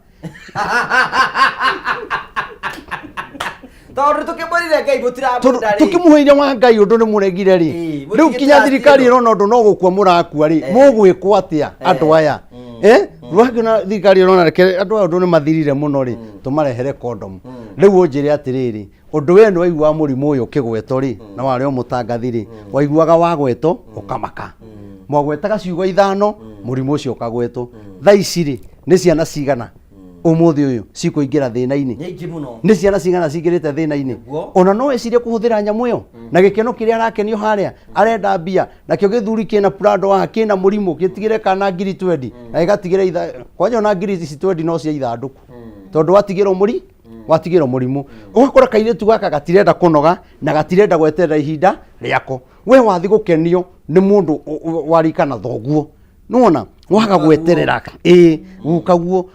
Speaker 2: Tondũ tũkĩmwĩrire Ngai mũtiramwenda rĩ.
Speaker 1: Tũkĩmũheire wa Ngai ũndũ nĩ mũregire rĩ. Rĩu
Speaker 2: Mũtigĩ
Speaker 1: kinya
Speaker 2: trust
Speaker 1: thirikari
Speaker 2: ĩno.
Speaker 1: ĩrona ũndũ no gũkua mũrakua rĩ, mũgwĩkwo atĩa andũ aya? Eh, rwakĩona thirikari ĩrona reke andũ aya ũndũ nĩ mathirire mũno rĩ, tũmarehere condom. Rĩu ũnjĩre atĩrĩrĩ, ũndũ we nĩ waiguaga mũrimũ ũyũ ũkĩgwetwo rĩ, na warĩ o mũtangathi rĩ, waiguaga wagwetwo ũkamaka, mwagwetaga ciugo ithano, mũrimũ ũcio ũkagwetwo. Thaa ici rĩ, nĩ ciana cigana ũmũthĩ ũyũ cikũingĩra thĩna-inĩ?
Speaker 2: Nyingĩ mũno.
Speaker 1: Nĩ ciana cigana cingĩrĩte thĩna-inĩ? Ona no ecirie kũhũthĩra nyamũ ĩyo na gĩkeno kĩrĩa arakenio harĩa arenda mbia nakĩo. Gĩthuri kĩna prado haha kĩna mũrimũ, gĩtigĩre kana ngiri twendi na gĩgatigĩra itha kwanja, ona ngiri ici twendi no cia ithandũkũ, tondũ watigĩrwo mũri watigĩrwo mũrimũ. Ũgakora kairĩtu gaka gatirenda kũnoga na gatirenda gweterera ihinda rĩako. We wathi gũkenio nĩ mũndũ warika na thoguo, nĩwona waga gweterera ĩĩ gukaguo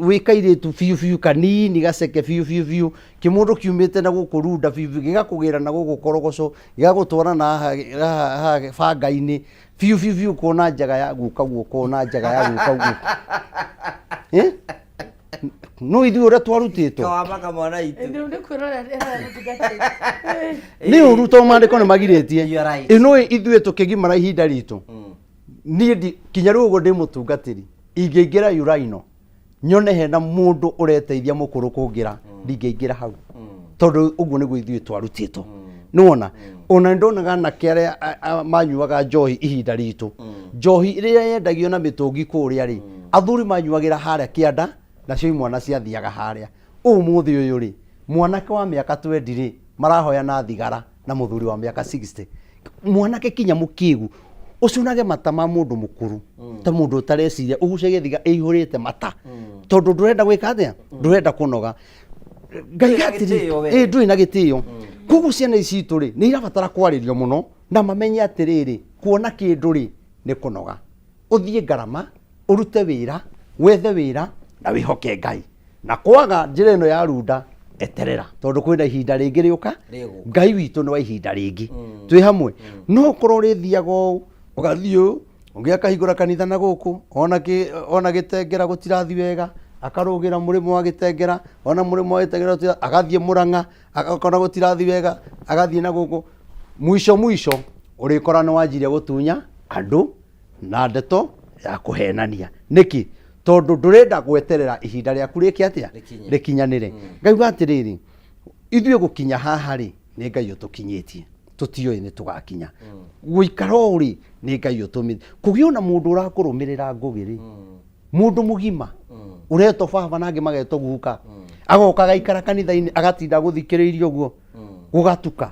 Speaker 1: wĩ kairĩtu biũ biũ, kanini gaceke biũ biũ biũ, kĩmũndũ kiumĩte na gũkũ runda biũ biũ, gĩgakũgĩra na gũkũ korogoco, gĩgagũtwara na haha haha banga-inĩ biũ biũ biũ, kuona njaga ya gukaguo, kuona njaga ya gukaguo. Eh? No ithuĩ ũrĩa twarutĩtwo.
Speaker 2: Kawamaka mwana itũ.
Speaker 3: Nĩ kwĩrorera ĩrorera mũtungatĩri.
Speaker 1: Nĩ ũru tondũ maandĩko nĩ magirĩtie.
Speaker 2: You are right.
Speaker 1: Ĩno ithuĩ tũkĩgimara ihinda ritũ, niĩ kinya rĩu ũguo ndĩ mũtungatĩri, ingĩingĩra uraino nyone hena mũndũ ũreteithia mũkũrũ kũngĩra, ndingĩingĩra hau, tondũ ũguo nĩguo ithuĩ twarutĩtwo. Nĩwona Ona ndonaga anake arĩa manyuaga njohi ihinda ritũ, njohi ĩrĩa yendagio na mĩtũngi kũrĩa rĩ, athuri manyuagĩra harĩa kĩanda, nacio imwana ciathiaga harĩa. Ũmũthĩ ũyũ rĩ, mwanake wa mĩaka 20 rĩ, marahoya na thigara na mũthuri wa mĩaka 60. Mwanake kinya mũkĩgu, ũcunage mata ma mũndũ mũkũrũ ta mũndũ ũtareciria, ũgucagie thiga ĩihũrĩte mata tondũ ndũrenda gwĩka atĩa, ndũrenda kũnoga.
Speaker 2: Ndũrĩ
Speaker 1: Ngaiga
Speaker 2: na
Speaker 1: atĩrĩ,
Speaker 2: gĩtĩo we.
Speaker 1: ĩ ndũrĩ na gĩtĩo. Koguo ciana ici citũ rĩ, nĩ irabatara kwarĩrio mũno na mamenye atĩrĩrĩ, kuona kĩndũ rĩ nĩ kũnoga. Ũthiĩ ngarama, ũrute wĩra, wethe wĩra na wĩhoke Ngai. Na kwaga njĩra ĩno ya runda, eterera tondũ kwĩna ihinda rĩngĩ rĩũka.
Speaker 2: Rĩgũka.
Speaker 1: Ngai witũ nĩ wa ihinda rĩngĩ. Twĩ hamwe. No ũkorwo ũrĩthiaga ũũ, ũgathiĩ ũũ, ũngĩ akahingũra kanitha na gũkũ, ona kĩ, ona gĩtengera gũtirathi wega, akarũgĩra mũrĩmo wa gĩtengera, ona mũrĩmo wa gĩtengera gũtira, agathiĩ Mũrang'a, akona gũtirathi wega, agathiĩ na gũkũ. Mwisho mwisho ũrĩkora nĩ wanjirie gũtunya andũ na ndeto ya kũhenania. Nĩkĩ? Tondũ ndũrenda gweterera ihinda rĩaku rĩke atĩa?
Speaker 2: Rĩkinye.
Speaker 1: Rĩkinyanĩre. Ngauga atĩrĩrĩ, ithuĩ gũkinya haha rĩ, nĩ Ngai ũtũkinyĩtie, tũtiũĩ nĩ tũgakinya. Gũikara ũũ rĩ, nĩ Ngai ũtũmĩte. Kũgĩa ona mũndũ ũrakũrũmĩrĩra Ngũgĩ rĩ, mũndũ mũgima ũretwo baba na angĩ magetwo guka, agoka agaikara kanitha-inĩ agatinda agũthikĩrĩirie ũguo gũgatuka,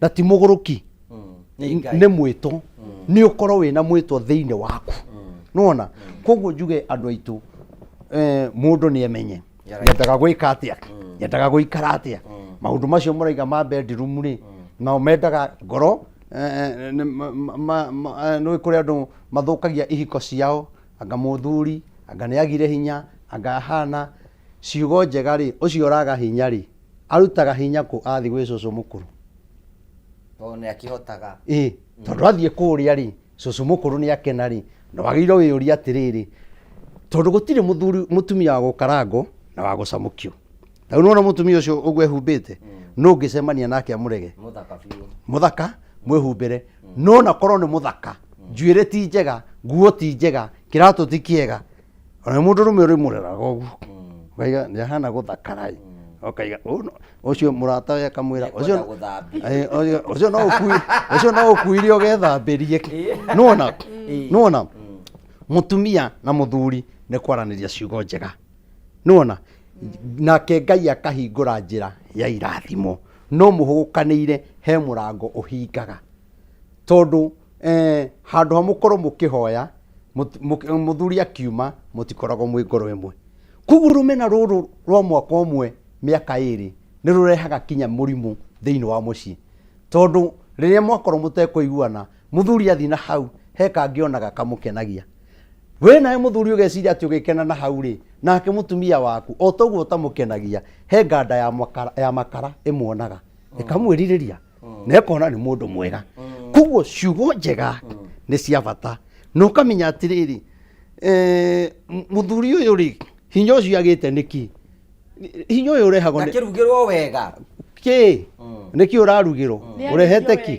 Speaker 1: na ti mũgũrũki,
Speaker 2: Nĩ Ngai.
Speaker 1: nĩ mwĩto. Nĩ ũkorwo wĩna mwĩto thĩinĩ waku, nĩwona? Koguo njuge andũ aitũ, mũndũ nĩ emenye nyendaga gwĩka atĩa, nyendaga gũikara atĩa. Maũndũ macio mũraiga ma bedroom rĩ, nao mendaga ngoro, nĩ kũrĩ andũ mathũkagia ihiko ciao, anga mũthuri anga nĩ agire hinya, anga ahana ciugo njega rĩ, ũcio ũraga hinya rĩ, arutaga hinya kũ athiĩ gwĩ cũcũ mũkũrũ?
Speaker 2: Tondũ nĩ akĩhotaga.
Speaker 1: Ĩ, tondũ athiĩ kũrĩa rĩ, cũcũ mũkũrũ nĩ akena rĩ, na wagĩrĩirwo wĩyũrie atĩrĩrĩ, tondũ gũtirĩ mũthuri mũtumia wa gũkarangwo na wa gũcamũkio. Ta rĩu nĩwona mũtumia ũcio ũguo ehumbĩte, no ũngĩcemania nake amũrege.
Speaker 2: Mũthaka biũ.
Speaker 1: Mũthaka, mwĩhumbĩre. No na korwo nĩ mũthaka, njuĩrĩ ti njega, nguo ti njega, kĩratũ ti kĩega, ona mũndũrũme ũrĩmũreraga ũguo, ũkaiga nĩ ahana gũthakara ĩ, ũkaiga ũcio mũrata we akamwĩra ũcio
Speaker 2: Nĩekwenda gũthambia.
Speaker 1: Ũcio no ũkui, ũcio no ũkuire ũgethambĩrie. Nĩwona? Nĩwona? Mũtumia na mũthuri nĩ kwaranĩria ciugo njega, nĩwona? Nake Ngai akahingũra njĩra ya irathimo, no mũhũgũkanĩire he mũrango ũhingaga, tondũ handũ ha mũkorwo mũkĩhoya, mũthuri akiuma, mũtikoragwo mwĩ ngoro ĩmwe. Koguo rũmena rũrũ rwa mwaka ũmwe, mĩaka 2, nĩ rũrehaga kinya mũrimũ thĩinĩ wa mũciĩ, tondũ rĩrĩa mwakorwo mũtekũiguana, mũthuri athiĩ na hau he kangĩonaga kamũkenagia. We nawe mũthuri ũgeciria atĩ ũgĩkena na hau rĩ, nake mũtumia waku o toguo ũtamũkenagia, he nganda ya makara, ya makara ĩmuonaga ĩkamwĩrirĩria na ĩkona nĩ mũndũ mwega. Koguo ciugo njega nĩ cia bata, na ũkamenya atĩrĩrĩ, mũthuri ũyũ rĩ, hinya ũcio agĩte nĩkĩ? Hinya ũyũ ũrehagwo
Speaker 2: Na
Speaker 1: nĩ
Speaker 2: kĩrugĩrwo wega.
Speaker 1: Kĩ nĩkĩ ũrarugĩrwo?
Speaker 3: Nĩ
Speaker 1: ũrehete
Speaker 3: arugio
Speaker 1: kĩ?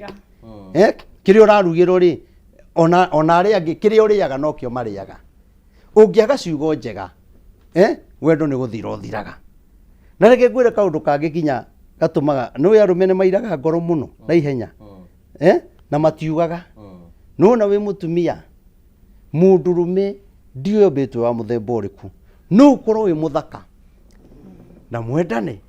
Speaker 3: wega.
Speaker 1: Kĩrĩa ũrarugĩrwo rĩ, ona arĩa angĩ kĩrĩa ũrĩaga nokĩo marĩaga. Ũngĩaga ciugo njega, wendo nĩ gũthira ũthiraga. Na reke ngwĩre kaũndũ kangĩ kinya gatũmaga, nĩũĩ arũme nĩ mairaga ngoro mũno na ihenya, na matiugaga. Nĩwona wĩ mũtumia, mũndũrũme ndiũĩ ombĩtwo wa mũthemba ũrĩkũ, no ũkorwo wĩ mũthaka na mwendane.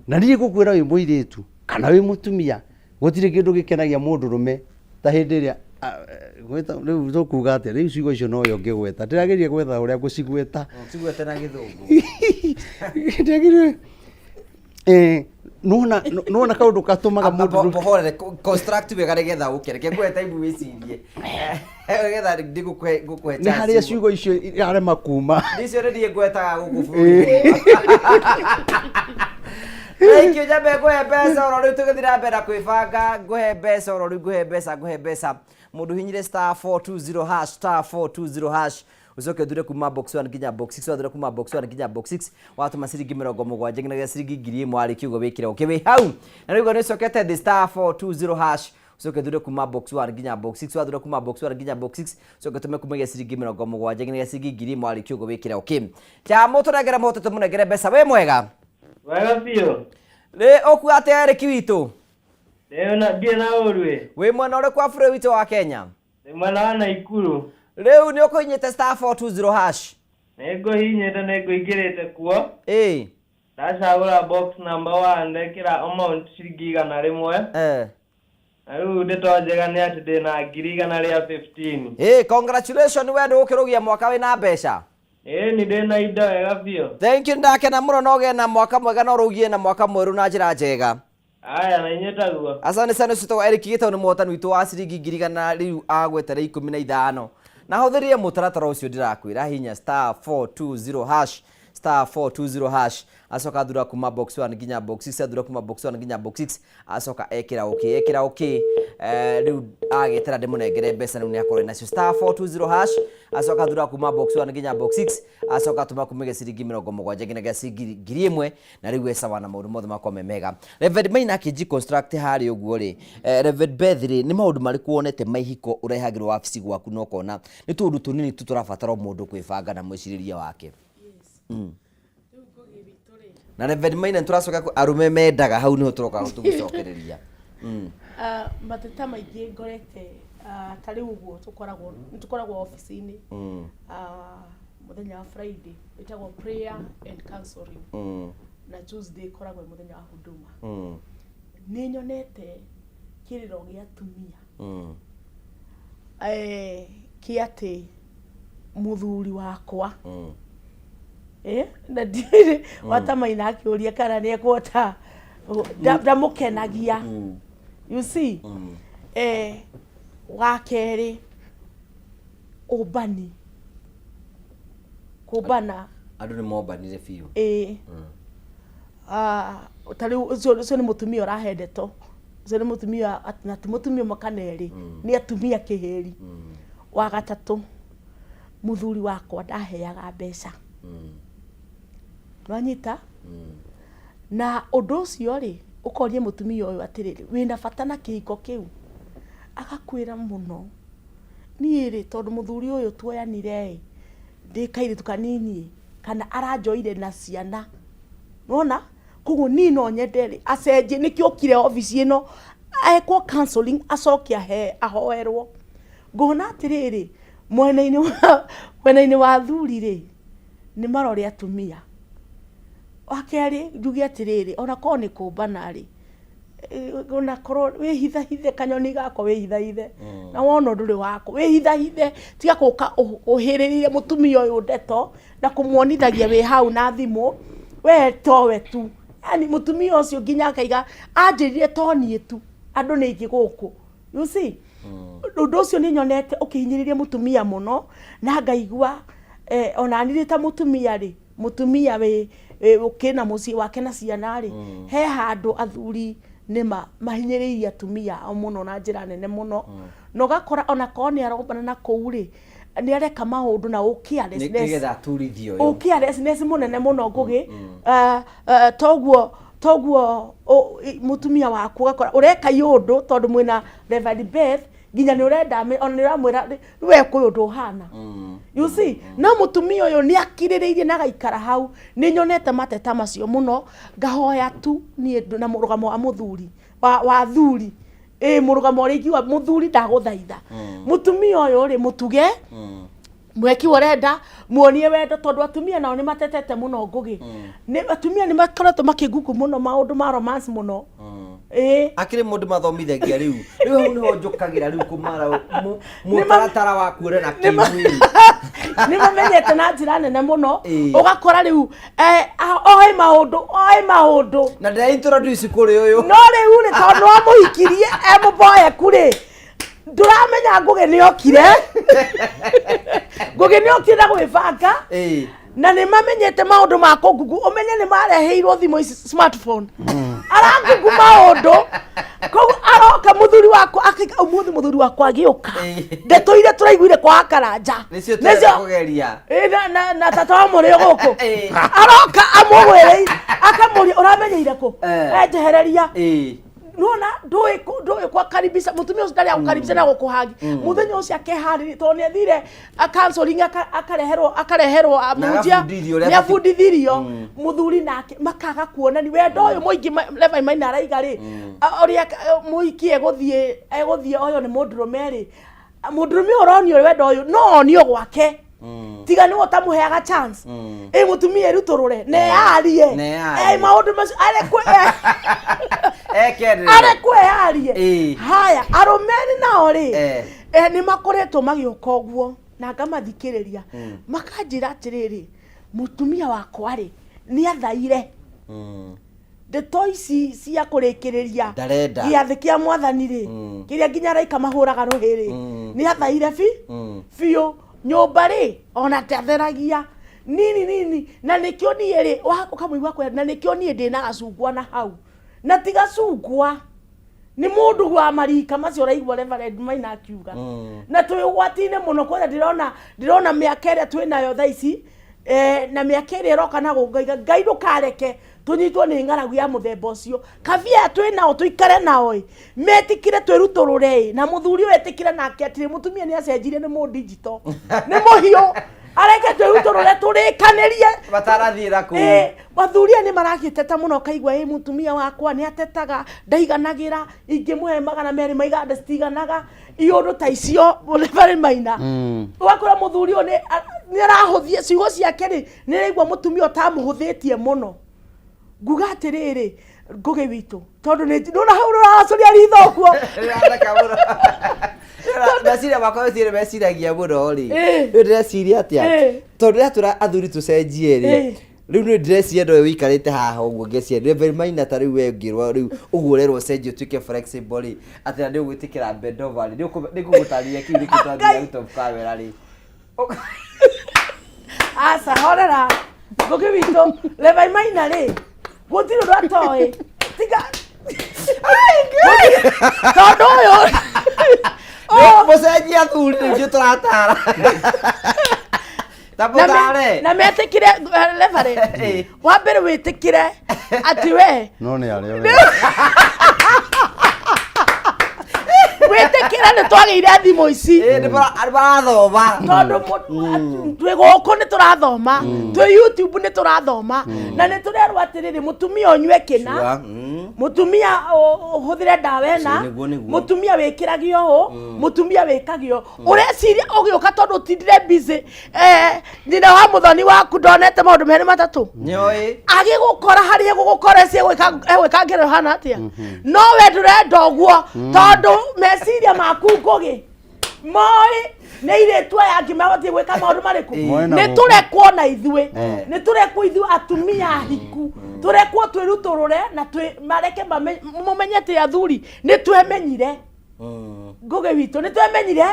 Speaker 1: Na niĩ ngũkwĩra wĩ mũirĩtu kana wĩ mũtumia, gũtirĩ kĩndũ gĩkenagia mũndũrũme ta hĩndĩ ĩrĩa, gwĩta, rĩu tũkuga atĩa? Rĩu ciugo icio nowe ũngĩgweta, ndĩrageria gwetha ũrĩa ngũcigweta.
Speaker 2: Cigwete na Gĩthũngũ.
Speaker 1: Ndĩrageria, nĩwona kaũndũ gatũmaga
Speaker 2: Amba
Speaker 1: mũndũ
Speaker 2: mũhorere, construct wega nĩgetha ũke. Reke ngũhe time wĩcirie. Nĩgetha ndĩgũkũhe, ngũkũhe
Speaker 1: Nĩ
Speaker 2: chance
Speaker 1: harĩa
Speaker 2: ũguo.
Speaker 1: ciugo icio irarema kuma.
Speaker 2: Nicio nĩ niĩ ngwetaga gũkũ bũrũri-inĩ. Thank you, Njambe, ngũhe mbeca oro rĩu tũgĩthiĩ na mbere na kwĩbanga. Ngũhe mbeca oro rĩu, ngũhe mbeca, ngũhe mbeca. Mũndũ hinyire star 420 hash, star 420 hash. Ũcoke ũthure kuma box 1 nginya box 6, wathure kuma box 1 nginya box 6, watũma ciringi 70 nginyagia ciringi 1000 warĩkia ũguo wĩkĩre okay wĩ hau. Na rĩu nĩ ũcokete thĩ star 420 hash, ũcoke ũthure kuma box 1 nginya box 6, wathure kuma box 1 nginya box 6, ũcoke ũtũme kumagia ciringi 70 nginyagia ciringi 1000 warĩkia ũguo wĩkĩre okay. Chamo tũnengere mũhote tũmũnengere mbeca. Wĩ mwega?
Speaker 14: Wega biũ.
Speaker 2: Rĩ ũkuga atĩa Eric witũ?
Speaker 14: Ndirĩ na ũru ĩ.
Speaker 2: Wĩ mwena ũrĩkũ wa bũrũri witũ wa Kenya?
Speaker 14: Ndĩ mwena wa Naikuru.
Speaker 2: Rĩu nĩ ũkũhinyĩte star 420 hash.
Speaker 14: Nĩ ngũhinyĩte nĩ ngũingĩrĩte kuo.
Speaker 2: Ĩĩ.
Speaker 14: Ndacagũra box number 1 ndekĩra amount ciringi 100.
Speaker 2: Eh.
Speaker 14: Na rĩu ndeto njega nĩ atĩ ndĩna 115,000.
Speaker 2: Ĩĩ, congratulations we nĩ ũkĩrũgia mwaka wĩna mbeca.
Speaker 14: Ĩĩ nĩ ndĩna indo wega biũ.
Speaker 2: Thank you ndakena mũno na ũgĩe na mwaka mwega na ũrũgie na mwaka mwerũ na njĩra njega.
Speaker 14: Aya na inyuĩ taguo.
Speaker 2: Asante sana ũcio wĩtagwo Eric Gĩtaũ nĩ mũhotani witũ wa ciringi 100,000 rĩu agwetera 15. Na hũthĩrire mũtaratara ũcio ndĩrakwĩra hinya star 420 hash star 420 hash acoka athura kuma box 1 nginya box 6 athura kuma box 1 nginya box 6 acoka ekĩra okay ekĩra okay rĩu agĩetera ndĩmũnengere mbeca rĩu nĩakorwo nacio star 420 hash acoka athura kuma box 1 nginya box 6 acoka atũma kuma ciringi 70 nginyagia ciringi 1000 na rĩu e sawa na maũndũ mothe makorwo me mega. Reverend Maina akĩnji construct harĩa ũguo rĩ, Reverend Beth rĩ, nĩ maũndũ marĩkũ wonete ma ihiko ũrehagĩrwo wabici gwaku na ũkona nĩ tũũndũ tũnini tu tũrabatara o mũndũ kwĩbanga na mwĩcirĩrie wake? Na Reverend Maina nĩtũracoka arũme mendaga hau nĩho tũroka tũgĩcokereria.
Speaker 3: Mateta maingĩ ngorete ta rĩu ũguo tũkoragwo nĩ tũkoragwo obici-inĩ mũthenya wa Friday ĩtagwo prayer and counseling na Tuesday ĩkoragwo ĩ mũthenya wa huduma. Nĩ nyonete kĩrĩro gĩa atumia kĩa atĩ mũthuri wakwa na ndirĩ watamaina akĩũria kana nĩ ekũhota ndamũkenagia. You see? Wa kerĩ ũmbani kũmbana
Speaker 2: Andũ nĩ mombanire biũ.
Speaker 3: Ĩĩ. Ta rĩu ũcio nĩ mũtumia ũrahe ndeto ũcio nĩ mũtumia na ti mũtumia ũmwe kana erĩ nĩ atumia kĩhĩri. Wa gatatũ mũthuri wakwa ndaheaga mbeca. Nwanyita? Na ũndũ ũcio rĩ ũkoria mũtumia ũyũ atĩrĩrĩ wĩna bata na kĩhiko kĩu agakwĩra mũno niĩ rĩ tondũ mũthuri ũyũ tuoyanire ĩ ndĩ kairĩtu kanini kana aranjoire na ciana nona koguo niĩ no nyende rĩ acenjie nĩkĩo okire obici ĩno ekwo counseling acoke ahe ahoerwo ngona atĩrĩrĩ mwena-inĩ wa athuri rĩ nĩ marore atumia wa kerĩ njuge atĩrĩrĩ ona korwo nĩ kũmbana rĩ ona korwo wĩhithahithe kanyoni gakwa wĩhithahithe na wona ũndũ ũrĩ wako wĩhithahithe tiga gũka ũhĩrĩrĩire mũtumia ũyũ ndeto na kũmuonithagia wĩ hau na thimũ we towe tu yani mũtumia ũcio nginya akaiga anjĩrire to niĩ tu andũ nĩ aingĩ gũkũ you see ũndũ ũcio nĩ nyonete ũkĩhinyĩrĩria mũtumia mũno na ngaigua ona niĩ ta mũtumia rĩ mũtumia wĩ ũkĩna mũciĩ wake na ciana rĩ he handũ athuri nĩ mahinyĩrĩirie atumia ao mũno na njĩra nene mũno na ũgakora ona korwo nĩ arombana na kũu rĩ nĩ areka maũndũ na
Speaker 2: ũcarelessness nĩgetha aturithio
Speaker 3: ũyũ ũcarelessness mũnene mũno Ngũgĩ toguo mũtumia waku ũgakora ũreka iũndũ tondũ mwĩna Reverend Beth nginya nĩ ũrenda ona nĩ ũramwĩra rĩu we kwĩ ũndũ ũhana you see no mũtumia ũyũ nĩ akirĩrĩirie na agaikara hau nĩ nyonete mateta macio mũno ngahoya tu niĩ na mũrũgamo wa mũthuri wa athuri ĩ mũrũgamo ũrĩa ingiuga mũthuri ndagũthaitha mũtumia ũyũ rĩ mũtuge mweki ũrenda muonie wendo tondũ atumia nao nĩ matetete mũno Ngũgĩ nĩ atumia nĩ makoretwo makĩngungu mũno maũndũ ma romance mũno ĩĩ
Speaker 2: akĩrĩ mũndũ mathomithagia rĩu rĩu hau nĩho njũkagĩra rĩu kũmara mũtaratara wa kuonana kĩmwĩrĩ
Speaker 3: nĩ mamenyete na njĩra nene mũno ũgakora rĩu oĩ maũndũ oĩ maũndũ
Speaker 2: na ndĩra introduce kũrĩ ũyũ
Speaker 3: no rĩu rĩ tondũ wamũhikirie emũboeku rĩ ndũramenya Ngũgĩ nĩ okire Ngũgĩ nĩ okire na gwĩbanga na nĩ mamenyete maũndũ ma kũngungu ũmenye nĩ mareheirwo thimũ ici smartphone arangungu maũndũ koguo aroka mũthuri wakwa akaiga ũmũthĩ mũthuri wakwa agĩũka ndeto iria tũraiguire kwa Karanja
Speaker 2: nĩcio tũrenda kũgeria
Speaker 3: na tata wa mũrĩo gũkũ aroka amũgwĩrĩire akamũria ũramenyeire kũ njehereria Nona ndũĩ ndũĩ kwakaribisha mũtumia ũcio ndarĩ agũkaribisha na gũkũhagi. Mũthenya ũcio akeharĩria tondũ nĩ athire counseling akareherwo akareherwo
Speaker 2: Na
Speaker 3: mũhunjia
Speaker 2: agabundithio ũrĩa
Speaker 3: nĩ abundithirio mũthuri nake makaga kuonani wendo ũyũ mũingĩ Levi Maina araiga rĩ ũrĩa mũhiki egũthiĩ egũthiĩ ũyũ nĩ mũndũrũme rĩ mũndũrũme ũyũ ũronio wendo ũyũ no onio gwake tiga nĩwe ũtamũheaga chance ĩ mũtumia ĩrutũrũre na eyarie
Speaker 2: Na eyarie.
Speaker 3: ĩ maũndũ macio arekwe
Speaker 2: Ekerere.
Speaker 3: arekwe eyarie
Speaker 2: Ĩ.
Speaker 3: haya arũme nao rĩ
Speaker 2: Eh.
Speaker 3: eh, nĩ makoretwo magĩũka ũguo na ngamathikĩrĩria makanjĩra atĩrĩrĩ mũtumia wakwa rĩ nĩ athaire ndeto ici cia kũrĩkĩrĩria
Speaker 2: Ndarenda.
Speaker 3: gĩathĩ kĩa mwathani rĩ kĩrĩa nginya araika mahũraga rũhĩ rĩ nĩ athaire bi biũ nyũmba rĩ ona ndatheragia nini nini na nĩkĩo niĩ rĩ ũkamũigua kwĩra na nĩkĩo niĩ ndĩna gacungwa na hau na ti gacungwa nĩ mũndũ wa marika macio ũraigua Reverend Maina akiuga na twĩ ũgwati-inĩ mũno kwanja ndĩrona ndĩrona mĩaka ĩrĩa twĩ nayo thaa ici eh, na mĩaka ĩrĩa ĩroka na gũngaiga ngai ndũkareke tũnyitwo nĩ ng'aragu ya mũthemba ũcio kabia twĩ nao tũikare nao ĩ metĩkire twĩrutũrũre ĩ na mũthuri ũyũ etĩkire nake atĩrĩ mũtumia nĩ acenjirie nĩ mũndigito nĩ mũhiũ areke twĩrutũrũre tũrĩkanĩrie
Speaker 2: Matarathiĩ na kũu.
Speaker 3: Ĩ, athuri aya nĩ maragĩteta mũno ũkaigua ĩ mũtumia wakwa nĩ atetaga ndaiganagĩra ingĩmũhe 200 maigana citiganaga iũndũ ta icio Reverend Maina ũgakora mũthuri ũyũ nĩ arahũthia ciugo ciake rĩ nĩ araigua mũtumia ũtamũhũthĩtie mũno nguga atĩrĩrĩ ngũgĩ witũ tondũ nĩ ndona hau rũracũria ritho ũguo
Speaker 2: Ndĩratheka mũno. Meciria makwa gũtirĩ meciragia mũno rĩ.
Speaker 3: Ĩ.
Speaker 2: Rĩu ndĩreciria atĩa?
Speaker 3: Ĩ.
Speaker 2: Tondũ rĩrĩa tũra athuri tũcenjie rĩ.
Speaker 3: Ĩ.
Speaker 2: Rĩu nĩ ndĩreciria ndũĩ ũikarĩte haha ũguo ngeciria Reverend Maina ta rĩu we ũngĩrwo rĩu ũguo ũrerwo ũcenjie ũtuĩke flexible rĩ atĩ na nĩ ũgwĩtĩkĩra bend over rĩ nĩ ngũgũtarĩria kĩu nĩkĩo twathiĩ out of camera rĩ.
Speaker 3: Aca horera ngũgĩ witũ Levi Maina rĩ gũtirĩ ũndũ atoĩ tiga tondũ ũyũ
Speaker 2: Mũcenjie athuri rĩu ithuĩ tũratara. Ta
Speaker 3: na me-
Speaker 2: mũtare.
Speaker 3: na metĩkire Reverend wa mbere wĩtĩkire atĩ we
Speaker 1: no nĩ arĩa we
Speaker 3: wĩtĩkire nĩ twagĩire thimũ ici
Speaker 2: Ĩ, nĩ marathoma.
Speaker 3: tondũ twĩ gũkũ nĩ tũrathoma twĩ youtube nĩ tũrathoma na nĩ tũrerwo atĩrĩrĩ mũtumia ũnyue kĩna
Speaker 2: Sure.
Speaker 3: Mũtumia ũhũthĩre ndawa ĩna
Speaker 2: Ĩĩ, nĩguo, nĩguo.
Speaker 3: mũtumia wĩkĩragio ũũ mũtumia wĩkagio ũreciria ũgĩũka tondũ ũtindire busy eh, nyina wa mũthoni waku ndonete maũndũ merĩ matatũ
Speaker 2: Nĩoĩ.
Speaker 3: agĩgũkora harĩa egũgũkora eci egwĩka ngero hana atĩa no we ndũrenda ũguo tondũ meciria maku ngũgĩ moĩ nĩ airĩtu aya angĩ mabatiĩ gwĩka maũndũ marĩkũ
Speaker 1: Moĩ na
Speaker 3: nĩ
Speaker 1: gũkũ.
Speaker 3: tũrekwo na ithuĩ nĩ tũrekwo ithuĩ atumia ahiku tũrekwo twĩrutũrũre na twĩ mareke mũmenye atĩ athuri nĩ twemenyire ngũgĩ witũ nĩ twemenyire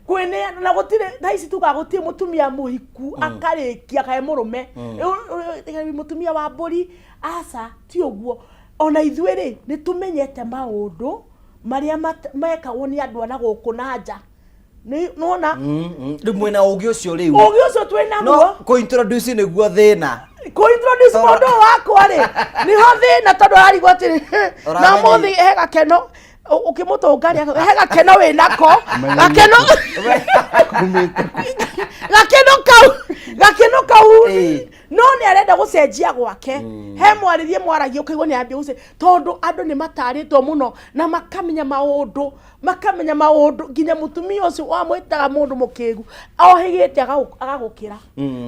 Speaker 3: kwĩnĩ na gũtirĩ thaa ici tugaga gũtirĩ mũtumia mũhiku akarĩkia kae mũrũme Rĩu, mũtumia wa mbũri aca ti ũguo ona ithuĩ rĩ nĩ tũmenyete maũndũ marĩa mekagwo nĩ andũ a na gũkũ na nja Nĩ- nĩwona
Speaker 2: Rĩu mwĩna ũgĩ ũcio rĩu.
Speaker 3: Ũgĩ ũcio twĩ
Speaker 2: No
Speaker 3: naguo
Speaker 2: kũ-introduce nĩguo thĩna.
Speaker 3: Kũ-introduce mũndũ ũyũ wakwa rĩ nĩho thĩna tondũ ararigwo atĩrĩ na
Speaker 2: Ũramenya-
Speaker 3: mũthĩ he gakeno ũkĩmũtũnga rĩ he gakeno wĩ nako gakeno gakeno kau gakeno kau no nĩ arenda gũcenjia gwake he mwarĩrie mwaragia ũkaigua nĩ ambia gũcenjia tondũ andũ nĩ matarĩtwo mũno na makamenya maũndũ makamenya maũndũ nginya mũtumia ũcio wamwĩtaga mũndũ mũkĩgu ohĩgĩte agagũkĩra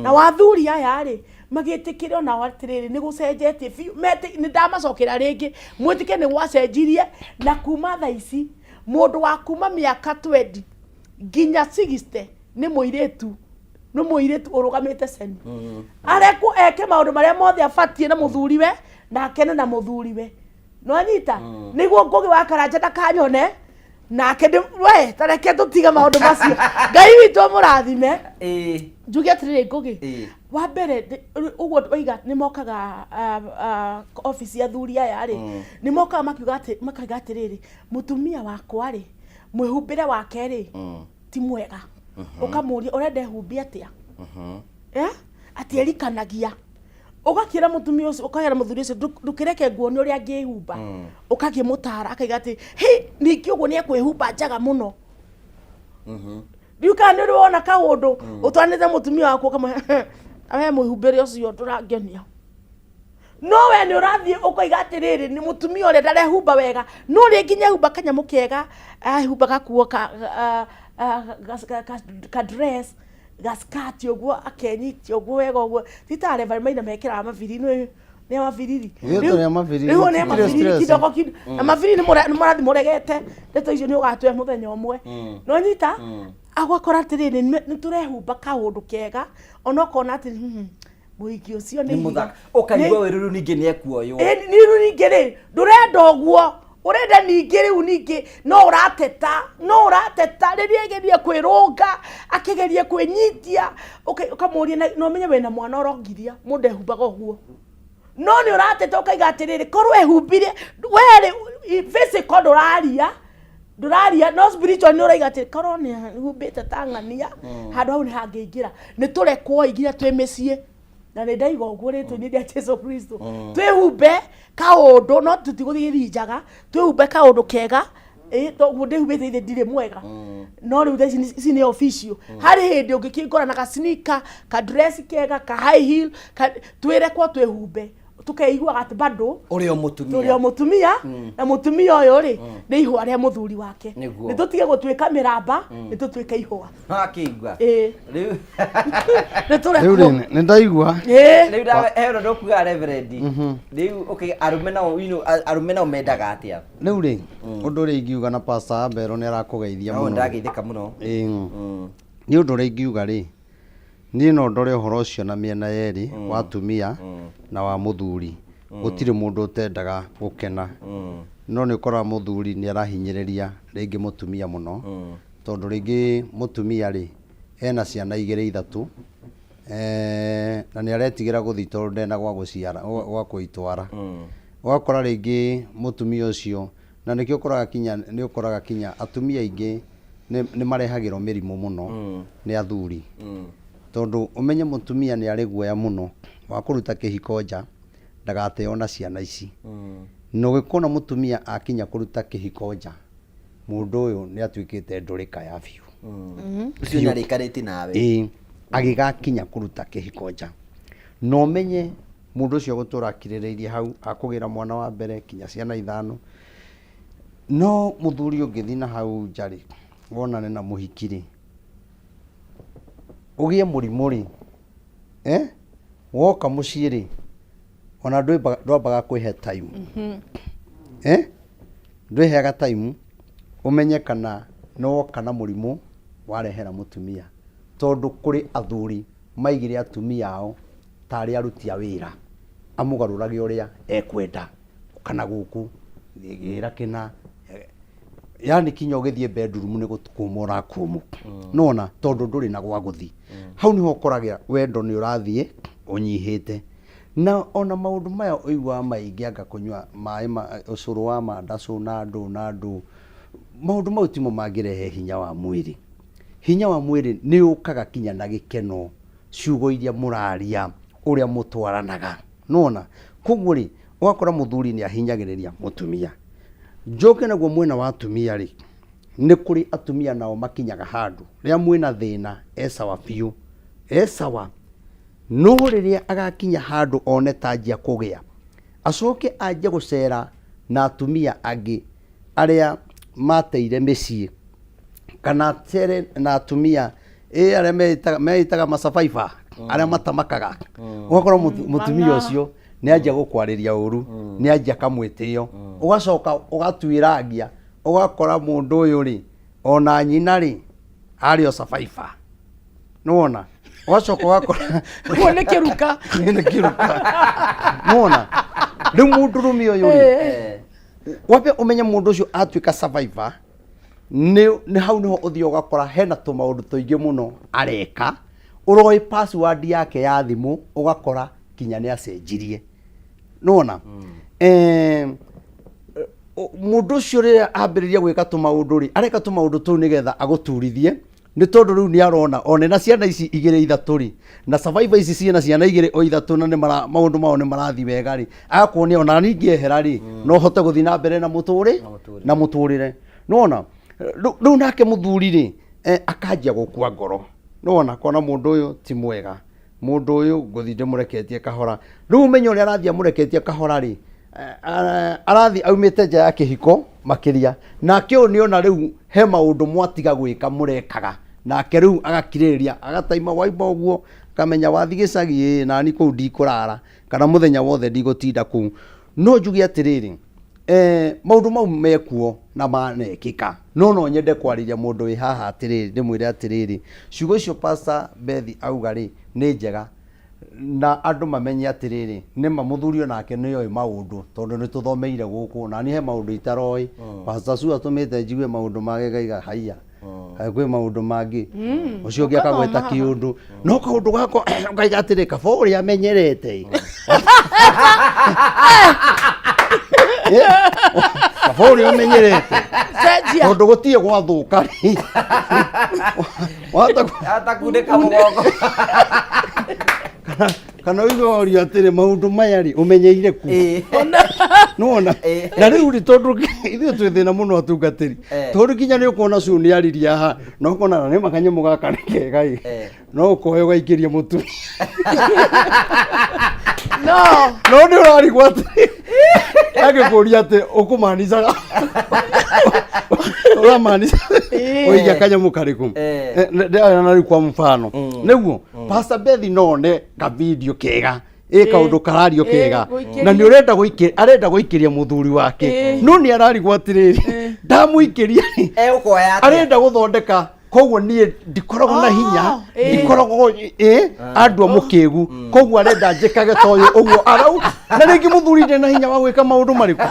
Speaker 3: na wathuri aya rĩ magĩtĩkĩre onao atĩrĩrĩ nĩ gũcenjetie biũ nĩ ndamacokera rĩngĩ mwĩtĩke nĩ gwacenjirie na kuma thaa ici mũndũ wa kuma mĩaka 20 nginya 60 nĩ mũirĩtu nĩ mũirĩtu ũrũgamĩte ceni arekwo eke maũndũ marĩa mothe abatiĩ na mũthuriwe na akene na mũthuriwe nwanyita nĩguo ngũgĩ wa karanja ndakanyone nake ndĩ we tareke tũtige maũndũ macio ngai witũ amũrathime njuge atĩrĩrĩ ngũgĩ wa mbere ũguo waiga nĩ mokaga obici athuri aya rĩ nĩ mokaga makiuga atĩ makauga atĩrĩrĩ mũtumia wakwa rĩ mwĩhumbĩre wake rĩ ti mwega ũkamũria ũrenda ehumbe atĩa eh atĩ erikanagia Ũgakĩra mũtumia ũcio, ũkahera mũthuri ũcio, "Ndũkĩreke nguone ũrĩa ngĩhumba." Ũkakĩmũtara akaiga atĩ hĩ, ningĩ ũguo nĩ ekwĩhumba njaga mũno. Ndiũ kana nĩ ũrĩ wona kaũndũ ũtwanĩte mũtumia waku ũkamwĩra, we mwĩhumbĩre ũcio ndũrangenia. No we nĩ ũrathiĩ ũkoiga atĩrĩrĩ, nĩ mũtumia ũrĩa ndarehumba wega, no rĩngĩ nĩ ehumba kanyamũ kega, ehumba gakuo ka, ka, ka, ka, ka dress, ga skirt ũguo, akenyitia ũguo wega ũguo. Ti ta Reverend Maina mekĩraga mabiri, nĩ nĩ mabiriri.
Speaker 1: Ithuĩ tũrĩ a mabiriri,
Speaker 3: Rĩu nĩ
Speaker 1: tũtirĩ
Speaker 3: mabiriri
Speaker 1: stress.
Speaker 3: kidogo kidogo. Na mabiriri nĩ mũrathiĩ mũregete ndeto icio, nĩ ũgatwĩra mũthenya ũmwe. No nyita agakora atĩrĩrĩ, nĩ tũrehumba kaũndũ kega, ona ũkona atĩ mũhiki ũcio nĩ
Speaker 2: nĩ mũthaka, ũkaigua wĩru rĩu ningĩ nĩ ekuoywo.
Speaker 3: Ĩ, nĩ rĩu ningĩ rĩ, ndũrenda ũguo ũrenda, ningĩ rĩu ningĩ no ũrateta, no ũrateta rĩrĩa agerie kwĩrũnga, akĩgerie kwĩnyitia, ũkamũria na ũmenye wĩna mwana ũrongiria mũndũ ehumbaga ũguo, no nĩ ũrateta ũkaiga atĩrĩrĩ, korwo ehumbire werĩ physical, ndũraria ndũraria, no spiritual nĩ ũraiga atĩ korwo nĩ humbĩte ta ng'ania handũ hau nĩ hangĩingĩra. Nĩ tũrekwo nginya twĩ mĩciĩ, na nĩ ndaiga ũguo rĩtwa-inĩ rĩa Jesu Kristo. Twĩhumbe kaũndũ, no tũtigũthiĩ gĩthinjaga, twĩhumbe kaũndũ kega. Ĩ, toguo ndĩhumbĩte ithe ndirĩ mwega, no rĩu thaa ici ici nĩ official. Harĩ hĩndĩ ũngĩkĩngora na ka sneaker, ka dress kega, ka high heel, twĩrekwo twĩhumbe tũkeiguaga atĩ bado
Speaker 2: ũrĩ o mũtumia.
Speaker 3: Tũrĩ o mũtumia, na mũtumia ũyũ rĩ, nĩ ihũa rĩa mũthuri wake.
Speaker 2: Nĩguo.
Speaker 3: Nĩ tũtige gũtuĩka mĩramba, nĩ tũtuĩke ihũa.
Speaker 2: Akĩigua.
Speaker 3: Ĩ.
Speaker 2: Rĩu
Speaker 3: nĩ
Speaker 1: Rĩu
Speaker 3: tũrekwo.
Speaker 1: rĩ, nĩ ndaigua.
Speaker 3: Ĩ.
Speaker 2: Rĩu nawe he ũndũ ndũkuga, Reverend. Rĩu okay, arũme nao arũme nao mendaga atĩa?
Speaker 1: Rĩu rĩ, ũndũ ũrĩa ingiuga, na Pastor Abel nĩ arakũgeithia
Speaker 2: No
Speaker 1: mũno.
Speaker 2: ndageithĩka mũno.
Speaker 1: Ĩĩ. Nĩ ũndũ ũrĩa ingiuga rĩ, niĩ no ndore ũhoro ũcio na mĩena yerĩ, wa atumia na wa mũthuri. Gũtirĩ mũndũ ũtendaga gũkena, no nĩ ũkoraga mũthuri nĩ arahinyĩrĩria rĩngĩ mũtumia mũno, tondũ rĩngĩ mũtumia rĩ, ena ciana igĩrĩ ithatũ, na nĩ aretigĩra gũthiĩ tondũ ndena gwa gũciara, gwa kũitwara. Ũgakora rĩngĩ mũtumia ũcio, na nĩkĩo ũkoraga kinya, nĩ ũkoraga kinya atumia aingĩ nĩ marehagĩrwo mĩrimũ mũno nĩ athuri, tondũ ũmenye mũtumia nĩ arĩ guoya mũno wa kũruta kĩhiko nja ndagateo na ciana ici. Na ũgĩkona mũtumia akinya kũruta kĩhiko nja, mũndũ ũyũ nĩ atuĩkĩte ndũrĩka ya biũ.
Speaker 2: Ũcio nĩ arĩkanĩtie nawe.
Speaker 1: Ĩĩ, agĩgakinya kũruta kĩhiko nja, na ũmenye mũndũ ũcio gũtũra akirĩrĩirie hau akũgĩra mwana wa mbere kinya ciana ithano. No mũthuri ũngĩthiĩ na hau nja rĩ, wonane na mũhiki rĩ, ũgĩe mũrimũ rĩ, eh? Woka mũciĩ rĩ, ona ndwambaga kwĩhe time, eh? Ndwĩheaga time ũmenye kana nĩ woka na mũrimũ warehera mũtumia, tondũ kũrĩ athuri maigire atumia ao tarĩ aruti a wĩra, amũgarũrage ũrĩa ekwenda, kana gũkũ gĩra kĩna, yani kinya ũgĩthiĩ bedroom nĩ gũkũma ũrakũmwo, nona tondũ ndũrĩ na gwa gũthiĩ. Hau nĩho ũkoraga wendo nĩ ũrathiĩ ũnyihĩte. Na ona maũndũ maya ũiguaga maingĩ, anga kũnyua maĩ ma ũcũrũ wa mandacũ na ndũ na ndũ, maũndũ mau timo mangĩrehe hinya wa mwĩrĩ. Hinya wa mwĩrĩ nĩ ũkaga kinya na gĩkeno, ciugo iria mũraria, ũrĩa mũtwaranaga, nona koguo rĩ, ũgakora mũthuri nĩ ahinyagĩrĩria mũtumia. Njoke naguo mwena wa atumia rĩ, nĩ kũrĩ atumia nao makinyaga handũ rĩrĩa mwĩna thĩna e sawa biũ, e sawa, no rĩrĩa agakinya handũ one ta anjia kũgĩa, acoke anjie gũcera na atumia angĩ arĩa mateire mĩciĩ, kana acere na atumia ĩ arĩa meĩtaga macabaiba, arĩa matamakaga. Ũgakora mũtumia ũcio nĩ anjia gũkwarĩria ũru, nĩ anjia kamwĩtĩo, ũgacoka ũgatuĩrangia, ũgakora mũndũ ũyũ rĩ, ona nyina rĩ, arĩ o survivor. Nĩwona ũgacoka ũgakora
Speaker 3: Ũguo nĩ kĩruka.
Speaker 1: Nĩ kĩruka. Nĩwona rĩu mũndũrũme ũyũ rĩ, wambe ũmenye mũndũ ũcio atuĩka survivor, nĩ hau nĩho ũthiĩ ũgakora hena tũmaũndũ tũingĩ mũno areka ũroĩ password yake ya thimũ, ũgakora kinya nĩ acenjirie. Nĩwona mũndũ ũcio rĩrĩa ambĩrĩria gwĩka tũmaũndũ rĩ, areka tũmaũndũ tũu nĩgetha agũturithie. Nĩ tondũ rĩu nĩ arona one na ciana ici igĩrĩ ithatũ rĩ, na survivor ici ciĩna ciana igĩrĩ o ithatũ na nĩ mara, maũndũ mao nĩ marathiĩ wega rĩ, agakuonia ona niĩ ingĩehera rĩ, no hote gũthiĩ na mbere na mũtũrĩ, na mũtũrĩre. Nĩwona? Rĩu rĩu nake mũthuri rĩ, eh, akanjia gũkua ngoro. Nĩwona? Akona mũndũ ũyũ ti mwega. Mũndũ ũyũ ngũthiĩ ndĩmũreketie kahora. Rĩu ũmenye ũrĩa arathiĩ amũreketie kahora rĩ, arathiĩ aumĩte nja ya kĩhiko makĩria. Nake ũyũ nĩona rĩu he maũndũ mwatiga gwĩka mũrekaga. Nake rĩu agakirĩrĩria, agataima waima ũguo, akamenya wathiĩ gĩcagi ĩ, nani kũu ndikũrara, kana mũthenya wothe ndigũtinda kũu. No njuge atĩrĩrĩ, eh, maũndũ mau mekuo na manekĩka no no nyende kwarĩria mũndũ wĩ haha atĩrĩrĩ ndĩmwĩre atĩrĩrĩ ciugo icio Pastor Bethi auga rĩ nĩ njega na andũ mamenye atĩrĩrĩ nĩma mũthuri onake nĩ oĩ maũndũ tondũ nĩ tũthomeire gũkũ na niĩ he maũndũ itaroĩ Pastor Sue atũmĩte njigue maũndũ make ngaiga haiya kaĩ kwĩ maũndũ mangĩ ũcio ũngĩ akagweta kĩũndũ no kaũndũ gakwa ngaiga atĩrĩ kaba ũrĩa amenyerete ĩ. Kaba ũrĩa ũmenyerete
Speaker 3: Cenjia.
Speaker 1: tondũ gũtirĩ gwathũka rĩ Wahota
Speaker 2: Atakundĩka mũgongo.
Speaker 1: kana ũigue waũrio atĩrĩ maũndũ maya rĩ ũmenyeire ku nĩwona na rĩu rĩ tondũ ithuĩ twĩ thĩna mũno atungatĩri tondũ nginya nĩ ũkuona cu nĩ ariria haha na ũkona na nĩma kanyamũ gaka nĩ kega ĩ no ũkoya ũgaikĩria mũtu
Speaker 3: no
Speaker 1: no nĩ ũrarigwo atĩ angĩkũria atĩ ũkũmanicaga ũramaanica ũigia kanyamũ karĩkũ ndĩrarĩa na rĩu kwa mfano nĩguo Pastor Bethi no one ka video kega ĩ kaũndũ karario kega
Speaker 3: gũikĩria.
Speaker 1: na nĩ ũrenda gũikĩria arenda gũikĩria mũthuri wake no nĩ ararigwo atĩrĩrĩ ndamũikĩria rĩ,
Speaker 2: Egũkoya atĩa?
Speaker 1: arenda gũthondeka koguo niĩ ndikoragwo na hinya ndikoragwo ĩ andũ a mũkĩgu koguo arenda njĩkage ta ũyũ ũguo arau na rĩngĩ mũthuri ndarĩ na hinya wa gwĩka maũndũ marĩkũ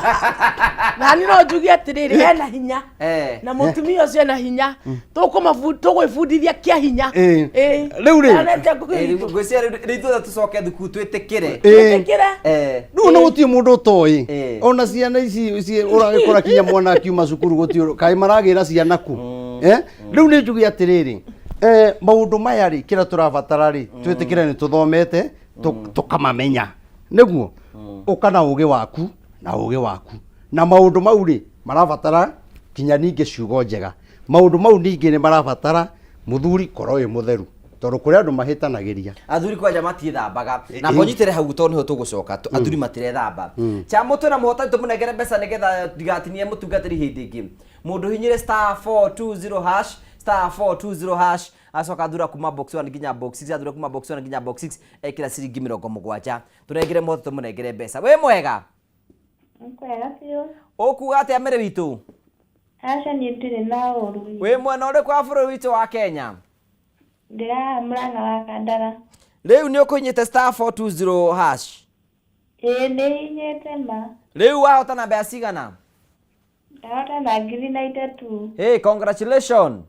Speaker 3: na niĩ no njuge atĩrĩrĩ ena hinya
Speaker 2: Eh.
Speaker 3: na mũtumia ũcio ena hinya Tũgwĩbundithia kĩa hinya
Speaker 1: Eh.
Speaker 3: Eh.
Speaker 1: Rĩu rĩ.
Speaker 3: Ndanete ngũkĩrigwo.
Speaker 2: Ngwĩciria rĩu ithuothe tũcoke thukuru twĩtĩkĩre.
Speaker 1: Ĩ.
Speaker 3: Twĩtĩkĩre.
Speaker 2: Eh.
Speaker 1: rĩu ona gũtirĩ mũndũ ũtoĩ
Speaker 2: Eh.
Speaker 1: ona ciana ici ũragĩkora kinya mwana akiuma cukuru gũtirĩ kaĩ maragĩra ciana ku Eh? Rĩu nĩ njuge atĩrĩrĩ eh, maũndũ maya rĩ kĩrĩa tũrabatara rĩ twĩtĩkĩre nĩ tũthomete tũkamamenya nĩguo ũka na ũgĩ waku na ũgĩ waku na maũndũ mau rĩ marabatara kinya ningĩ ciugo njega maũndũ mau ningĩ nĩ marabatara mũthuri korwo wĩ mũtheru tondũ kũrĩ andũ mahĩtanagĩria
Speaker 2: Athuri kwanja matiĩthambaga na mbonyitĩre hau tondũ nĩho tũgũcoka athuri matirethamba cha mũtwe na mũhotani tũmũnengere mbeca nĩgetha ndigatinie mũtungatĩri hĩndĩ ĩngĩ mũndũ hinyire star 420 hash star 420 hash acoka athura kuma box 1 nginya box 6 athura kuma box 1 nginya box 6 ekĩra ciringi 70 tũnengere mũhotani tũmũnengere mbeca wĩ mwega
Speaker 13: Kwega biũ.
Speaker 2: Ũkuga atĩa mĩrĩ witũ?
Speaker 13: Aca niĩ ndirĩ na ũru.
Speaker 2: Wĩ mwena ũrĩkũ wa bũrũri witũ wa Kenya?
Speaker 13: Ndĩ haha Mũrang'a wa Kandara.
Speaker 2: Rĩu nĩ ũkũhinyĩte star 420 hash?
Speaker 13: Ĩĩ nĩ hinyĩte ma.
Speaker 2: Rĩu wahotana mbeca cigana?
Speaker 13: Ndahotana na 93.
Speaker 2: Hey, congratulations.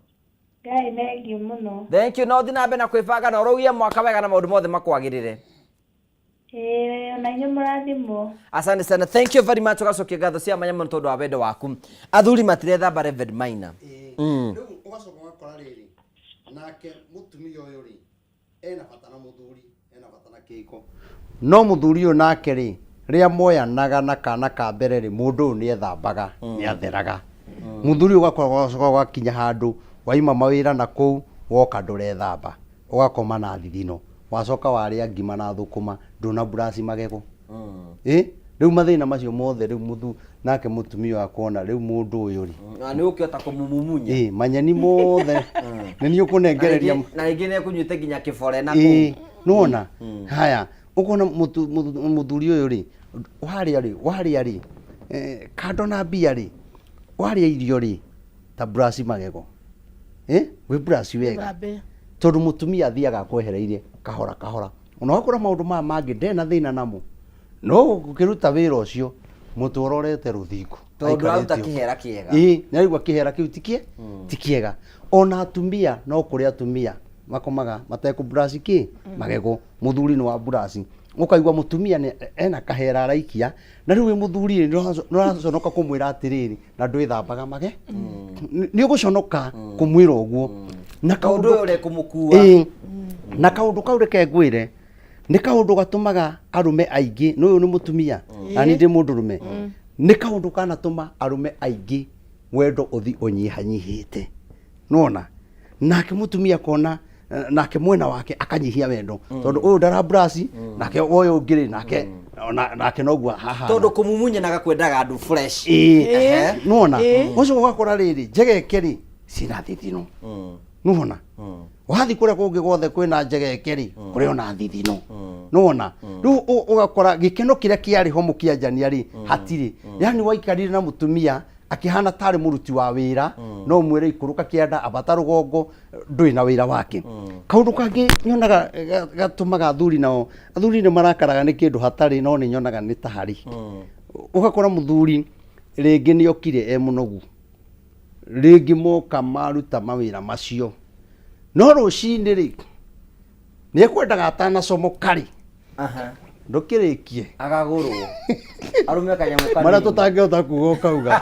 Speaker 13: Ngai thengiũ mũno.
Speaker 2: Thank you. No ũthiĩ na mbere na kwĩbanga na ũrũgie mwaka wega na maũndũ mothe makwagĩrĩre.
Speaker 13: Ĩĩ ona inyuĩ mũrathimwo.
Speaker 2: Asante sana. Thank you very much. Ũgacokia ngatho cia mwanya mũno tondũ wa wendo waku. Athuri matirethamba Reverend Maina.
Speaker 1: Rĩu ũgacoka ũgakora rĩrĩ nake mũtumia ũyũ rĩ ena bata na mũthuri ena bata na kĩhiko no mũthuri ũyũ nake rĩ rĩrĩa moyanaga na kana ka mbere rĩ mũndũ ũyũ nĩ ethambaga nĩ atheraga mũthuri ũyũ ũgakora ũgacoka ũgakinya handũ waima mawĩra na kũu woka ndũrethamba ũgakoma na thithino wacoka warĩa ngima na thũkũma ndũna buraci magego ĩ rĩu mathĩna macio mothe rĩu mũthu nake mũtumia ũyũ akona rĩu mũndũ ũyũ rĩ
Speaker 2: Na nĩ ũkĩhota kũmũmumunya.
Speaker 1: ĩ manyeni mothe nĩ niĩ ũkũnengereria
Speaker 2: Na rĩngĩ nĩ ekũnyuĩte nginya kĩbore na
Speaker 1: ĩ
Speaker 2: kũu.
Speaker 1: nĩwona haya ũkona mũthuri ũyũ rĩ warĩa rĩ warĩa rĩ kando na mbia rĩ warĩa irio rĩ ta buraci magego ĩ wĩ buraci wega
Speaker 3: Thambe.
Speaker 1: tondũ mũtumia athiaga akwehereirie kahora kahora ona wakora maũndũ maya mangĩ ndena na thĩna namo no ũkĩruta wĩra ũcio mũtwe ũrorete rũthingo
Speaker 2: Tondũ aruta
Speaker 1: aikarĩte ũguo.
Speaker 2: kĩhera kĩega.
Speaker 1: Ĩĩ, nĩ araigua kĩhera kĩu ti kĩe ti kĩega ona atumia no kũrĩ atumia makomaga matekũ brush kĩ magego mũthuri nĩ wa brush ũkaigua mũtumia nĩ ena kahera araikia na rĩu wĩ mũthuri rĩ, nĩ ũraconoka kũmwĩra atĩrĩrĩ na ndwĩthambaga mage nĩ ũgũconoka kũmwĩra ũguo Na
Speaker 2: Kaũndũ
Speaker 1: kaũndũ
Speaker 2: ũyũ ũrekũmũkua.
Speaker 1: Ĩĩ. Na kaũndũ kau reke ngwĩre nĩ kaũndũ gatũmaga arũme aingĩ nĩ ũyũ nĩ mũtumia na niĩ ndĩ mũndũrũme nĩ kaũndũ kanatũma arũme aingĩ wendo ũthi ũnyihanyihĩte nona nake mũtumia akona eh, nake mwena wake akanyihia wendo tondũ ũyũ ndara brush nake ũyũ ũngĩ rĩ nake ona- nake noguo hahana
Speaker 2: Tondũ kũmumunyanaga kwendaga andũ fresh.
Speaker 1: Ĩĩ.
Speaker 2: Ehe.
Speaker 1: nona ũcio ũgakora rĩrĩ njegeke rĩ ciĩna thithino nona wathiĩ kũrĩa kũngĩ guothe kwĩna njegeke rĩ kũrĩ ona thithino nona rĩu ũ- ũgakora gĩkeno kĩrĩa kĩarĩ ho mũkĩanjania rĩ hatirĩ yani waikarire na mũtumia akĩhana tarĩ mũruti wa wĩra no ũmwĩre ikũrũka kĩanda ambata rũgongo ndũrĩ na wĩra wake kaũndũ kangĩ nyonaga ga- gatũmaga athuri nao athuri nĩ marakaraga nĩ kĩndũ hatarĩ no nĩ nyonaga nĩ ta harĩ ũgakora mũthuri rĩngĩ nĩ okire e mũnogu rĩngĩ moka maruta mawĩra macio no rũcinĩ rĩ nĩ ekwendaga atanacomoka rĩ
Speaker 2: Aha.
Speaker 1: ndũkĩrĩkie
Speaker 2: Agagũrwo. Arũme kanyamũ kanini.
Speaker 1: marĩa tũtangĩhota kuga ũkauga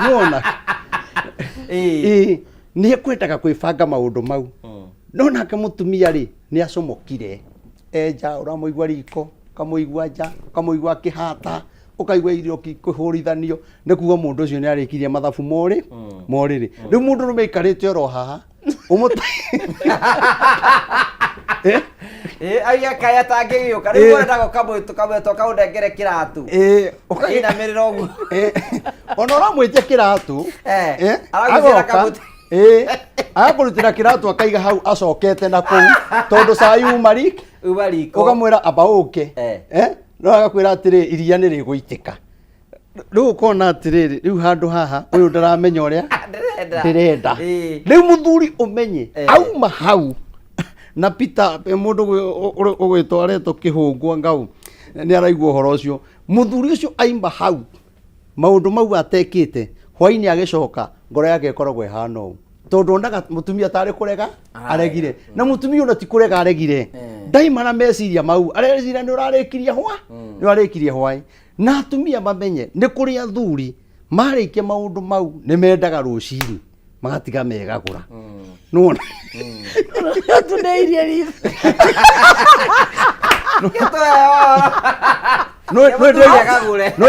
Speaker 1: nĩwona ĩĩ nĩ ekwendaga kwĩbanga maũndũ mau no nake mũtumia rĩ nĩ acomokire enja ũramũigua riko ũkamũigua nja ũkamũigua akĩhata ũkaigua irio ikĩhũrithanio nĩ kuga mũndũ ũcio nĩ arĩkirie mathabu morĩ morĩrĩ rĩu mũndũ rũme aikarĩte oro haha ũmũta
Speaker 2: Ĩ, aiya kaya atangĩgĩũka rĩu
Speaker 1: Ĩ.
Speaker 2: ũrenda gũkamwĩtũkamwĩtwo kaũnengere kĩratũ
Speaker 1: Ĩ,
Speaker 2: Ũkainamĩrĩra ũguo
Speaker 1: ona ũramwĩtia kĩratũ
Speaker 2: Eh, aragũciĩra
Speaker 1: agoka
Speaker 2: kamũtĩ.
Speaker 1: ĩ, agakũrutĩra kĩratũ akaiga hau acokete na kũu tondũ cai uma riko
Speaker 2: uma riko
Speaker 1: ũkamwĩra amba ũke Eh, no agakwĩra atĩrĩ iria nĩ rĩgũitĩka rĩu ũkona atĩrĩrĩ rĩu handũ haha ũyũ ndaramenya ũrĩa ndĩrenda rĩu mũthuri ũmenye auma hau na Peter eh, mũndũ ũgwĩtwo aretwo kĩhũngwa ngau nĩ araigua ũhoro ũcio mũthuri ũcio aima hau maũndũ mau atekĩte hwainĩ agĩcoka ngoro yake ĩkoragwo ĩhana ũũ tondũ onaga mũtumia tarĩ kũrega aregire na mũtumia ona ti kũrega aregire ndaima na meciria mau areciria nĩ ũrarĩkirie hwa nĩ ũrarĩkirie hwaĩ na atumia mamenye nĩ kũrĩ athuri marĩkia maũndũ mau nĩ mendaga rũcinĩ magatiga megagũra nĩwona
Speaker 3: tuneirie ritho
Speaker 1: no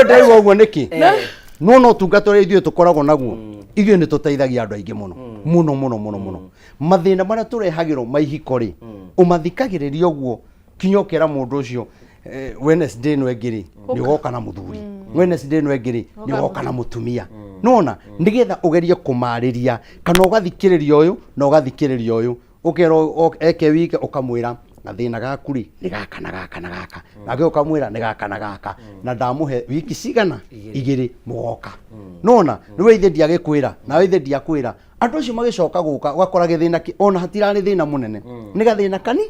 Speaker 1: ndĩraigua ũguo nĩkĩ no no ũtungata ũrĩa ithuĩ tũkoragwo naguo ithuĩ nĩ tũteithagia andũ aingĩ mũno mũno mũno mũno mũno mathĩna marĩa tũrehagĩrwo ma ihiko rĩ ũmathikagĩrĩria ũguo kinya ũkera mũndũ ũcio eh, Wednesday ĩno ĩngĩ rĩ nĩ ũgoka na mũthuri Wednesday ĩno ĩngĩ rĩ nĩ ũgoka na mũtumia nona nĩgetha ũgerie kũmarĩria kana ũgathikĩrĩria ũyũ na ũgathikĩrĩria ũyũ ũkera eke wike ũkamwĩra gathĩna gaku rĩ nĩ gaka na gaka na gaka nake ũkamwĩra nĩ gaka na gaka na ndamũhe wiki cigana igĩrĩ mũgoka nona rĩu ithe ndiagĩkwĩra nawe ithe ndiakwĩra andũ acio magĩcoka gũka ũgakora gĩthĩna kĩ- ona hatirarĩ thĩna mũnene nĩ gathĩna kani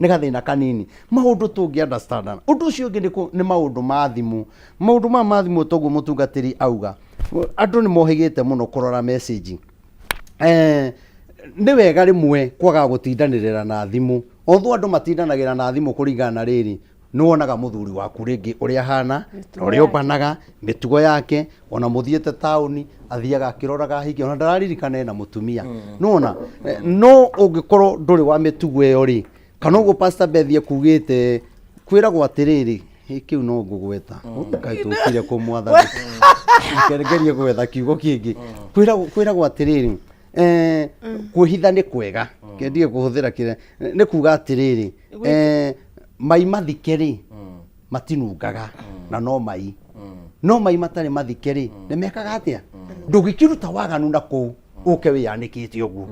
Speaker 1: nĩ gathĩna kanini maũndũ tũngĩ understandana ũndũ ũcio ũngĩ nĩ kũ- nĩ maũndũ ma thimũ maũndũ maya ma thimũ toguo mũtungatĩri auga andũ nĩ mohĩgĩte mũno kũrora message eh, nĩ wega rĩmwe kwaga gũtindanĩrĩra na thimũ although andũ matindanagĩra na thimũ kũringana na rĩrĩ nĩ wonaga mũthuri waku rĩngĩ ũrĩa ahana na ũrĩa ũmbanaga mĩtugo yake ona mũthiĩte taũni athiaga akĩroraga hiki ona ndararirikana ena mũtumia nĩwona Eh, no ũngĩkorwo ndũrĩ wa mĩtugo ĩyo rĩ kana ũguo Pastor Beth ekugĩte kwĩragwo atĩrĩrĩ "Ĩ, kĩu no ngũgweta kaĩ tũkire kũ mwathani Reke ngerie gwetha kiugo kĩngĩ kwĩragwo kwĩragwo atĩrĩrĩ eh, kwĩhitha nĩ kwega kendige kũhũthĩra kĩrĩa nĩ kuga atĩrĩrĩ eh, mai mathike rĩ matinungaga na no mai no mai matarĩ mathike rĩ nĩ mekaga atĩa ndũngĩkĩruta waganu na kũu ũke wĩyanĩkĩte ũguo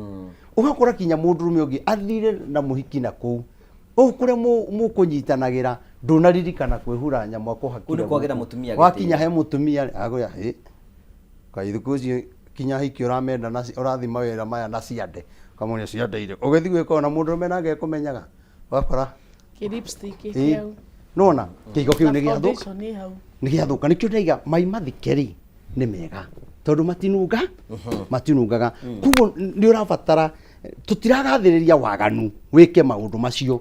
Speaker 1: ũgakora kinya mũndũrũme ũngĩ athire na mũhiki na kũu ũũ kũrĩa mũkũnyitanagĩra ndũnaririkana kwĩhura nyamũ akũhakire
Speaker 2: Kũu nĩ kwagĩra
Speaker 1: guoko.
Speaker 2: mũtumia
Speaker 1: wakinya
Speaker 2: gĩtĩo.
Speaker 1: he mũtumia rĩ, akwĩra "Hĩ, kaĩ thikũ ici kinya hiki ũramenda na ũrathiĩ mawĩra maya na ciande ũkamũria ciande irĩkũ ũgĩthiĩ gwĩka ona mũndũrũme nake ekũmenyaga ũgakora
Speaker 3: Kĩ lipstick
Speaker 1: ĩ,
Speaker 3: kĩu.
Speaker 1: nĩwona kĩhiko kĩu
Speaker 3: Na
Speaker 1: nĩ gĩathũka
Speaker 3: foundation ĩ hau.
Speaker 1: nĩ gĩathũka nĩkĩo ndaiga mai mathike rĩ nĩ mega tondũ matinunga matinungaga koguo nĩ ũrabatara tũtiragathĩrĩria waganu wĩke maũndũ macio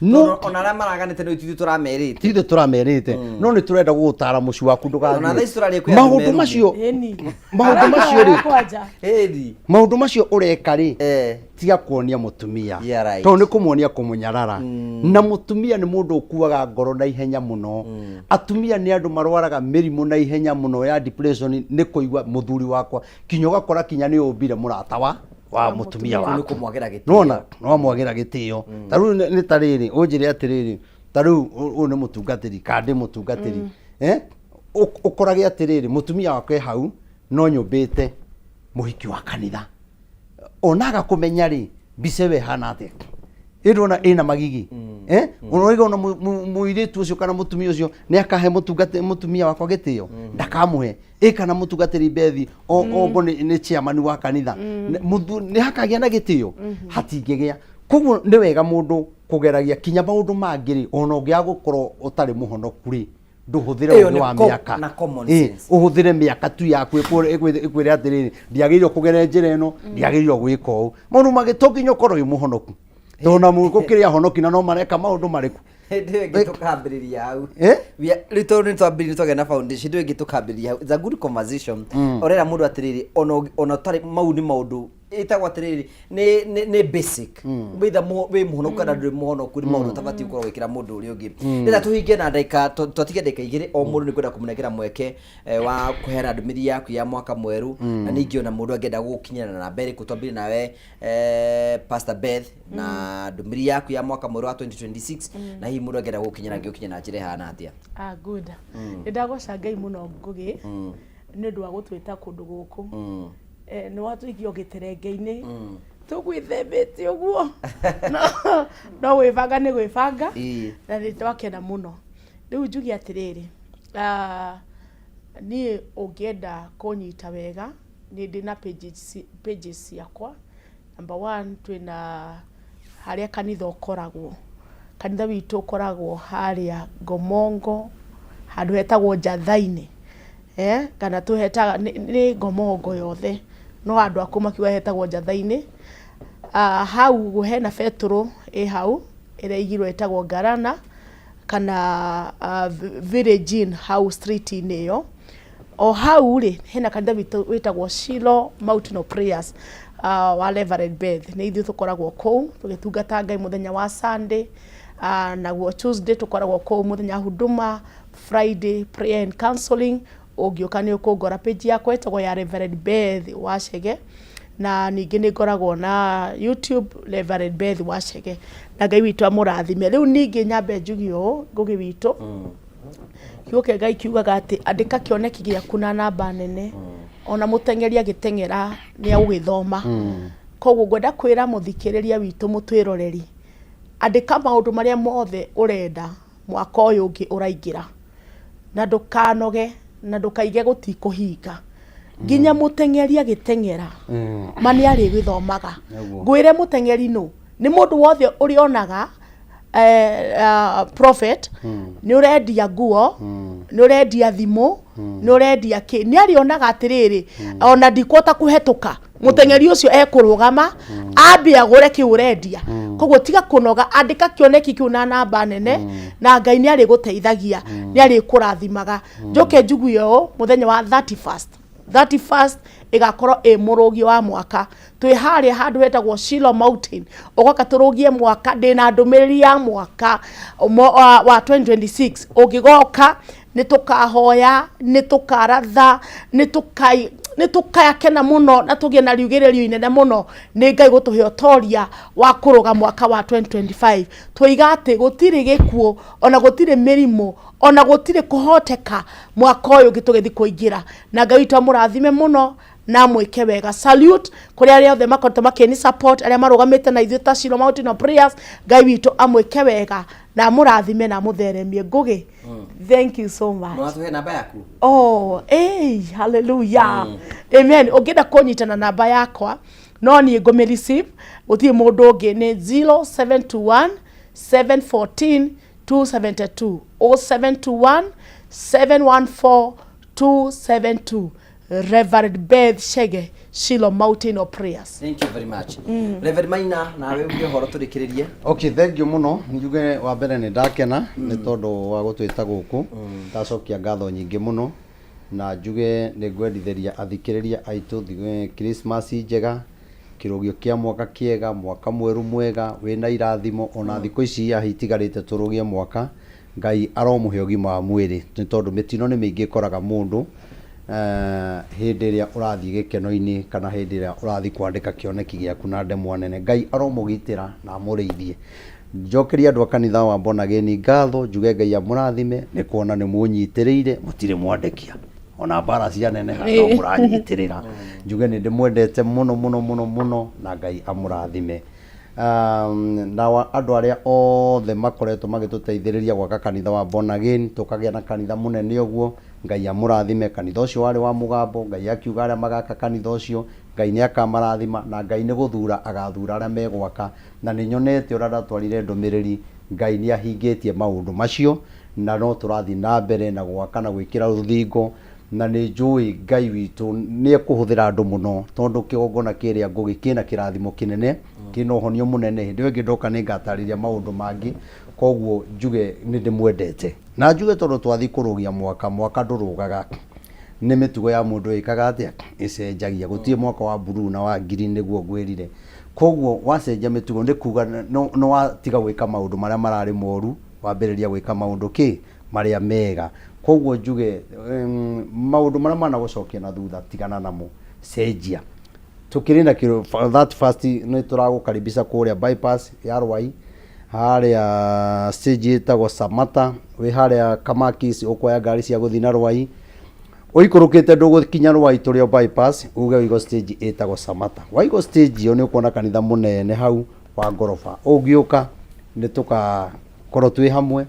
Speaker 1: No
Speaker 2: Tondũ ona arĩa maraganĩte nĩ ithuĩ tũramerĩte.
Speaker 1: Ti ithuĩ tũramerĩte, no nĩ tũrenda gũgũtara mũciĩ waku
Speaker 2: Ona thaa ici tũraria
Speaker 1: ndũgathiĩ
Speaker 2: kwĩ andũ
Speaker 1: maũndũ
Speaker 2: merume.
Speaker 1: macio.
Speaker 3: Ĩni.
Speaker 1: Maũndũ macio rĩ,
Speaker 3: Kwanja.
Speaker 2: Ĩni.
Speaker 1: Maũndũ macio ũreka rĩ,
Speaker 2: Eh.
Speaker 1: tiga kuonia mũtumia,
Speaker 2: Yeah, right.
Speaker 1: tondũ nĩ kũmuonia kũmũnyarara, na mũtumia nĩ mũndũ ũkuaga ngoro na ihenya mũno. Atumia nĩ andũ marwaraga mĩrimũ na ihenya mũno ya depression, nĩ kũigua mũthuri wakwa, kinya ũgakora kinya nĩ ũmbire mũrata wa mũtumia
Speaker 2: Kũu nĩ
Speaker 1: waku.
Speaker 2: kũmwagĩra gĩtĩo.
Speaker 1: Nona nĩwamwagĩra gĩtĩo. Ta rĩu nĩ ta rĩrĩ, ũnjĩre atĩrĩrĩ, ta rĩu ũyũ nĩ mũtungatĩri kana ndĩ mũtungatĩri, eh? Ũkorage atĩrĩrĩ, mũtumia wakwa e hau no nyũmbĩte mũhiki wa kanitha, onaga kũmenya rĩ, mbica ĩyo ĩhana atĩa, ĩndona ĩna magigi, eh? Ũroiga ona mũirĩtu ũcio kana mũtumia ũcio nĩ akahe mũtungati mũtumia wakwa gĩtĩo, ndakamũhe ĩ, kana mũtungatĩri Bethi ombo nĩ chairman wa kanitha, nĩ hakagĩa na gĩtĩo, hatingĩgĩa. Koguo nĩ wega mũndũ kũgeragia kinya maũndũ mangĩ rĩ, ona ũngĩaga gũkorwo ũtarĩ mũhonoku rĩ, ndũhũthĩre
Speaker 2: Ĩyo
Speaker 1: ũgĩ
Speaker 2: nĩ
Speaker 1: wa mĩaka
Speaker 2: na common
Speaker 1: Ĩ,
Speaker 2: sense.
Speaker 1: Ũhũthĩre mĩaka tu yaku ĩkwĩre atĩrĩrĩ, ndiagĩrĩirwo kũgera njĩra ĩno, ndiagĩrĩirwo gwĩka ũũ. Maũndũ mangĩ to nginya ũkorwo wĩ mũhonoku, tondũ na gũkĩrĩ ahonoki na no mareka maũndũ marĩkũ.
Speaker 2: Hĩndĩ ĩyo ĩngĩ tũkambĩrĩria hau.
Speaker 1: Eh?
Speaker 2: Rĩu tondũ nĩ twambĩrĩria, twagĩa na foundation, hĩndĩ ĩyo ĩngĩ tũkambĩrĩria hau. It's a good conversation. Ũrera mũndũ atĩrĩrĩ, ona ũtarĩ, mau nĩ maũndũ ĩtagwo atĩrĩrĩ nĩ basic, wĩtha wĩ mũhonoku kana ndũrĩ mũhonoku, nĩ maũndũ ũtabatiĩ gũkorwo wĩkĩra mũndũ ũrĩa ũngĩ. Rĩrĩa tũhinge na ndagĩka twatigia ndagĩka 2, o mũndũ nĩ kwenda kũmũnengera mweke wa kũheana ndũmĩrĩri yaku ya mwaka mwerũ, na ningĩ ona mũndũ angĩenda gũgũkinyĩra na namba ĩrĩkũ. Twambire nawe, Pastor Beth, na ndũmĩrĩri yaku ya mwaka mwerũ wa 2026, na hihi mũndũ angĩenda gũgũkinyĩra angĩgũkinyĩra na njĩra ĩhana atĩa?
Speaker 3: Ah, good. Nĩ ndagoca Ngai mũno, Ngũgĩ, nĩ ũndũ wa gũtwĩta kũndũ gũkũ. Nĩ watũikia gĩterenge-inĩ tũgwĩthembete ũguo, no gwĩbanga nĩ gwĩbanga. Na nĩ twakena mũno. Rĩu njuge atĩrĩrĩ, ah, niĩ ũngĩenda kũnyita wega, nĩ ndĩ na pages ciakwa. Number one, twĩna harĩa kanitha ũkoragwo. Kanitha witũ ũkoragwo harĩa Ngomongo, handũ hetagwo Njatha-inĩ, eh, kana tũhetaga nĩ Ngomongo yothe, no andũ a kũu makiuga hetagwo Njatha-inĩ. Ah, hau ũguo hena betũrũ ĩ hau ĩrĩa ĩigirwo ĩtagwo Ngarana kana Village Inn, hau street-inĩ ĩyo. O hau rĩ, hena kanitha witũ wĩtagwo Shiloh Mountain of Prayers, wa Reverend Beth. Nĩ ithuĩ tũkoragwo kũu tũgĩtungata Ngai mũthenya wa Sunday, naguo Tuesday tũkoragwo kũu mũthenya wa huduma, Friday prayer and counseling. Ũngĩũka nĩ ũkũngora. Page yakwa ĩtagwo ya Reverend Beth Wachege, na ningĩ nĩ ngoragwo na YouTube, Reverend Beth Wachege, na Ngai witũ amũrathime. Rĩu ningĩ nyambe njuge ũũ, Ngũgĩ witũ, kiugo kĩa Ngai kiugaga atĩ andĩka kĩoneki gĩaku na namba nene, ona mũteng'eri agĩteng'era nĩ agũgĩthoma. Koguo ngwenda kwĩra mũthikĩrĩria witũ, mũtwĩroreri, andĩka maũndũ marĩa mothe ũrenda mwaka ũyũ ũngĩ ũraingĩra, na ndũkanoge na ndũkaige gũtikũhinga. Nginya mũteng'eri agĩteng'era ma nĩ arĩgĩthomaga.
Speaker 1: Nĩguo.
Speaker 3: Ngwĩre mũteng'eri nũ? Nĩ mũndũ wothe ũrĩonaga prophet, nĩ ũrendia nguo, nĩ ũrendia thimũ, nĩ ũrendia kĩ, nĩ arĩonaga atĩrĩrĩ, ona ndikũhota kũhetũka, mũteng'eri ũcio ekũrũgama ambe agũre kĩu ũrendia. Koguo tiga kũnoga, andĩka kĩoneki kĩu na namba nene, na Ngai nĩ arĩgũteithagia, nĩ arĩkũrathimaga. Njoke njugue ũũ, mũthenya wa 31st, 31st ĩgakorwo ĩ mũrũgio wa mwaka. Twĩ harĩa handũ hetagwo Shiloh Mountain, ũgoka tũrũgie mwaka. Ndĩna ndũmĩrĩri ya mwaka wa 2026. Ũngĩgoka nĩ tũkahoya, nĩ tũkaratha, nĩ tũkakena mũno, na tũgĩe na riugĩrĩrio inene mũno nĩ Ngai gũtũhe ũtoria wa kũrũga mwaka wa 2025. Twoiga atĩ gũtirĩ gĩkuũ, ona gũtirĩ mĩrimũ, ona gũtirĩ kũhoteka mwaka ũyũ ũngĩ tũgĩthiĩ kũingĩra. Na Ngai witũ amũrathime mũno na amwĩke wega. Salute kũrĩ arĩa othe makoretwo makĩni support, arĩa marũgamĩte na ithuĩ ta Shiloh Mountain of Prayers. Ngai witũ amwĩke wega na amũrathime na amũtheremie. Ngũgĩ, thank you so much.
Speaker 2: Watũhe namba yaku.
Speaker 3: Oh, hey, hallelujah. Amen. Ũngĩenda kũnyita na namba yakwa, no niĩ ngũmĩ receive, gũtirĩ mũndũ ũngĩ, nĩ 0721 714 272, 0721 714 272. Reverend Beth Chege, Shiloh Mountain of Prayers.
Speaker 2: Thank you very much. Reverend Maina, nawe uge ũhoro tũrĩkĩrĩrie.
Speaker 1: Okay, thank you mũno. Njuge wa mbere nĩ ndakena nĩ tondũ wa gũtwĩta gũkũ. Ndacokia ngatho nyingĩ mũno na njuge nĩ ngwendithĩria athikĩrĩria aitũ Christmas njega, kĩrũgio kĩa mwaka kĩega, mwaka mwerũ mwega wĩna irathimo. Ona thikũ ici hihi itigarĩte tũrũgie mwaka, Ngai aromũhe ũgima wa mwĩrĩ, nĩ tondũ mĩtino nĩ mĩingĩ ĩkoraga mũndũ hĩndĩ ĩrĩa ũrathiĩ gĩkeno-inĩ kana hĩndĩ ĩrĩa ũrathiĩ kwandĩka kĩoneki gĩaku na ndemwa nene. Ngai aromũgitĩra na amũrĩithie. Njokerie andũ a kanitha wa Born Again ngatho, njuge Ngai amũrathime nĩ kuona nĩ mũnyitĩrĩire, mũtirĩ mwandekia ona mbara cianeneha no mũranyitĩrĩra. Njuge nĩ ndĩmwendete mũno mũno mũno mũno na Ngai amũrathime. Na andũ arĩa othe makoretwo magĩtũteithĩrĩria gwaka kanitha wa Born Again, tũkagĩa na kanitha mũnene ũguo, Ngai amũrathime. Kanitha ũcio warĩ wa mũgambo, Ngai akiuga arĩa magaka kanitha ũcio, Ngai nĩ akamarathima, na Ngai nĩ gũthura agathura arĩa megwaka. Na nĩ nyonete ũrĩa ndatwarire ndũmĩrĩri, Ngai nĩ ahingĩtie maũndũ macio, na no tũrathiĩ na mbere na gwaka na gwĩkĩra rũthingo, na nĩ njũĩ Ngai witũ nĩ ekũhũthĩra andũ mũno, tondũ kĩgongona kĩrĩa Ngũgĩ kĩna kĩrathimo kĩnene, kĩna ũhonio mũnene. Hĩndĩ ĩyo ĩngĩ ndoka nĩ ngatarĩria maũndũ mangĩ, koguo njuge nĩ ndĩmwendete. Na njuge tondũ twathiĩ kũrũgia mwaka, mwaka ndũrũgaga, nĩ mĩtugo ya mũndũ ĩkaga atĩa, ĩcenjagia. Gũtirĩ mwaka wa blue na wa green nĩguo ngwĩrire. Koguo wacenjia mĩtugo nĩ kuga nĩ watiga gwĩka maũndũ marĩa mararĩ moru, wambĩrĩria gwĩka maũndũ kĩ, marĩa mega. Koguo njuge maũndũ marĩa managũcokia na thutha tigana namo, cenjia. Tũkĩrĩ na kĩro, that first nĩ tũragũkaribisha kũrĩa bypass ya Rwai, harĩa stage ĩtagwo Samata, wĩ harĩa Kamakis ũkuoya ngari cia gũthiĩ na Rwai, ũikũrũkĩte ndũgũkinya Rwai tũrĩ o bypass, uge ũigwo stage ĩtagwo Samata. Waigwo stage ĩyo nĩ ũkuona kanitha mũnene hau wa ngoroba. Ũngĩũka nĩ tũgakorwo twĩ hamwe,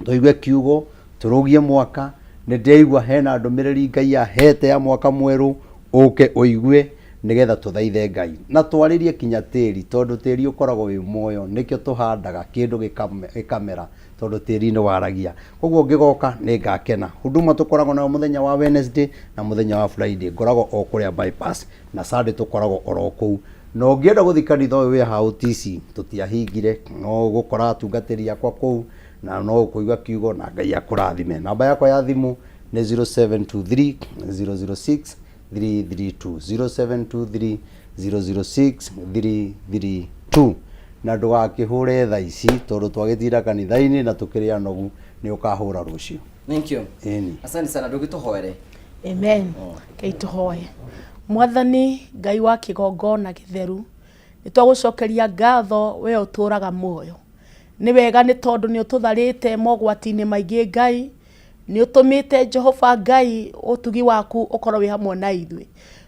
Speaker 1: tũigue kiugo, tũrũgie mwaka. Nĩ ndĩraigua hena ndũmĩrĩri Ngai ahete ya mwaka mwerũ, ũke ũigue nĩgetha tũthaithe Ngai na twarĩrie kinya tĩri, tondũ tĩri ũkoragwo wĩ muoyo, nĩkĩo tũhandaga kĩndũ gĩkamera, tondũ tĩri nĩ waragia. Koguo ũngĩgoka nĩ ngakena. Huduma tũkoragwo nayo mũthenya wa Wednesday na mũthenya wa Friday, ngoragwo o kũrĩa bypass, na Sunday tũkoragwo oro kũu. Na ũngĩenda gũthiĩ kanitha ũyũ wĩ haha Ũtici, tũtiahingire, no ũgũkora atungatĩri akwa kũu, na no ũkũigua kiugo na Ngai akũrathime. Namba yakwa ya thimũ nĩ 0723 006 332, 0723 006 332. Na ndũgakĩhũre thaa ici tondũ twagĩtinda kanitha-inĩ na tũkĩrĩ anogu, nĩ ũkahũra rũciũ.
Speaker 2: Thank you.
Speaker 1: Ĩni.
Speaker 2: Asante sana, ndũgĩtũhoere.
Speaker 3: Amen. Ngai tũhoe. Mwathani Ngai wa kĩgongona gĩtheru, nĩ twagũcokeria ngatho we ũtũraga muoyo. Nĩ wega nĩ tondũ nĩ ũtũtharĩte mogwati-inĩ maingĩ Ngai, nĩ ũtũmĩte Jehova Ngai ũtugi waku ũkorwo wĩ hamwe na ithuĩ.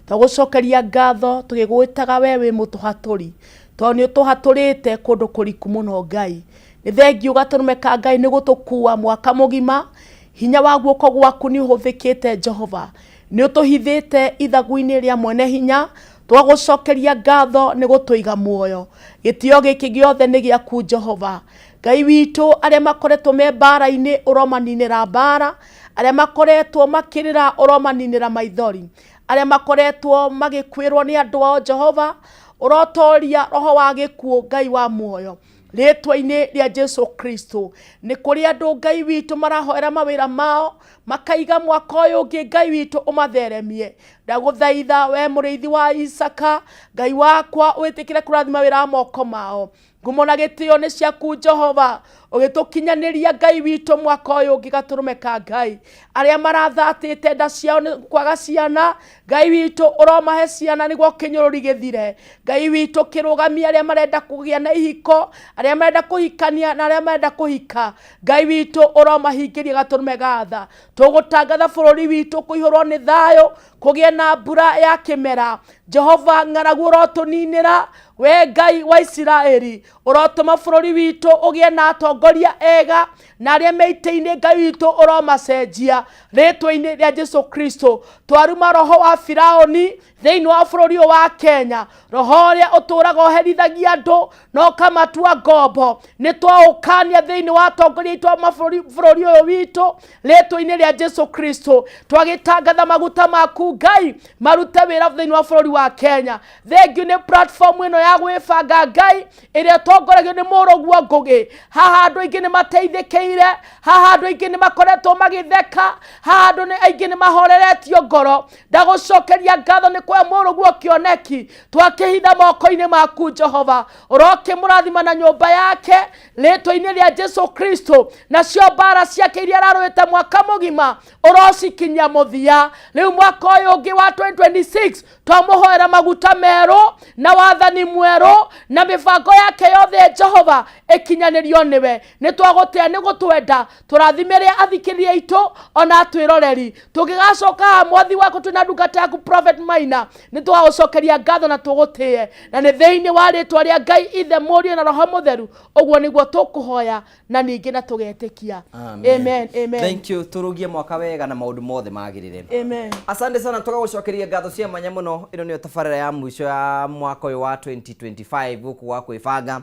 Speaker 3: Twagũcokeria ngatho tũgĩgwĩtaga we wĩ mũtũhatũri, tondũ nĩ ũtũhatũrĩte kũndũ kũriku mũno Ngai. Nĩ thengiũ gatũrũme ka Ngai nĩ gũtũkua mwaka mũgima, hinya wa guoko gwaku nĩ ũhũthĩkĩte Jehova. Nĩ ũtũhithĩte ithagu-inĩ rĩa mwene hinya, twagũcokeria ngatho nĩ gũtũiga muoyo. Gĩtĩo gĩkĩ gĩothe nĩ gĩaku Jehova. Ngai witũ, arĩa makoretwo me mbara-inĩ ũromaninĩra mbara, arĩa makoretwo makĩrĩra ũromaninĩra maithori, arĩa makoretwo magĩkuĩrwo nĩ andũ ao Jehova, ũrotoria roho wa gĩkuũ Ngai wa muoyo. Rĩtwa-inĩ rĩa Jesu Kristo. Nĩ kũrĩ andũ Ngai witũ marahoera mawĩra mao, makaiga mwaka ũyũ ũngĩ Ngai witũ ũmatheremie. Ndagũthaitha we mũrĩithi wa Isaka, Ngai wakwa, wĩtĩkĩre kũrathima wĩra wa moko mao. Ngumo na gĩtĩo nĩ ciaku Jehova, ũgĩtũkinyanĩria Ngai witũ mwaka ũyũ ũngĩ gatũrũme ka Ngai. Arĩa marathatĩte nda ciao nĩ kwaga ciana, Ngai witũ ũromahe ciana nĩguo kĩnyũrũri gĩthire. Ngai witũ kĩrũgamie arĩa marenda kũgĩa na ihiko, arĩa marenda kũhikania na arĩa marenda kũhika. Ngai witũ ũromahingĩria gatũrũme ga tha. Tũgũtangatha bũrũri witũ kũihũrwo nĩ thayũ, kũgĩe na mbura ya kĩmera. Jehova ng'aragu ũrotũninĩra, we Ngai wa Isiraeli, ũrotũma bũrũri witũ ũgĩe na atongoria ega, na arĩa me itĩ-inĩ Ngai witũ ũromacenjia. Rĩtwa-inĩ rĩa Jesu Kristo, twaruma roho wa Firaũni, Thĩinĩ wa bũrũri ũyũ wa Kenya, roho ũrĩa ũtũũraga ũherithagia andũ na ũkamatua ngombo, nĩ twaũkania thĩinĩ wa atongoria aitũ a mabũrũri bũrũri ũyũ witũ rĩtwa-inĩ rĩa Jesu Kristo. Twagĩtangatha maguta maku Ngai marute wĩra thĩinĩ wa bũrũri wa Kenya. Thengiũ nĩ platform ĩno ya gwĩbanga Ngai ĩrĩa ĩtongoragio nĩ mũrũguo Ngũgĩ. Haha andũ aingĩ nĩ mateithĩkĩire, haha andũ aingĩ nĩ makoretwo magĩtheka, haha andũ aingĩ nĩ mahoreretio ngoro. Ndagũcokeria ngatho nĩ kuoya mũrũguo kĩoneki twakĩhitha moko-inĩ maku Jehova. Ũrokĩmũrathima na nyũmba yake rĩtwa-inĩ rĩa Jesu Kristo, nacio mbara ciake iria ararũĩte mwaka mũgima ũrocikinyia mũthia. Rĩu mwaka ũyũ ũngĩ wa 2026 twamũhoera maguta merũ na wathani mwerũ na mĩbango yake yothe Jehova ĩkinyanĩrio nĩwe. Nĩ twagũtĩa nĩ gũtwenda, tũrathimĩre athikĩrĩria aitũ ona atwĩroreri. Tũngĩgacoka haha mwathi waku twĩna ndungata yaku Prophet Maina, nĩ tũgagũcokeria ngatho na tũgũtĩe, na nĩ thĩinĩ wa rĩtwa rĩa Ngai Ithe, Mũriũ na Roho Mũtheru, ũguo nĩguo tũkũhoya na ningĩ na tũgetĩkia. Amen, amen.
Speaker 2: Thank you. Turugie mwaka wega na maundu mothe magirire.
Speaker 3: Amen.
Speaker 2: Asante sana, tugagucokeria ngatho cia mwanya muno. Ino niyo tabarĩra ya mũico ya mwaka ũyũ wa 2025 gũkũ gwa kwĩbanga.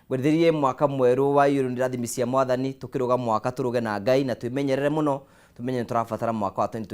Speaker 2: Ngwendithirie mwaka mwerũ wa iyũrũ nĩ irathimi cia mwathani, tũkĩrũga mwaka tũrũge na Ngai na twĩmenyerere mũno, tũmenye nĩ tũrabatara mwaka wa 2025.